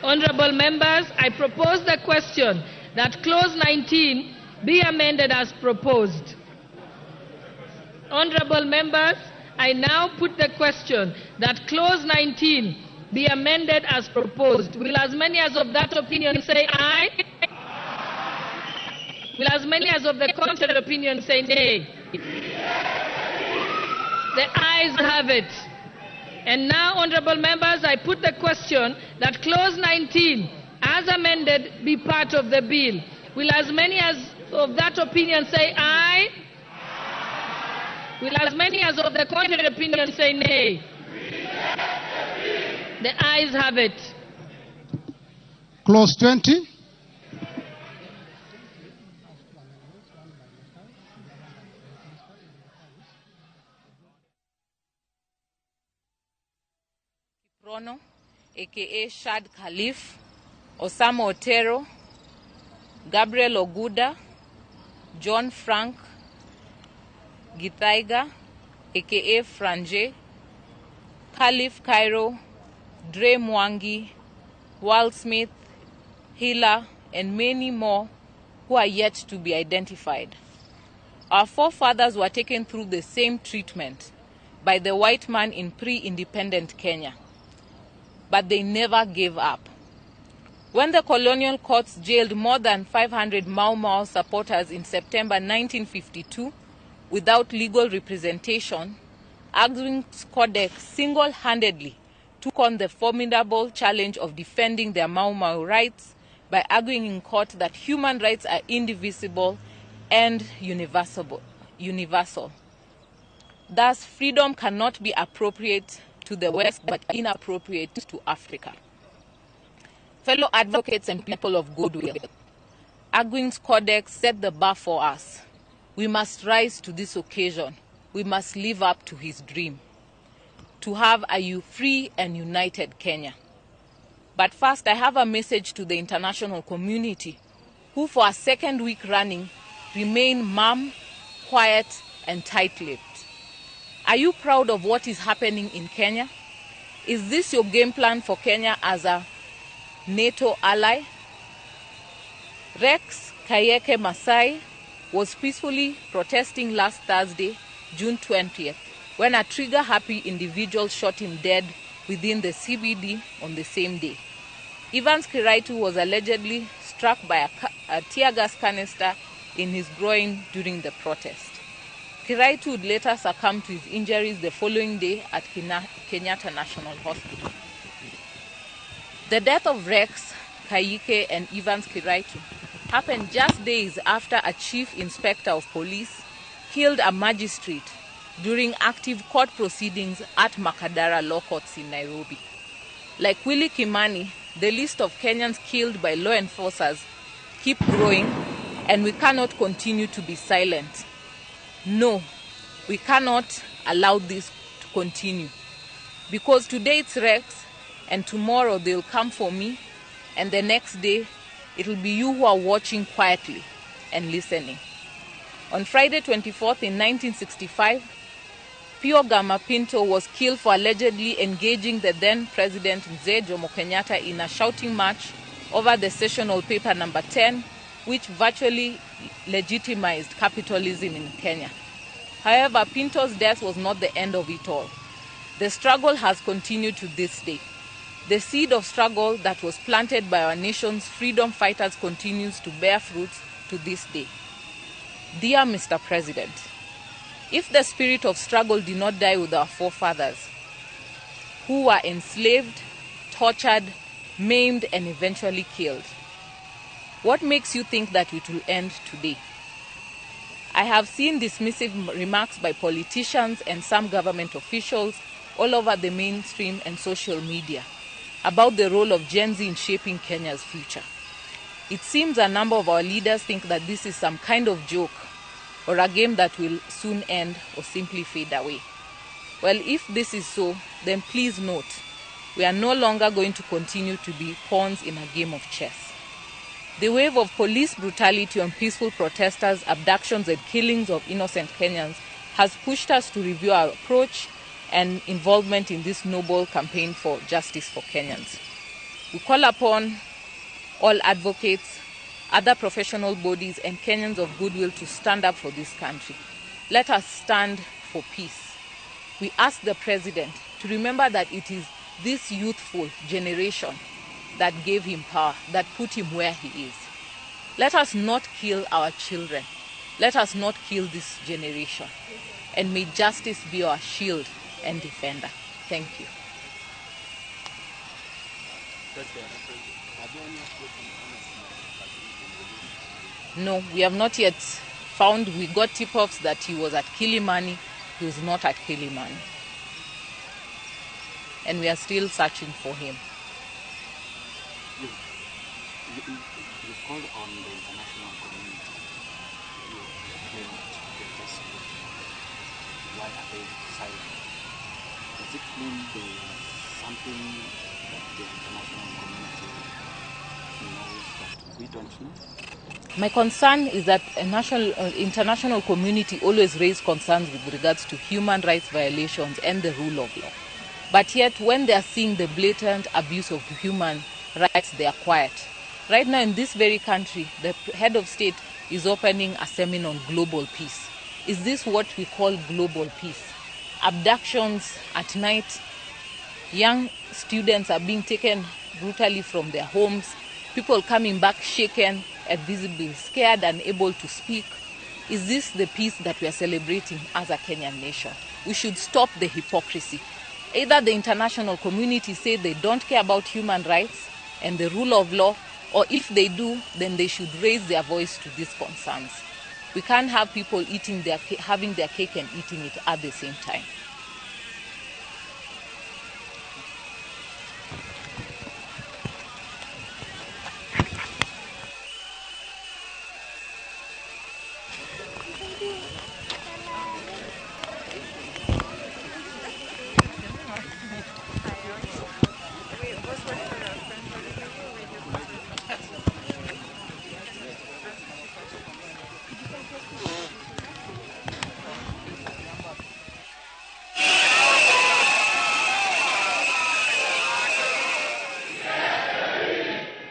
Speaker 8: Honorable members, I propose the question that clause 19 be amended as proposed. Honorable members, I now put the question that clause 19 be amended as proposed. Will as many as of that opinion say aye? Will as many as of the contrary opinion say nay? The ayes have it. And now, honorable members, I put the question that clause 19, as amended, be part of the bill. Will as many as of that opinion say aye? Will as many as of the contrary opinion say nay? The ayes have it.
Speaker 9: Clause 20.
Speaker 10: Rono, aka Shad Khalif, Osama Otero, Gabriel Oguda, John Frank Githaiga, aka Franje, Khalif Cairo, Dre Mwangi, Wal Smith, Hila, and many more who are yet to be identified. Our forefathers were taken through the same treatment by the white man in pre-independent Kenya, but they never gave up. When the colonial courts jailed more than 500 Mau Mau supporters in September 1952 without legal representation, Argwings Kodhek single-handedly took on the formidable challenge of defending their Mau Mau rights by arguing in court that human rights are indivisible and universal. Thus, freedom cannot be appropriate to the West but inappropriate to Africa. Fellow advocates and people of goodwill, Argwings Kodhek set the bar for us. We must rise to this occasion. We must live up to his dream, to have a free and united Kenya. But first, I have a message to the international community, who for a second week running remain mum, quiet, and tight-lipped. Are you proud of what is happening in Kenya? Is this your game plan for Kenya as a NATO ally? Rex Kayeke Masai was peacefully protesting last Thursday, June 20th, when a trigger-happy individual shot him dead within the CBD on the same day. Evans Kiraitu was allegedly struck by a tear gas canister in his groin during the protest. Kiraitu would later succumb to his injuries the following day at Kenyatta National Hospital. The death of Rex Kayike and Evans Kiraitu happened just days after a chief inspector of police killed a magistrate during active court proceedings at Makadara Law Courts in Nairobi. Like Willie Kimani, the list of Kenyans killed by law enforcers keep growing, and we cannot continue to be silent. No, we cannot allow this to continue. Because today it's Rex, and tomorrow they'll come for me, and the next day it'll be you who are watching quietly and listening. On Friday 24th in 1965, Pio Gama Pinto was killed for allegedly engaging the then President Mzee Jomo Kenyatta in a shouting match over the sessional paper number 10, which virtually legitimized capitalism in Kenya. However, Pinto's death was not the end of it all. The struggle has continued to this day. The seed of struggle that was planted by our nation's freedom fighters continues to bear fruits to this day. Dear Mr. President, if the spirit of struggle did not die with our forefathers, who were enslaved, tortured, maimed, and eventually killed, what makes you think that it will end today? I have seen dismissive remarks by politicians and some government officials all over the mainstream and social media about the role of Gen Z in shaping Kenya's future. It seems a number of our leaders think that this is some kind of joke or a game that will soon end or simply fade away. Well, if this is so, then please note, we are no longer going to continue to be pawns in a game of chess. The wave of police brutality on peaceful protesters, abductions and killings of innocent Kenyans has pushed us to review our approach and involvement in this noble campaign for justice for Kenyans. We call upon all advocates, other professional bodies and Kenyans of goodwill to stand up for this country. Let us stand for peace. We ask the president to remember that it is this youthful generation that gave him power, that put him where he is. Let us not kill our children. Let us not kill this generation. And may justice be our shield and defender. Thank you. No, we have not yet found. We got tip-offs that he was at Kilimani. He was not at Kilimani. And we are still searching for him.
Speaker 6: You've called on the international community. You claim that they're just watching. Why are they silent? Does it mean there's something that the international community knows that we don't know?
Speaker 10: My concern is that a international community always raises concerns with regards to human rights violations and the rule of law. But yet, when they are seeing the blatant abuse of human rights, they are quiet. Right now in this very country, the head of state is opening a seminar on global peace. Is this what we call global peace? Abductions at night, young students are being taken brutally from their homes, people coming back shaken and visibly scared and able to speak. Is this the peace that we are celebrating as a Kenyan nation? We should stop the hypocrisy. Either the international community say they don't care about human rights and the rule of law, or if they do, then they should raise their voice to these concerns. We can't have people eating their, having their cake and eating it at the same time.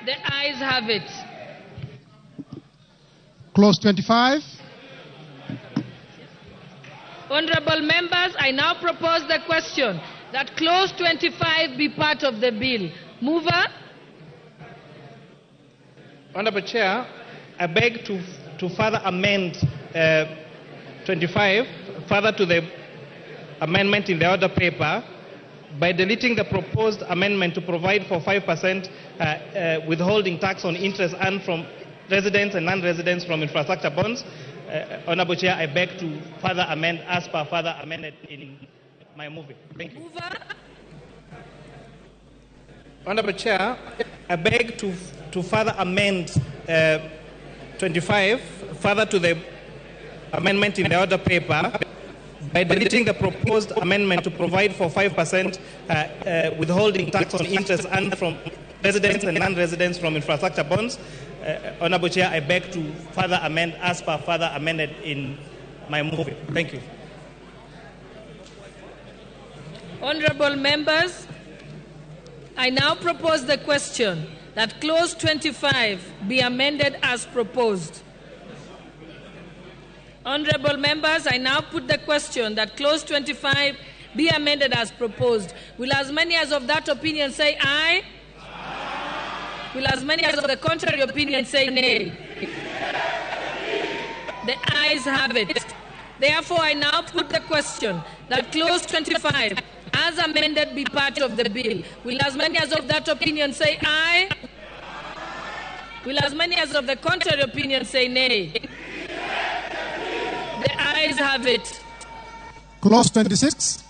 Speaker 10: The ayes have it.
Speaker 9: Clause 25.
Speaker 8: Honorable members, I now propose the question that Clause 25 be part of the bill. Mover.
Speaker 5: Honorable Chair, I beg to further amend 25, further to the amendment in the order paper, by deleting the proposed amendment to provide for 5% withholding tax on interest earned from residents and non-residents from infrastructure bonds. Honorable Chair, I beg to further amend as per further amended in my moving. Thank you.
Speaker 8: Mover.
Speaker 5: Honorable Chair, I beg to further amend 25, further to the amendment in the order paper, by deleting the proposed amendment to provide for 5% withholding tax on interest earned from residents and non-residents from infrastructure bonds. Honorable Chair, I beg to further amend as per further amended in my moving. Thank you.
Speaker 8: Honorable members, I now propose the question that Clause 25 be amended as proposed. Honorable members, I now put the question that Clause 25 be amended as proposed. Will as many as of that opinion say aye? Aye. Will as many as of the contrary opinion say nay? The ayes have it. Therefore, I now put the question that Clause 25, as amended, be part of the bill. Will as many as of that opinion say aye? Will as many as of the contrary opinion say nay? The ayes have it.
Speaker 9: Clause 26.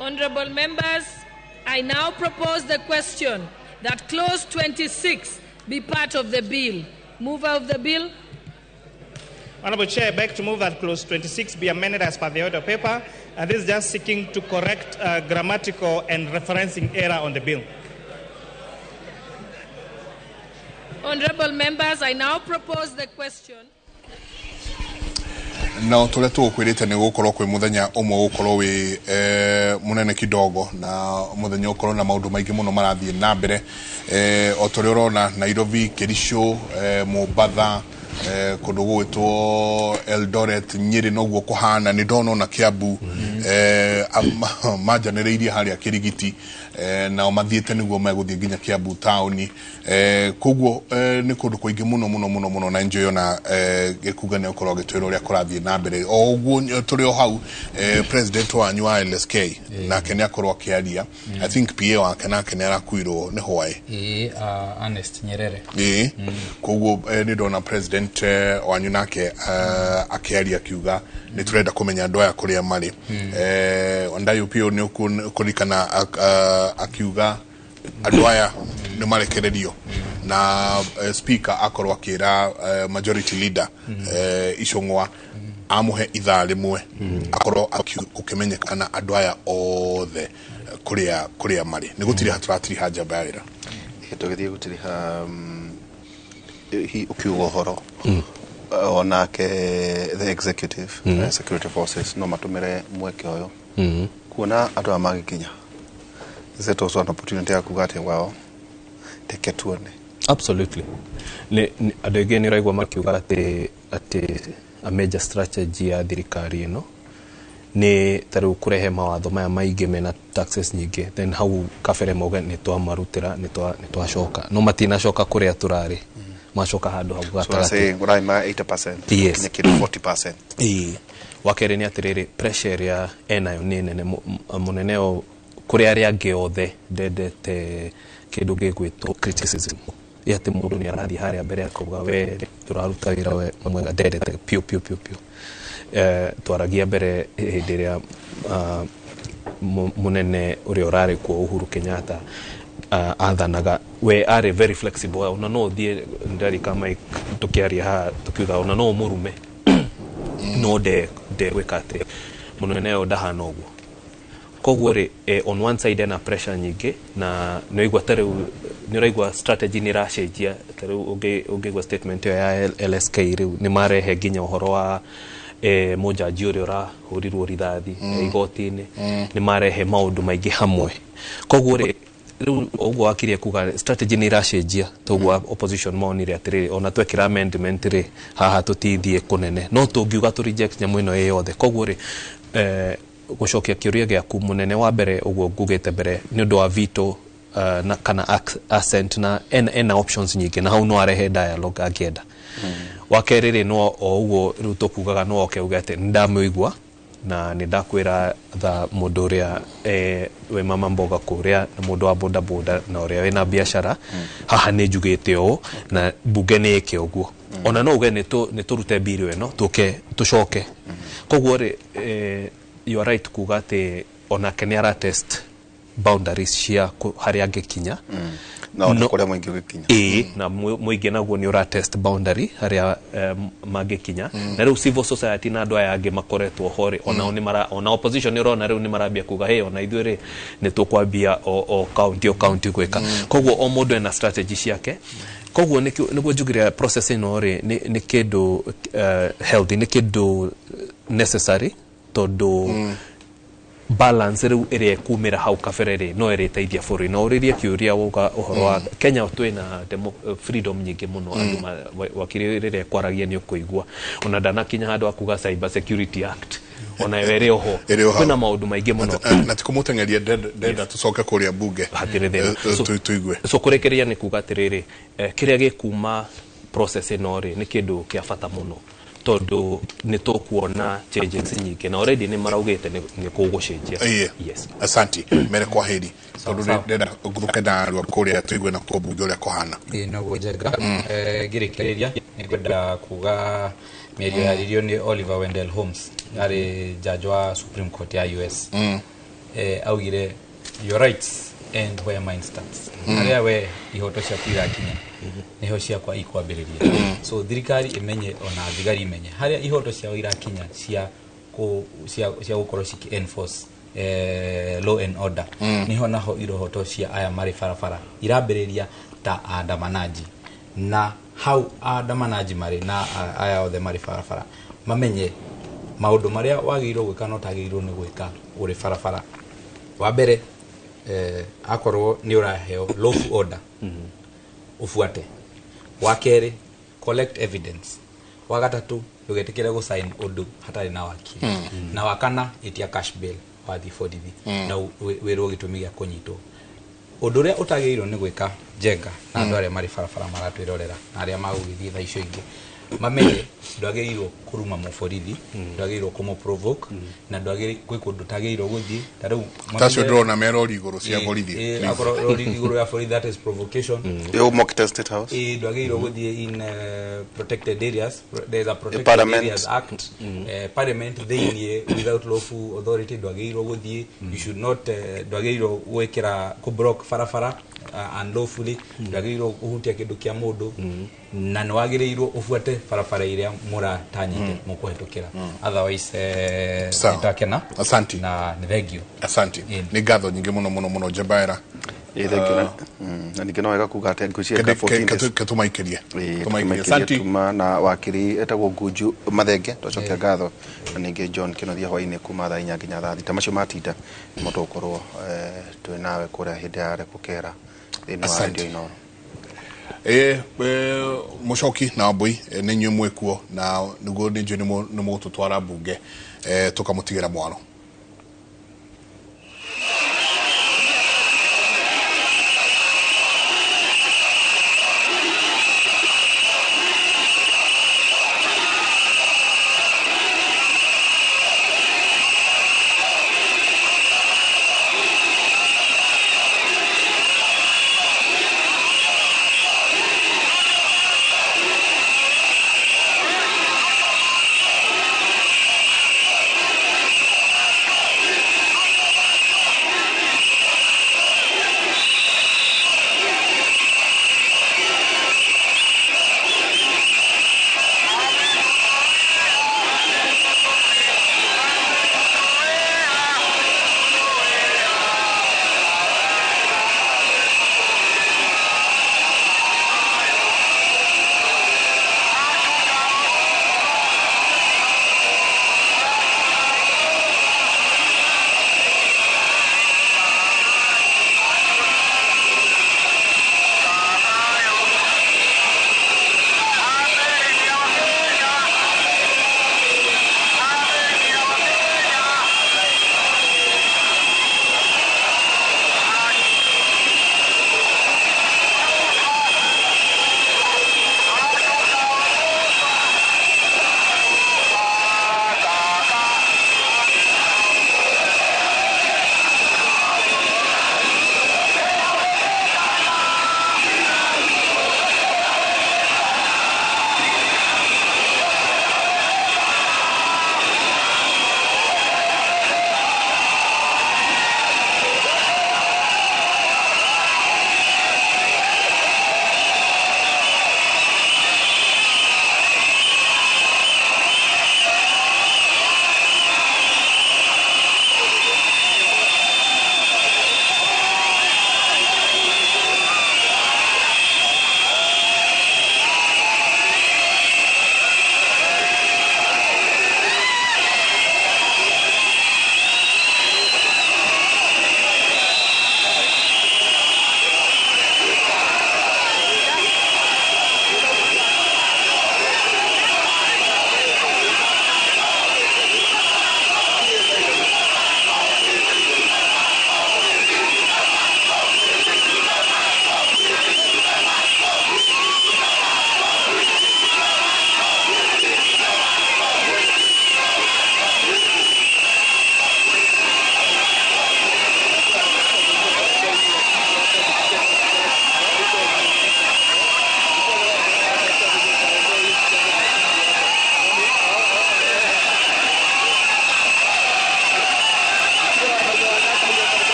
Speaker 8: Honorable members, I now propose the question that Clause 26 be part of the bill. Mover of the bill.
Speaker 5: Honorable Chair, I beg to move that Clause 26 be amended as per the order paper, and this is just seeking to correct grammatical and referencing error on the bill.
Speaker 8: Honorable members, I now propose the question.
Speaker 1: Na tũrĩa tũgũkwĩrĩte nĩ gũkorwo kwĩ mũthenya ũmwe gũkorwo wĩ mũnene kidogo na mũthenya ũkorwo na maũndũ maingĩ mũno marathiĩ na mbere o tũrĩa ũrona Nairobi, Kericho, Mombatha, kũndũ gũgwĩtwo Eldoret, Nyĩrĩ noguo kũhana. Nĩ ndona ona Kiambu manjanĩrĩirie harĩa Kĩrigiti, nao mathiĩte nĩguo megũthiĩ nginya Kiambu taũni. Koguo nĩ kũndũ kũingĩ mũno mũno mũno mũno, na njũĩ ona gĩkunga nĩ ũkorwo agĩtwĩra ũrĩa kũrathiĩ na mbere. O ũguo tũrĩ o hau, president wanyu wa LSK nake nĩ akorwo akĩaria. I think PA wake nake nĩ arakuirwo nĩ hwaĩ.
Speaker 11: Ernest Nyerere.
Speaker 1: Koguo nĩ ndona president wanyu nake akĩaria akiuga nĩ tũrenda kũmenya andũ aya kũrĩa marĩ. Wandayi PO nĩ ũkũririkana akiuga andũ aya nĩ marekererio, na speaker akorwo akĩra majority leader Icũng'wa amũhe ithaa rĩmwe akorwo ũkĩmenyekana andũ aya othe kũrĩa marĩ. Nĩ gũtiriha tũratiriha njamba ya wĩra.
Speaker 7: Tũgĩthiĩ gũtiriha hi ũkiuga ũhoro onake the executive security forces no matũmĩre mweke ũyũ kuona andũ aya magĩkinya. Is it also an opportunity ya kuga atĩ wao teke tuone?
Speaker 4: Absolutely. Andũ aingĩ nĩ ũraigua makiuga atĩ a major strategy ya thirikari ĩno nĩ ta rĩu kũrehe mawatho maya maingĩ mena taxes nyingĩ, then hau kabere mauge nĩ twamarutĩra, nĩ twacoka, no matinacoka kũrĩa tũrarĩ. Macoka handũ hau
Speaker 7: So
Speaker 4: gatagatĩ.
Speaker 7: Ũraima 80%,
Speaker 4: Yes.
Speaker 7: nginya kĩndũ 40%.
Speaker 4: Ĩĩ. Wa kerĩ nĩ atĩrĩrĩ, pressure ĩrĩa enayo nĩ nene mũnene o kũrĩ arĩa angĩ othe ndendete kĩndũ gĩgwĩtwo criticism, ĩ atĩ mũndũ nĩ arathiĩ harĩa mbere akauga we tũraruta wĩra we mwega, ndendete piũ piũ piũ piũ. Twaragia mbere hĩndĩ ĩrĩa mũnene ũrĩa ũrarĩ kuo Uhuru Kenyatta athanaga, we arĩ very flexible, ona no ũthiĩ ndarika Mike tũkĩaria haha tũkiuga ona no ũmũrume no ndegwĩka atĩ mũnene ũyũ ndahana ũguo. Koguo rĩ, on one side ena pressure nyingĩ, na nĩ ũraigua ta rĩu nĩ ũraigua strategy nĩ ĩracenjia. Ta rĩu ũngĩigua statement ĩyo ya LSK, rĩu nĩ marehe nginya ũhoro wa mũjaji ũrĩa ũrahũrirwo rithathi igoti-inĩ. Nĩ marehe maũndũ maingĩ hamwe. Koguo rĩ, rĩu ũguo wakirie kuga strategy nĩ ĩracenjia, toguo opposition monire atĩrĩrĩ, ona twekĩra amendment rĩ, haha tũtithiĩ kũnene, no tũngiuga tũ reject nyamũ ĩno ĩ yothe. Koguo rĩ, gũcokia kĩũria gĩaku, mũnene wa mbere ũguo ngugĩte mbere nĩ ũndũ wa veto na kana assent, na ena options nyingĩ, na hau no arehe dialogue angĩenda. Wa kerĩ rĩ, no o ũguo rĩu tũkugaga, no oke uge atĩ nĩ ndamũigua na nĩ ndakwĩra tha mũndũ ũrĩa wĩ mama mboga kũrĩa na mũndũ wa boda boda na ũrĩa wĩna biacara haha nĩ njugĩte ũũ na bunge nĩ ĩke ũguo. Ona no uge nĩ tũrute bill ĩno tũke tũcoke. Koguo rĩ, you are right kuga atĩ onake nĩ ara test boundaries cia harĩa angĩkinya.
Speaker 7: Na ona kũrĩa mũingĩ ũgĩkinya.
Speaker 4: Ĩĩ, na mũingĩ naguo nĩ ũra test boundary harĩa mangĩkinya. Na rĩu civil society na andũ aya angĩ makoretwo ho rĩ, onao nĩ mara, ona opposition nĩ ũrona rĩu nĩ marambia kuga hey, ona ithuĩ rĩ nĩ tũkwambia o county o county gwĩka. Koguo o mũndũ ena strategy ciake. Koguo nĩguo njugire process ĩno rĩ nĩ kĩndũ healthy, nĩ kĩndũ necessary, tondũ balance rĩu ĩrĩa ĩkumĩra hau kabere rĩ no ĩrĩteithia bũrũri. Na ũrĩrie kĩũria wauga ũhoro wa Kenya, twĩna freedom nyingĩ mũno. Andũ wakiri rĩrĩa kwaragia nĩ ũkũigua ona ndanakinya handũ akuga Cyber Security Act ona yo ĩrĩ oho. Kwĩna maũndũ maingĩ mũno
Speaker 1: na tikũmũteng'eria, ndenda tũcoke kũrĩa bunge
Speaker 4: hatirĩ thĩna
Speaker 1: tuigue.
Speaker 4: So kũrĩkĩrĩria nĩ kuga atĩrĩrĩ, kĩrĩa gĩkuma process ĩno rĩ nĩ kĩndũ kĩa bata mũno, tondũ nĩ tũkuona changes nyingĩ na already nĩ maraugĩte nĩ kũgũcenjia. Yes.
Speaker 1: Asante mere kwa heri, tondũ ndenda ngũrũke na kũrĩa tũigue na kuo bunge ũrĩa kũhana.
Speaker 11: Ĩĩ noguo Njenga. Ngĩrĩkĩrĩria nĩ ngwenda kuga mĩario yaririo nĩ Oliver Wendell Holmes, arĩ judge wa Supreme Court ya US. Augire your rights end where mine starts. Harĩa we ihoto ciaku irakinya niho ciakwa ikwambĩrĩria. So thirikari imenye ona thigari imenye harĩa ihoto ciao irakinya cia gũkorwo ciki enforce law and order. Niho naho irohoto cia aya marĩ barabara irambĩrĩria ta andamanaji, na hau andamanaji marĩ na aya othe marĩ barabara mamenye maũndũ marĩa wagĩrĩirwo gwĩka na ũtagĩrĩirwo nĩ gwĩka ũrĩ barabara. Wa mbere, akorwo nĩ ũraheo lawful order ufuate. Wa kerĩ, collect evidence. Wa gatatũ, ndũgetĩkĩre gũ sign ũndũ hatarĩ na wakiri. Na wa kana, ĩtia cash bail wathiĩ borithi na wĩrwo gĩtũmi gĩa kũnyitwo. Ũndũ ũrĩa ũtagĩrĩirwo nĩ gwĩka Njenga na andũ arĩa marĩ barabara maratwĩrorera na arĩa magũgĩthiĩ thaa icio ingĩ mamenye ndwagĩrĩirwo kũruma mũborithi, ndwagĩrĩirwo kũmũ provoke, na ndwagĩrĩirwo gwĩ kũndũ ũtagĩrĩirwo gũthiĩ. Ta rĩu
Speaker 1: tacio ndĩrona me rori igũrũ cia borithi,
Speaker 11: akorwo rori igũrũ ya borithi, that is provocation.
Speaker 7: Yo Mokite State House.
Speaker 11: Ndwagĩrĩirwo gũthiĩ in protected areas. There is a Protected Areas Act. Parliament thĩinĩ without lawful authority ndwagĩrĩirwo gũthiĩ. You should not, ndwagĩrĩirwo gwĩkĩra kũ block barabara unlawfully, ndwagĩrĩirwo kũhutia kĩndũ kĩa mũndũ, na nĩ wagĩrĩirwo ũbuate barabara iria mũratanyĩte mũkũhetũkĩra. Otherwise nĩtwakena.
Speaker 1: Asante
Speaker 11: na nĩ thank you.
Speaker 1: Asante, nĩ ngatho nyingĩ mũno mũno mũno Njebaera.
Speaker 7: Ĩĩ thank you. Na ningĩ no wega kuga atĩ ngwĩciria ka 14 days
Speaker 1: tũmaikĩrie.
Speaker 7: Asante na wakiri etagwo Ngunju Mathenge, twacokia ngatho na ningĩ John Kĩnuthia hwainĩ kuma thaa 4 nginya thaa 6 macio matinda nĩmo tũgũkorwo twĩ nawe kũrĩa hĩndĩ ya Rekũkera thĩinĩ wa Radio Inooro.
Speaker 1: Mũcoki na Wambui nĩ inyuĩ mwĩkuo na nĩguo nĩ njũĩ nĩ mũgũtũtwara mbunge tũkamũtigĩra mwaro.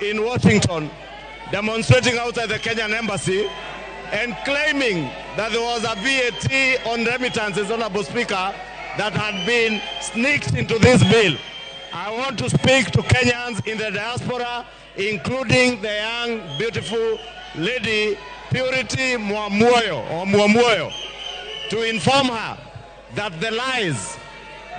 Speaker 12: in Washington demonstrating outside the Kenyan embassy and claiming that there was a VAT on remittances, Honorable Speaker, that had been sneaked into this bill. I want to speak to Kenyans in the diaspora, including the young, beautiful lady, Purity Mwamuoyo, or Mwamuoyo, to inform her that the lies,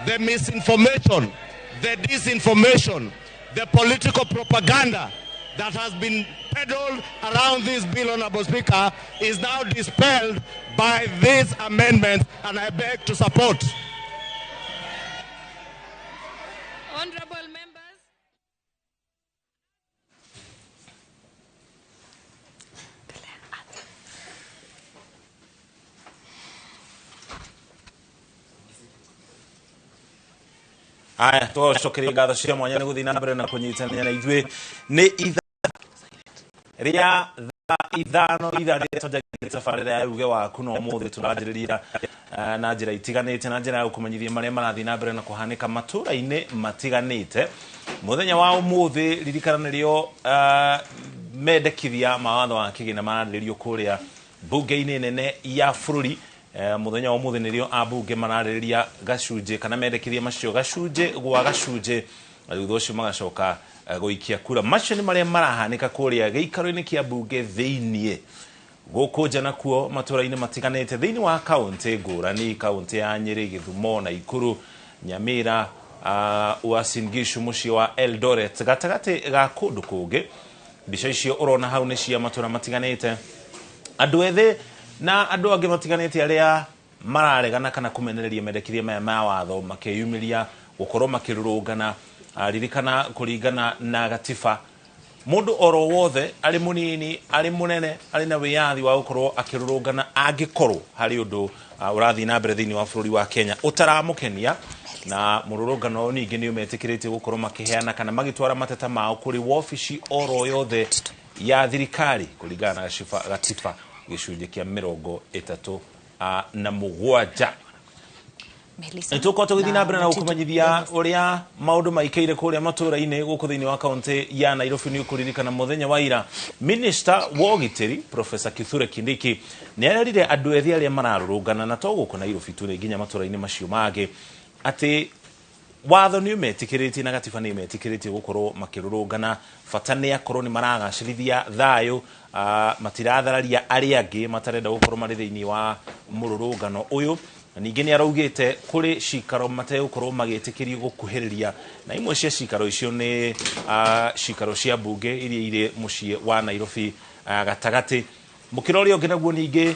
Speaker 12: the misinformation, the disinformation, the political propaganda that has been peddled around this bill, Honorable Speaker, is now dispelled by this amendment, and I beg to support.
Speaker 8: Honorable members.
Speaker 14: Aya, tũgacokeria ngatho cia mwanya nĩ gũthiĩ na mbere na kũnyitanĩra na ithuĩ. Nĩ ithaa rĩa thaa 5 ithaa rĩrĩa twanjagia tabarĩra ya uge waku, na ũmũthĩ tũranjĩrĩria na njĩra itiganĩte, na njĩra ya gũkũmenyithia marĩa marathiĩ na mbere na kũhanĩka matũra-inĩ matiganĩte. Mũthenya wa ũmũthĩ ririkana nĩrĩo mendekithia ma watho wa kĩgĩna mararĩrĩrio kũrĩa mbunge-inĩ nene ya bũrũri. Mũthenya wa ũmũthĩ nĩrĩo ambunge mararĩrĩria gacunjĩ kana mendekithia macio gacunjĩ gwa gacunjĩ, na thutha ũcio magacoka gũikia kura. Macio nĩ marĩa marahanĩka kũrĩa gĩikaro-inĩ kĩa mbunge thĩiniĩ. Gũkũ nja nakuo matũra-inĩ matiganĩte thĩinĩ wa kaũntĩ ngũrani, kaũntĩ ya Nyĩrĩ, Gĩthumo, Naikuru, Nyamira, Uasin Gishu, mũciĩ wa Eldoret, gatagatĩ ga kũndũ kũngĩ. Mbica icio ũrona hau nĩ cia matũra matiganĩte, andũ ethĩ na andũ angĩ matiganĩte arĩa mararegana kana kũmenereria mendekithia maya ma watho makĩyumĩria gũkorwo makĩrũrũngana. Ririkana kũringana na gatiba, mũndũ oro wothe arĩ mũnini arĩ mũnene arĩ na wĩyathi wa gũkorwo akĩrũrũngana angĩkorwo harĩ ũndũ ũrathiĩ na mbere thĩinĩ wa bũrũri wa Kenya ũtaramũkenia. Na mũrũrũngano ũyũ ningĩ nĩ ũmetĩkĩrĩtie gũkorwo makĩheana kana magĩtwara mateta mao kũrĩ wabici oro yothe ya thirikari kũringana na gatiba gĩcunjĩ kĩa 37. Nĩtũkorwo tũgĩthiĩ na mbere na gũkũmenyithia ũrĩa maũndũ maikaire kũrĩa matũra-inĩ gũkũ thĩinĩ wa kaũntĩ ya Nairobi. Nĩ ũkũririkana mũthenya wa ira Minister wa ũgitĩri Professor Kithure Kindiki nĩ arerire andũ ethĩ arĩa mararũrũngana, na to gũkũ Nairobi tu, nĩ nginya matũra-inĩ macio mangĩ, atĩ watho nĩ ũmetĩkĩrĩtie na gatiba nĩ ĩmetĩkĩrĩtie gũkorwo makĩrũrũngana. Bata nĩ akorwo nĩ maragacĩrithia thayũ, matirathararia arĩa angĩ matarenda gũkorwo marĩ thĩinĩ wa mũrũrũngano ũyũ. Na ningĩ nĩ araugĩte kũrĩ cikaro mategũkorwo magĩtĩkĩrio gũkuhĩrĩria, na imwe cia cikaro icio nĩ cikaro cia mbunge iria irĩ mũciĩ wa Nairobi gatagatĩ. Mũkĩra ũrĩa ũngĩ naguo ningĩ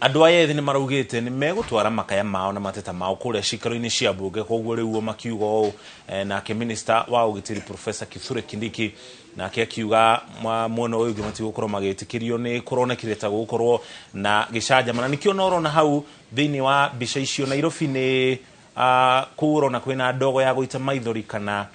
Speaker 14: andũ aya ethĩ nĩ maraugĩte nĩ megũtwara makaya mao na mateta mao kũrĩa cikaro-inĩ cia mbunge. Koguo rĩu makiuga ũũ, nake Minister wa ũgitĩri Professor Kithure Kindiki nake akiuga mwena ũyũ ũngĩ matigũkorwo magĩtĩkĩrio, nĩ kũronekire ta gũgũkorwo na gĩcanjama. Na nĩkĩo norona hau thĩinĩ wa mbica icio Nairobi nĩ kũu ũrona kwĩna ndogo ya gũita maithori kana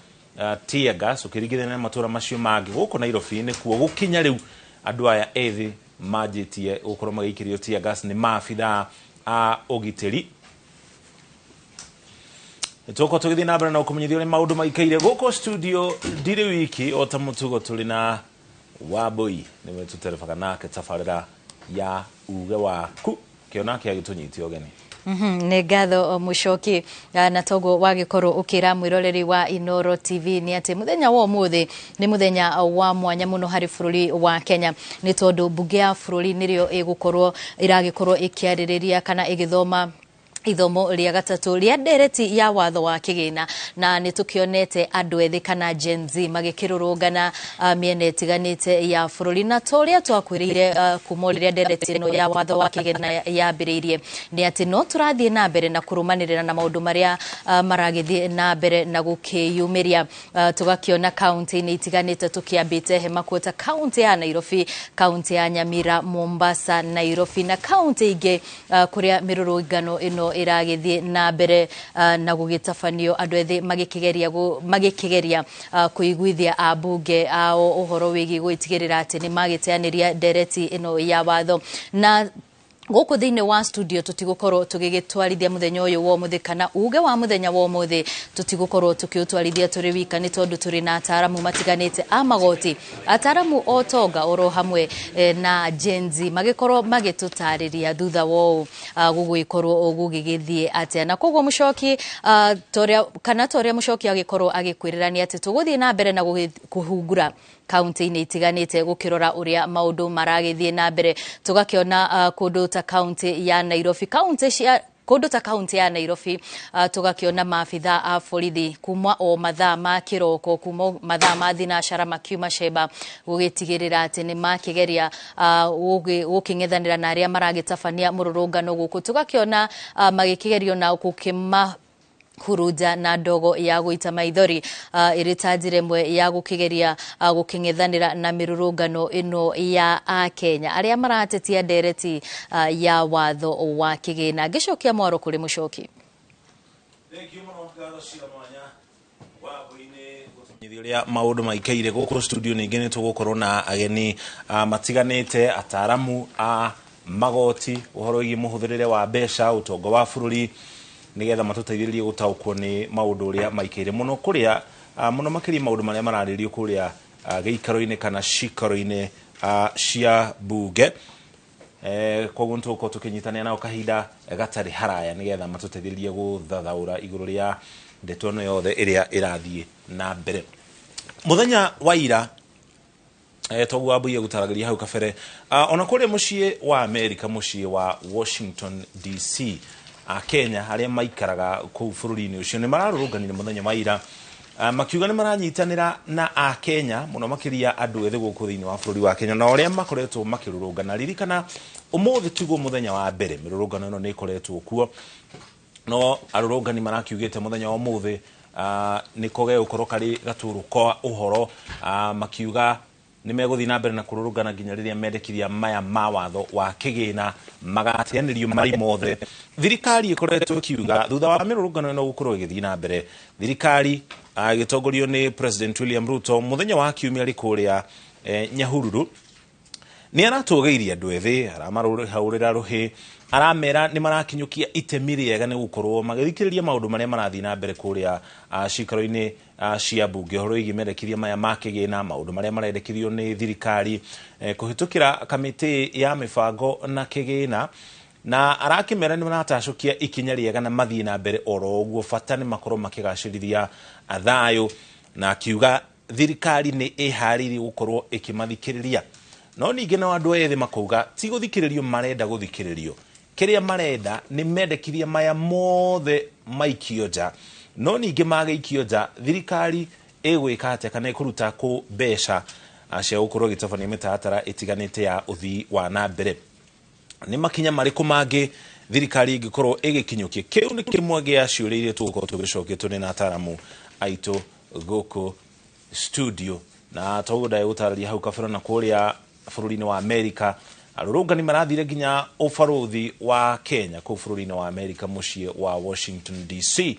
Speaker 14: tear gas ũkĩringithania na matũra macio mangĩ. Gũkũ Nairobi nĩkuo gũkinya rĩu andũ aya ethĩ manjĩtie gũkorwo magĩikĩrio tear gas nĩ maabithaa a ũgitĩri. Tũkorwo tũgĩthiĩ na mbere na gũkũmenyithia ũrĩa maũndũ maikaire gũkũ studio. Ndirĩ wiki o ta mũtugo, tũrĩ na Wambui nĩwe tũterebaga nake tabarĩra ya uge waku, kĩona agĩtũnyitia ũgeni.
Speaker 23: Nĩ ngatho Mũcoki, na toguo wagĩkorwo ũkĩra mwĩroreri wa Inooro TV nĩ atĩ mũthenya wa ũmũthĩ nĩ mũthenya wa mwanya mũno harĩ bũrũri wa Kenya, nĩ tondũ mbunge ya bũrũri nĩrĩo ĩgũkorwo ĩragĩkorwo ĩkĩarĩrĩria kana ĩgĩthoma ithomo rĩa gatatũ rĩa ndereti ya watho wa kĩgĩna. Na nĩ tũkĩonete andũ ethĩ kana Gen Z magĩkĩrũrũngana mĩena ĩtiganĩte ya bũrũri, na ta ũrĩa twakwĩrĩire kuma rĩrĩa ndereti ĩno ya watho wa kĩgĩna yambĩrĩirie nĩ atĩ no tũrathiĩ na mbere na kũrũmanĩrĩra na maũndũ marĩa maragĩthiĩ na mbere na gũkĩyumĩria. Tũgakĩona kaũntĩ-inĩ itiganĩte, tũkĩambĩte hema kuota kaũntĩ ya Nairobi, kaũntĩ ya Nyamira, Mombasa, Nairobi na kaũntĩ ingĩ kũrĩa mĩrũrũngano ĩno ĩragĩthiĩ na mbere na gũgĩtabanio andũ ethĩ magĩkĩgeria kũiguithia ambunge ao ũhoro wĩgiĩ gwĩtigĩrĩra atĩ nĩ magĩteanĩria ndereti ĩno ya watho. Na Gũkũ thĩinĩ wa studio tũtigũkorwo tũgĩgĩtwarithia mũthenya ũyũ wa ũmũthĩ kana uge wa mũthenya wa ũmũthĩ, tũtigũkorwo tũkĩũtwarithia tũrĩ wika, nĩ tondũ tũrĩ na ataramu matiganĩte a magoti, ataramu o tonga oro hamwe na Gen Z, magĩkorwo magĩtũtarĩria thutha wa ũũ gũgũgĩkorwo gũgĩgĩthiĩ atĩa. Na koguo mũcoki kana toria mũcoki agĩkorwo agĩkwĩrĩra nĩ atĩ tũgũthiĩ na mbere na kũhungura kaunti-inĩ itiganĩte gũkĩrora ũrĩa maũndũ maragĩthiĩ na mbere. Tũgakĩona kũndũ ta kaunti ya Nairobi, kaunti cia kũndũ ta kaunti ya Nairobi, tũgakĩona maabitha a borithi kuma o mathaa ma kĩroko, kuma mathaa ma thinacara makiuma cemba gũgĩtigĩrĩra atĩ nĩ makĩgeria gũkĩng'ethanĩra na arĩa maragĩtabania mũrũrũngano gũkũ. Tũgakĩona magĩkĩgerio na gũkĩma hurunja na ndogo ya gũita maithori ĩrĩ ta njĩra ĩmwe ya gũkĩgeria gũkĩng'ethanĩra na mĩrũrũngano ĩno ya Akenya arĩa maratetia ndereti ya watho wa kĩgĩna. Ngĩcokia mwaro kũrĩ mũcoki.
Speaker 14: Ũrĩa maũndũ maikaire gũkũ studio, ningĩ nĩ tũgũkorwo na ageni matiganĩte, ataramu a magoti, ũhoro wĩgiĩ mũhũthĩrĩre wa mbeca, ũtonga wa bũrũri, nĩgetha matũteithĩrĩrie gũtaũkwo nĩ maũndũ ũrĩa maikaire mũno kũrĩa mũno makĩria maũndũ marĩa mararĩrĩrio kũrĩa gĩikaro-inĩ kana cikaro-inĩ cia bunge. Koguo nĩtũgũkorwo tũkĩnyitanĩra nao kahinda gatarĩ haraya nĩgetha matũteithĩrĩrie gũthathaũra igũrũ rĩa ndeto ĩno yothe ĩrĩa ĩrathiĩ na mbere. Mũthenya wa ira toguo wambuie gũtaragĩria hau kabere, ona kũrĩa mũciĩ wa Amerika, mũciĩ wa Washington DC, Akenya arĩa maikaraga kũu bũrũri-inĩ ũcio nĩ mararũrũnganire mũthenya wa ira, makiuga nĩ maranyitanĩra na Akenya mũno makĩria andũ ethĩ gũkũ thĩinĩ wa bũrũri wa Kenya na ũrĩa makoretwo makĩrũrũngana. Ririkana ũmũthĩ tiguo mũthenya wa mbere mĩrũrũngano ĩno nĩ ĩkoretwo kuo, no arũrũngani marakiugĩte mũthenya wa ũmũthĩ nĩko gegũkorwo karĩ gatũrũ ka ũhoro, makiuga nĩ megũthiĩ na mbere na kũrũrũngana nginya rĩrĩa mendekithia maya ma watho wa kĩgĩna magateanĩrio marĩ mothe. Thirikari ĩkoretwo ĩkiuga thutha wa mĩrũrũngano ĩno gũkorwo ĩgĩthiĩ na mbere, thirikari ĩgĩtongorio nĩ President William Ruto mũthenya wa kiumia arĩ kũrĩa Nyahururu nĩ aratũgĩirie andũ ethĩ, aramarũhũrĩra rũhĩ, aramera nĩ marakinyũkia itemi rĩega nĩ gũkorwo magĩthikĩrĩria maũndũ marĩa marathiĩ na mbere kũrĩa cikaro-inĩ cia mbunge, ũhoro wĩgiĩ mendekithia maya ma kĩgĩna, maũndũ marĩa marendekithio nĩ thirikari kũhĩtũkĩra kamĩtĩ ya mĩbango na kĩgĩna, na arakĩmera nĩ maratacũkia ikinya rĩega na mathiĩ na mbere oro ũguo, bata nĩ makorwo makĩgacĩrithia thayũ, na akiuga thirikari nĩ ĩharĩirie gũkorwo ĩkĩmathikĩrĩria. No ningĩ nao andũ ethĩ makauga ti gũthikĩrĩrio marenda gũthikĩrĩrio, kĩrĩa marenda nĩ mendekithia maya mothe maikio nja. No ningĩ magĩikio nja, thirikari ĩgwĩka atĩa kana ĩkũruta kũ mbeca cia gũkorwo ĩgĩtabania mĩtaratara ĩtiganĩte ya ũthii wa na mbere. Nĩ makinya marĩkũ mangĩ thirikari ĩngĩkorwo ĩgĩkinyũkia? Kĩu nĩ kĩmwe gĩa ciũria iria tũgũkorwo tũgĩcokia tũrĩ na ataramu aitũ gũkũ studio. Na toguo ndagũtarĩria hau kabere, na kũrĩa bũrũri-inĩ wa Amerika arũrũngani marathire nginya ũbarũthi wa Kenya kũu bũrũri-inĩ wa Amerika mũciĩ wa Washington DC,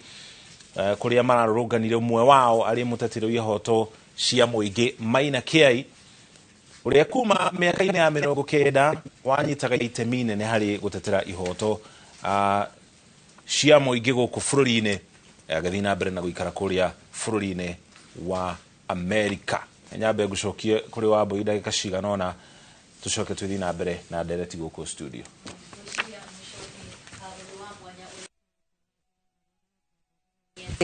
Speaker 14: kũrĩa mararũrũnganire ũmwe wao arĩ mũteteri wa ihoto cia mũingĩ Maina Kiai, ũrĩa kuma mĩaka-inĩ ya 90 wanyitaga itemi inene harĩ gũtetera ihoto cia mũingĩ gũkũ bũrũri-inĩ, agĩthiĩ na mbere na gũikara kũrĩa bũrũri-inĩ wa Amerika. Nyambe ngũcokie kũrĩ Wambui ndagĩka cigana ũna tũcoke twĩthiĩ na mbere na ndereti gũkũ studio.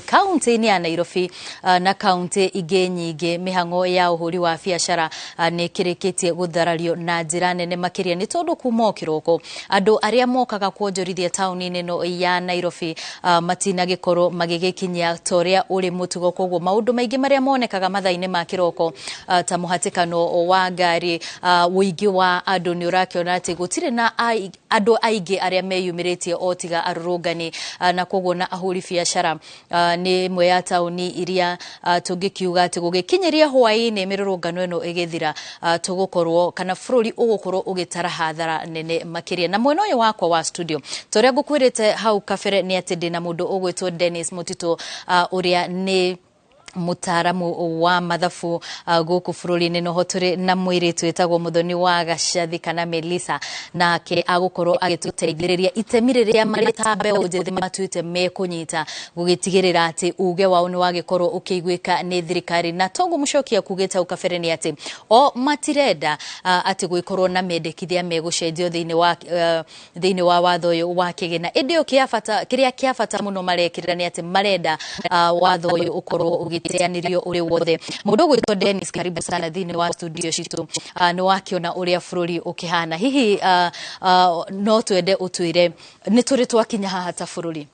Speaker 23: Kaunti-inĩ ya Nairobi na kaunti ingĩ nyingĩ, mĩhang'o ya ũhũri wa biacara nĩ ĩkĩrĩkĩtie gũtharario na njĩra nene makĩria, nĩ tondũ kuma o kĩroko andũ arĩa mokaga kuonjorithia taũni-inĩ ĩno ya Nairobi matinagĩkorwo magĩgĩkinyia ta ũrĩa ũrĩ mũtugo. Koguo maũndũ maingĩ marĩa monekaga mathaa-inĩ ma kĩroko ta mũhatĩkano wa ngari, ũingĩ wa andũ, nĩ ũrakĩona atĩ gũtirĩ na andũ aingĩ arĩa meyumĩrĩtie o tiga arũrũngani, na koguo na ahũri biacara nĩ ĩmwe ya taũni iria tũngĩkiuga atĩ gũgĩkinyĩria hwaĩ-inĩ mĩrũrũngano ĩno ĩgĩthira, tũgũkorwo kana bũrũri ũgũkorwo ũgĩtara hathara nene makĩria. Na mwena ũyũ wakwa wa studio, ta ũrĩa ngũkwĩrĩte hau kabere, nĩ atĩ ndĩna mũndũ ũgwĩtwo Dennis Mutito, ũrĩa nĩ Mutaramu wa mathabu gũkũ bũrũri-inĩ. Noho tũrĩ na mũirĩtu wĩtagwo Mũthoni wa Gacathi kana Melissa, nake agũkorwo agĩtũteithĩrĩria itemi rĩrĩa marĩ ta mbeũ njĩthĩ matuĩte mekũnyita gũgĩtigĩrĩra atĩ uge wao nĩ wagĩkorwo ũkĩiguĩka nĩ thirikari. Na toguo Mũcoki akugĩte hau kabere nĩ atĩ o matirenda atĩ gwĩkorwo na mendekithia megũcenjio thĩinĩ wa watho ũyũ wa kĩgĩna, ĩndĩ o kĩrĩa kĩa bata mũno marekĩrĩra nĩ atĩ marenda watho ũyũ ũkorwo ũgĩteanĩrio ũrĩ wothe. Mũndũ ũgwĩtwo Dennis, karibu sana thĩinĩ wa studio citũ. Nĩ wakĩona ũrĩa bũrũri ũkĩhana, hihi no twende ũtwĩre nĩ tũrĩ twakinya haha ta bũrũri?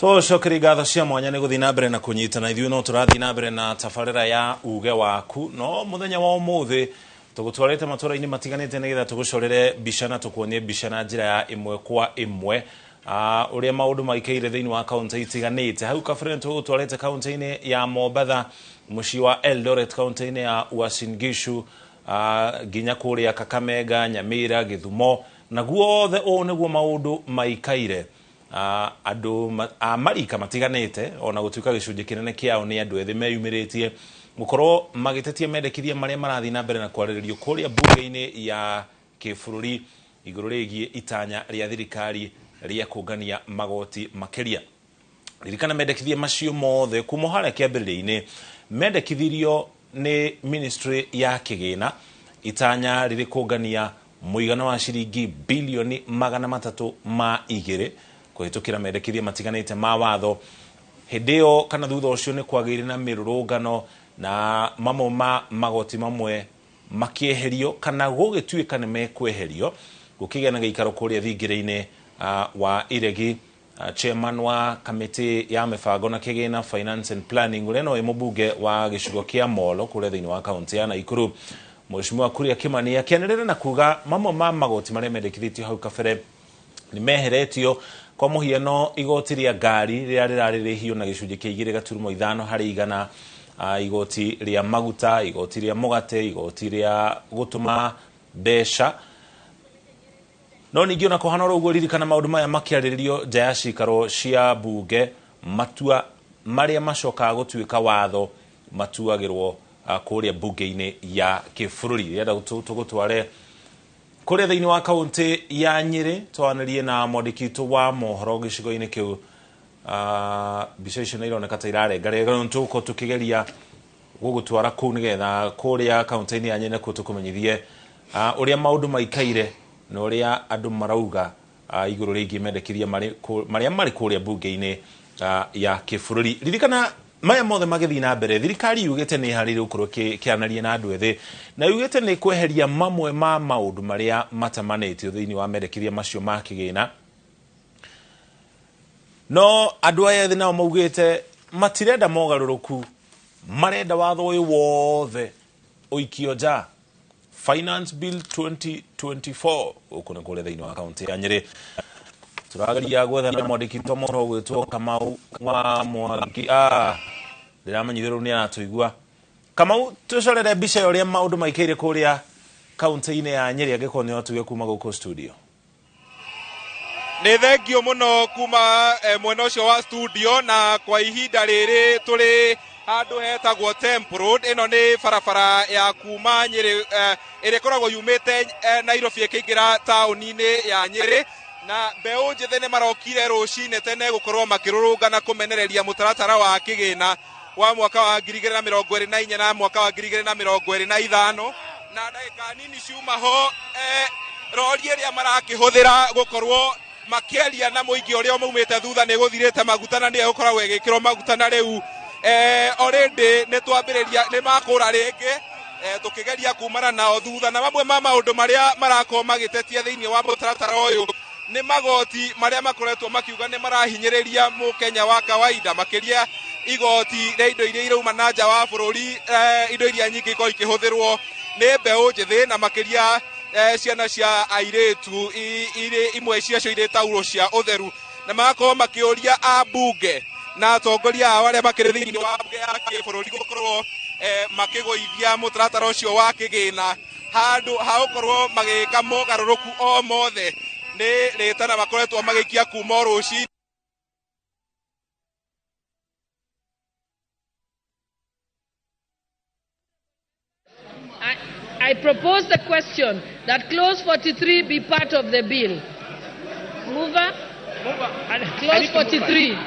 Speaker 14: Tũcokerie ngatho cia mwanya nĩ gũthiĩ na mbere na kũnyitana ithuĩ no tũrathiĩ na mbere na tabarĩra ya uge waku no mũthenya wa ũmũthĩ tũgũtwarĩte matũra-inĩ matiganĩte nĩgetha tũgũcorere mbica na tũkuonie mbica na njĩra ya ĩmwe kwa ĩmwe ũrĩa maũndũ maikaire thĩinĩ wa kaũntĩ itiganĩte. Hau kabere tũgũtwarĩte kaũntĩ-inĩ ya Mombatha, mũciĩ wa Eldoret, kaũntĩ-inĩ ya Uasin Gishu, nginya kũrĩa Kakamega, Nyamira, Gĩthumo, na guothe ũũ nĩguo maũndũ maikaire. Andũ a marika matiganĩte ona gũtuĩka gĩcunjĩ kĩnene kĩao nĩ andũ ethĩ meyumĩrĩtie gũkorwo magĩtetia mendekithia marĩa marathiĩ na mbere na kwarĩrĩrio kũrĩa bunge-inĩ ya kĩbũrũri igũrũ rĩgiĩ itanya rĩa thirikari rĩa kũngania magoti makĩria. Ririkana mendekithia macio mothe kuma harĩa kĩambĩrĩria-inĩ mendekithirio nĩ ministry ya kĩgĩna, itanya rĩrĩ kũngania mũigana wa ciringi bilioni 302 kũhĩtũkĩra mendekithia matiganĩte ma watho. Hĩndĩ ĩyo kana thutha ũcio nĩ kwagĩire na mĩrũrũngano na mamwe ma magoti mamwe makĩeherio kana gũgĩtuĩka nĩ mekweherio. Gũkĩgĩa na gĩikaro kũrĩa thingira-inĩ wa Iregi, chairman wa kamĩtĩ ya mĩbango na kĩgĩna finance and planning ũrĩa nowe mũmbunge wa gĩcigo kĩa Molo kũrĩa thĩinĩ wa kaũntĩ ya Nakuru, Mheshimiwa Kuria Kimani akĩanĩrĩra na kuga mamwe ma magoti marĩa mendekithĩtio hau kabere nĩ meheretio. Kwa mũhiano igoti rĩa ngari rĩrĩa rĩrarĩrĩhio na gĩcunjĩ kĩa 2.5 harĩ igana, igoti rĩa maguta, igoti rĩa mũgate, igoti rĩa gũtũma mbeca. No ningĩ ona kũhana oro ũguo, ririkana maũndũ maya makĩarĩrĩrio nja ya cikaro cia bunge, matua marĩa macokaga gũtuĩka watho matuagĩrwo kũrĩa bunge-inĩ ya kĩbũrũri. Rĩrenda tũgũtware kũrĩa thĩinĩ wa kaũntĩ ya Nyĩrĩ twanĩrie na mwandĩki witũ wa mohoro gĩcigo-inĩ kĩu. Mbica icio nĩ ironeka ta irarengarenga, no tũgũkorwo tũkĩgeria gũgũtwara kũu nĩgetha kũrĩa kaũntĩ-inĩ ya Nyĩrĩ nakuo tũkũmenyithie ũrĩa maũndũ maikaire na ũrĩa andũ marauga igũrũ rĩgiĩ mendekithia marĩa marĩ kũrĩa bunge-inĩ ya kĩbũrũri. Ririkana maya mothe magĩthiĩ na mbere, thirikari yugĩte nĩ ĩharĩirie gũkorwo ĩkĩaranĩria na andũ ethĩ na yugĩte nĩ kweheria mamwe ma maũndũ marĩa matamanĩtio thĩinĩ wa mendekithia macio ma kĩgĩna. No andũ aya ethĩ nao maugĩte matirenda mogarũrũku, marenda watho ũyũ wothe ũikio nja. Finance Bill 2024 gũkũ nĩ kũrĩa thĩinĩ wa kaũntĩ ya Nyĩrĩ. Tũrageria gwetha mwandĩki witũ mohoro ũgwĩtwo Kamau wa Mwangi. Ndĩramenyithio rĩu nĩ aratũigua. Kamau, tũcorere mbica ya ũrĩa maũndũ maikaire kũrĩa kaũntĩ-inĩ ya Nyĩrĩ angĩkorwo nĩ ũratũigua kuma gũkũ studio.
Speaker 15: Nĩ thengio mũno kuma mwena ũcio wa studio, na kwa ihinda rĩrĩ tũrĩ handũ hetagwo Temple Road. Ĩno nĩ barabara ya kuma Nyĩrĩ ĩrĩa ĩkoragwo yumĩte Nairobi ĩkĩingĩra taũni-inĩ ya Nyĩrĩ, na mbeũ njĩthĩ nĩ marokire rũcinĩ tene gũkorwo makĩrũrũngana kũmenereria mũtaratara wa kĩgĩna wa mwaka wa 2024 na mwaka wa 2025. Na ndagĩka nini ciuma ho rori ĩrĩa marakĩhũthĩra gũkorwo makĩaria na mũingĩ ũrĩa maumĩte thutha nĩ gũthirĩte maguta na nĩ ĩgũkoragwo ĩgĩkĩrwo maguta, na rĩu already nĩ twambĩrĩria nĩ makũra rĩngĩ tũkĩgeria kumana nao thutha. Na mamwe ma maũndũ marĩa marakorwo magĩtetia thĩinĩ wa mũtaratara ũyũ nĩ magoti marĩa makoretwo makiuga nĩ marahinyĩrĩria mũkenya wa kawaida, makĩria igoti rĩa indo iria irauma na nja wa bũrũri, indo iria nyingĩ ikoragwo ikĩhũthĩrwo nĩ mbeũ njĩthĩ na makĩria ciana cia airĩtu, imwe ciacio irĩ tauro cia ũtheru, na magakorwo makĩũria ambunge na atongoria ao arĩa makĩrĩ thĩinĩ wa bunge ya kĩbũrũri gũkorwo makĩgũithia mũtaratara ũcio wa kĩgĩna handũ ha gũkorwo magĩka mogarũrũku o mothe nĩ rĩtana makoretwo magĩikia kuma o rũcinĩ.
Speaker 8: I propose the question that clause 43 be part of the bill. Mover? Clause 43.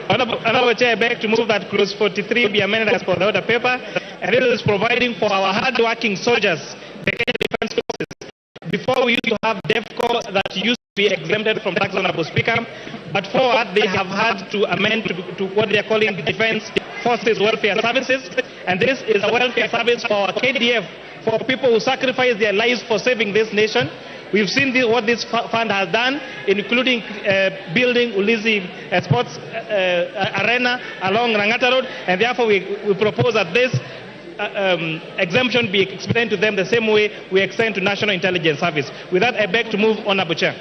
Speaker 5: Honorable Chair, I beg to move that clause 43 be amended as per the order paper, and it is providing for our hard-working soldiers, the Kenya Defence Forces. Before we used to have DEFCO that used to be exempted from tax, Honorable Speaker, but forward they have had to amend to what they are calling Defence Forces Welfare Services, and this is a welfare service for KDF, for people who sacrifice their lives for saving this nation. We've seen what this fund has done, including building Ulinzi Sports Arena along Langata Road, and therefore we propose that this exemption be explained to them the same way we extend to National Intelligence Service. With that, I beg to move, Honorable Chair.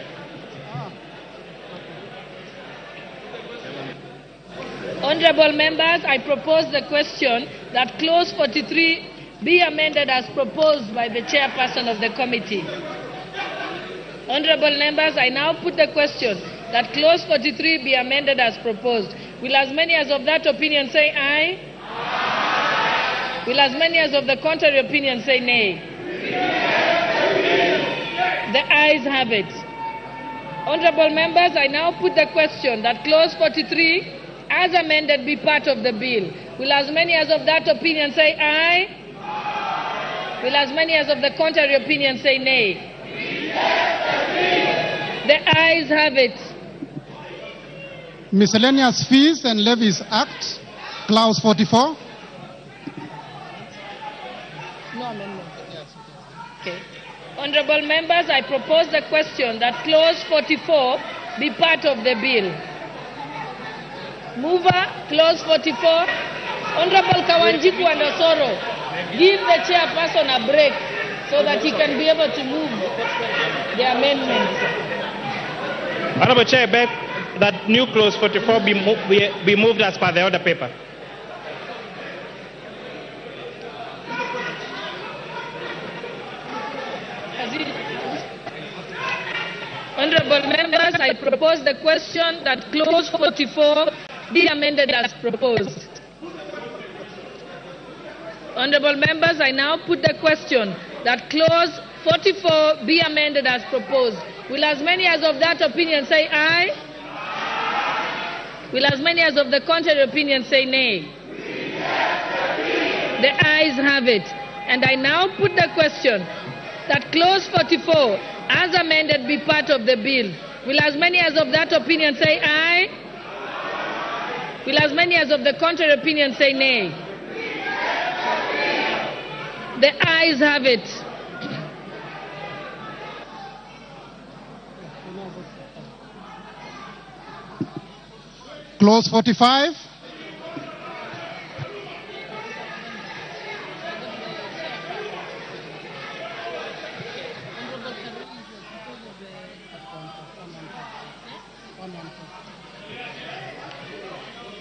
Speaker 8: Honorable members, I propose the question that Clause 43 be amended as proposed by the chairperson of the committee. Honorable members, I now put the question that Clause 43 be amended as proposed. Will as many as of that opinion say aye? Aye. Will as many as of the contrary opinion say nay? The ayes have it. Honorable members, I now put the question that Clause 43 as amended be part of the bill. Will as many as of that opinion say aye? Aye. Will as many as of the contrary opinion say nay? The ayes have it.
Speaker 9: Miscellaneous Fees and Levies Act, Clause 44.
Speaker 8: No amendment. Okay. Honorable members, I propose the question that Clause 44 be part of the bill. Mover, Clause 44. Honorable Kawanjiku and Osoro, give the chairperson a break so that he can be able to move the amendments.
Speaker 5: Honorable Chair, I beg that new Clause 44 be moved as per the order paper.
Speaker 8: Honorable members, I propose the question that Clause 44 be amended as proposed. Honorable members, I now put the question that Clause 44 be amended as proposed. Will as many as of that opinion say aye? Will as many as of the contrary opinion say nay? The ayes have it. And I now put the question that Clause 44, as amended, be part of the bill. Will as many as of that opinion say aye? Will as many as of the contrary opinion say nay? The ayes have it.
Speaker 9: Clause 45.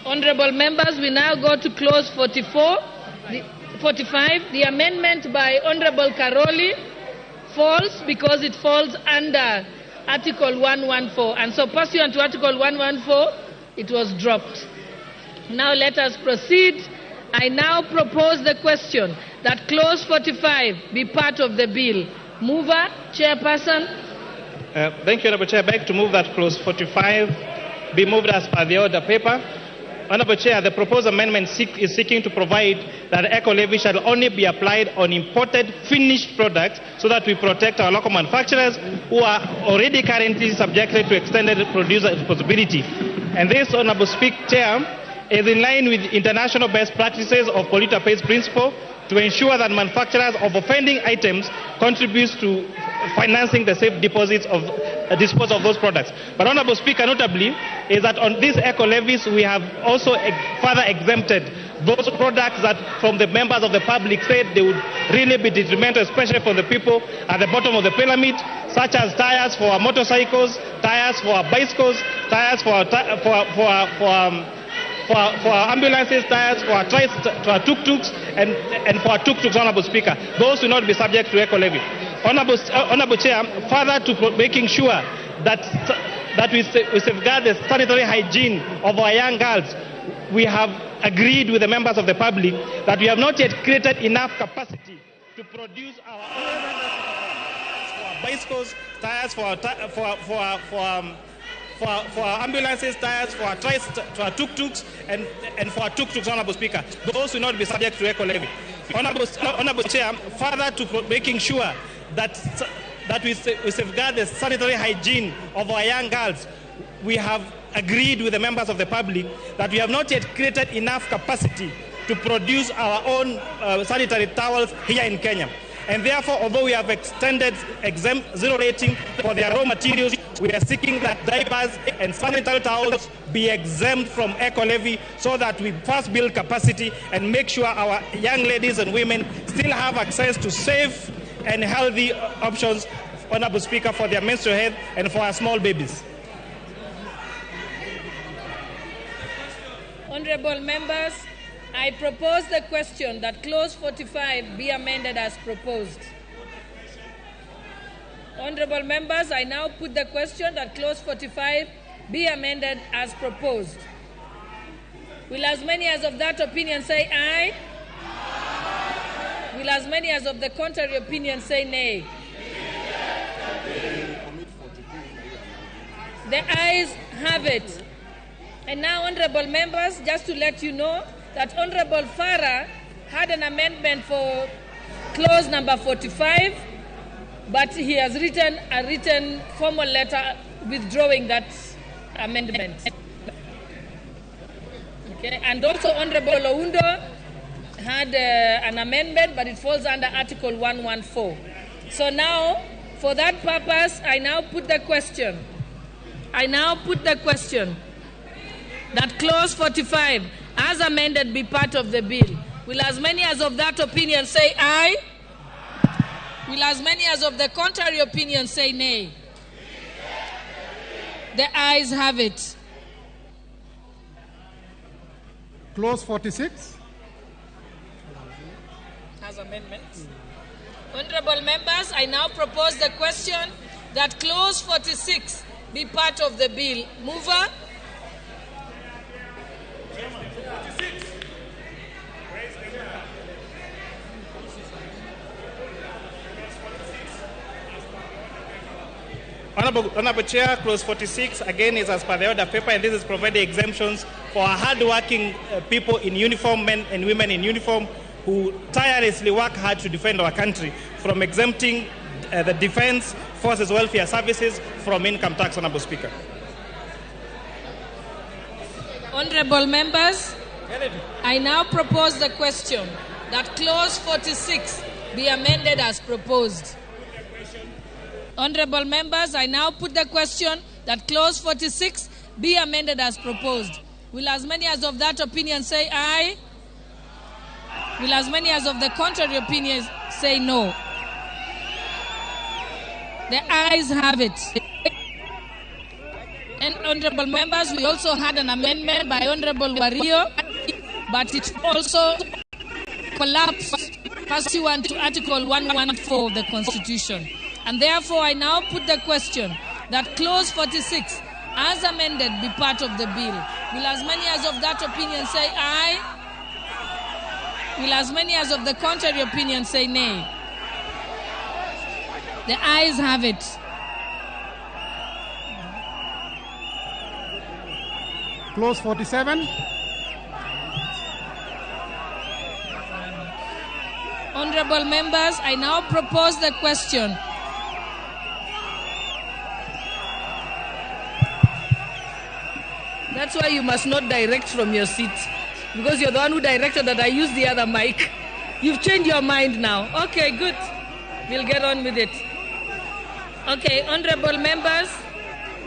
Speaker 8: Honorable members, we now go to Clause 44, 45. The amendment by Honorable Karoli falls because it falls under Article 114. And so pursuant to Article 114, it was dropped. Now let us proceed. I now propose the question that Clause 45 be part of the bill. Mover, Chairperson.
Speaker 5: Thank you, Honorable Chair. I beg to move that Clause 45 be moved as per the order paper. Honorable Chair, the proposed amendment is seeking to provide that eco levy shall only be applied on imported finished products so that we protect our local manufacturers who are already currently subjected to extended producer responsibility. And this, Honorable Speaker, Chair, is in line with international best practices of polluter pays principle to ensure that manufacturers of offending items contribute to financing the safe deposits of disposal of those products. But Honorable Speaker, notably, is that on these eco levies, we have also further exempted those products that from the members of the public said they would really be detrimental, especially for the people at the bottom of the pyramid, such as tires for our motorcycles, tires for our bicycles, tires for our ambulances, tires for our tuk-tuks, and for our tuk-tuks, Honorable Speaker. Those will not be subject to eco levy. Honorable Chair, further to making sure that we safeguard the sanitary hygiene of our young girls, we have agreed with the members of the public that we have not yet created enough capacity to produce our own bicycles, tires for our ambulances, tires for our tuk-tuks, and for our tuk-tuks, Honorable Speaker. Those will not be subject to eco levy. Honorable Chair, further to making sure that we safeguard the sanitary hygiene of our young girls, we have agreed with the members of the public that we have not yet created enough capacity to produce our own sanitary towels here in Kenya. And therefore, although we have extended exempt zero rating for their raw materials, we are seeking that diapers and sanitary towels be exempt from eco levy so that we first build capacity and make sure our young ladies and women still have access to safe and healthy options, Honorable Speaker, for their menstrual health and for our small babies.
Speaker 8: Honorable members, I propose the question that Clause 45 be amended as proposed. Honorable members, I now put the question that Clause 45 be amended as proposed. Will as many as of that opinion say aye? Will as many as of the contrary opinion say nay? The ayes have it. And now, honorable members, just to let you know that Honorable Farah had an amendment for clause number 45, but he has written a written formal letter withdrawing that amendment. Okay. And also Honorable Oundo had an amendment, but it falls under Article 114. So now, for that purpose, I now put the question. I now put the question that Clause 45, as amended, be part of the bill. Will as many as of that opinion say aye? Will as many as of the contrary opinion say nay? The ayes have it.
Speaker 9: Clause 46.
Speaker 8: As amendments. Honorable members, I now propose the question that Clause 46 be part of the bill. Mover.
Speaker 5: Honorable Chair, Clause 46 again is as per the order paper, and this is providing exemptions for hard-working people in uniform, men and women in uniform, who tirelessly work hard to defend our country, from exempting the Defense Forces Welfare Services from income tax, Honorable Speaker.
Speaker 8: Honorable members, I now propose the question that Clause 46 be amended as proposed. Honorable members, I now put the question that Clause 46 be amended as proposed. Will as many as of that opinion say aye? Will as many as of the contrary opinion say no? The ayes have it. And honorable members, we also had an amendment by Honorable Wario, but it also collapsed pursuant to Article 114 of the Constitution. And therefore, I now put the question that Clause 46, as amended, be part of the bill. Will as many as of that opinion say aye? Will as many as of the contrary opinion say nay? The ayes have it.
Speaker 9: Clause 47.
Speaker 8: Honorable members, I now propose the question. That's why you must not direct from your seat, because you're the one who directed that I use the other mic. You've changed your mind now. Okay, good. We'll get on with it. Okay, honorable members,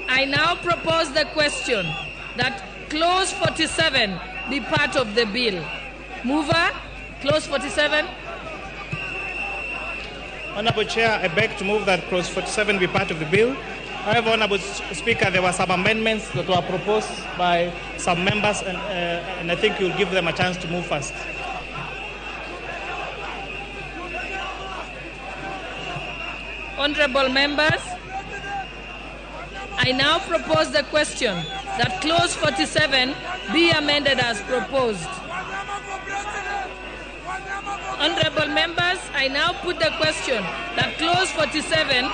Speaker 8: I now propose the question that Clause 47 be part of the bill. Mover, Clause 47.
Speaker 5: Honorable Chair, I beg to move that Clause 47 be part of the bill. However, Honorable Speaker, there were some amendments that were proposed by some members, and I think you'll give them a chance to move first.
Speaker 8: Honorable members, I now propose the question that Clause 47 be amended as proposed. Honorable members, I now put the question that Clause 47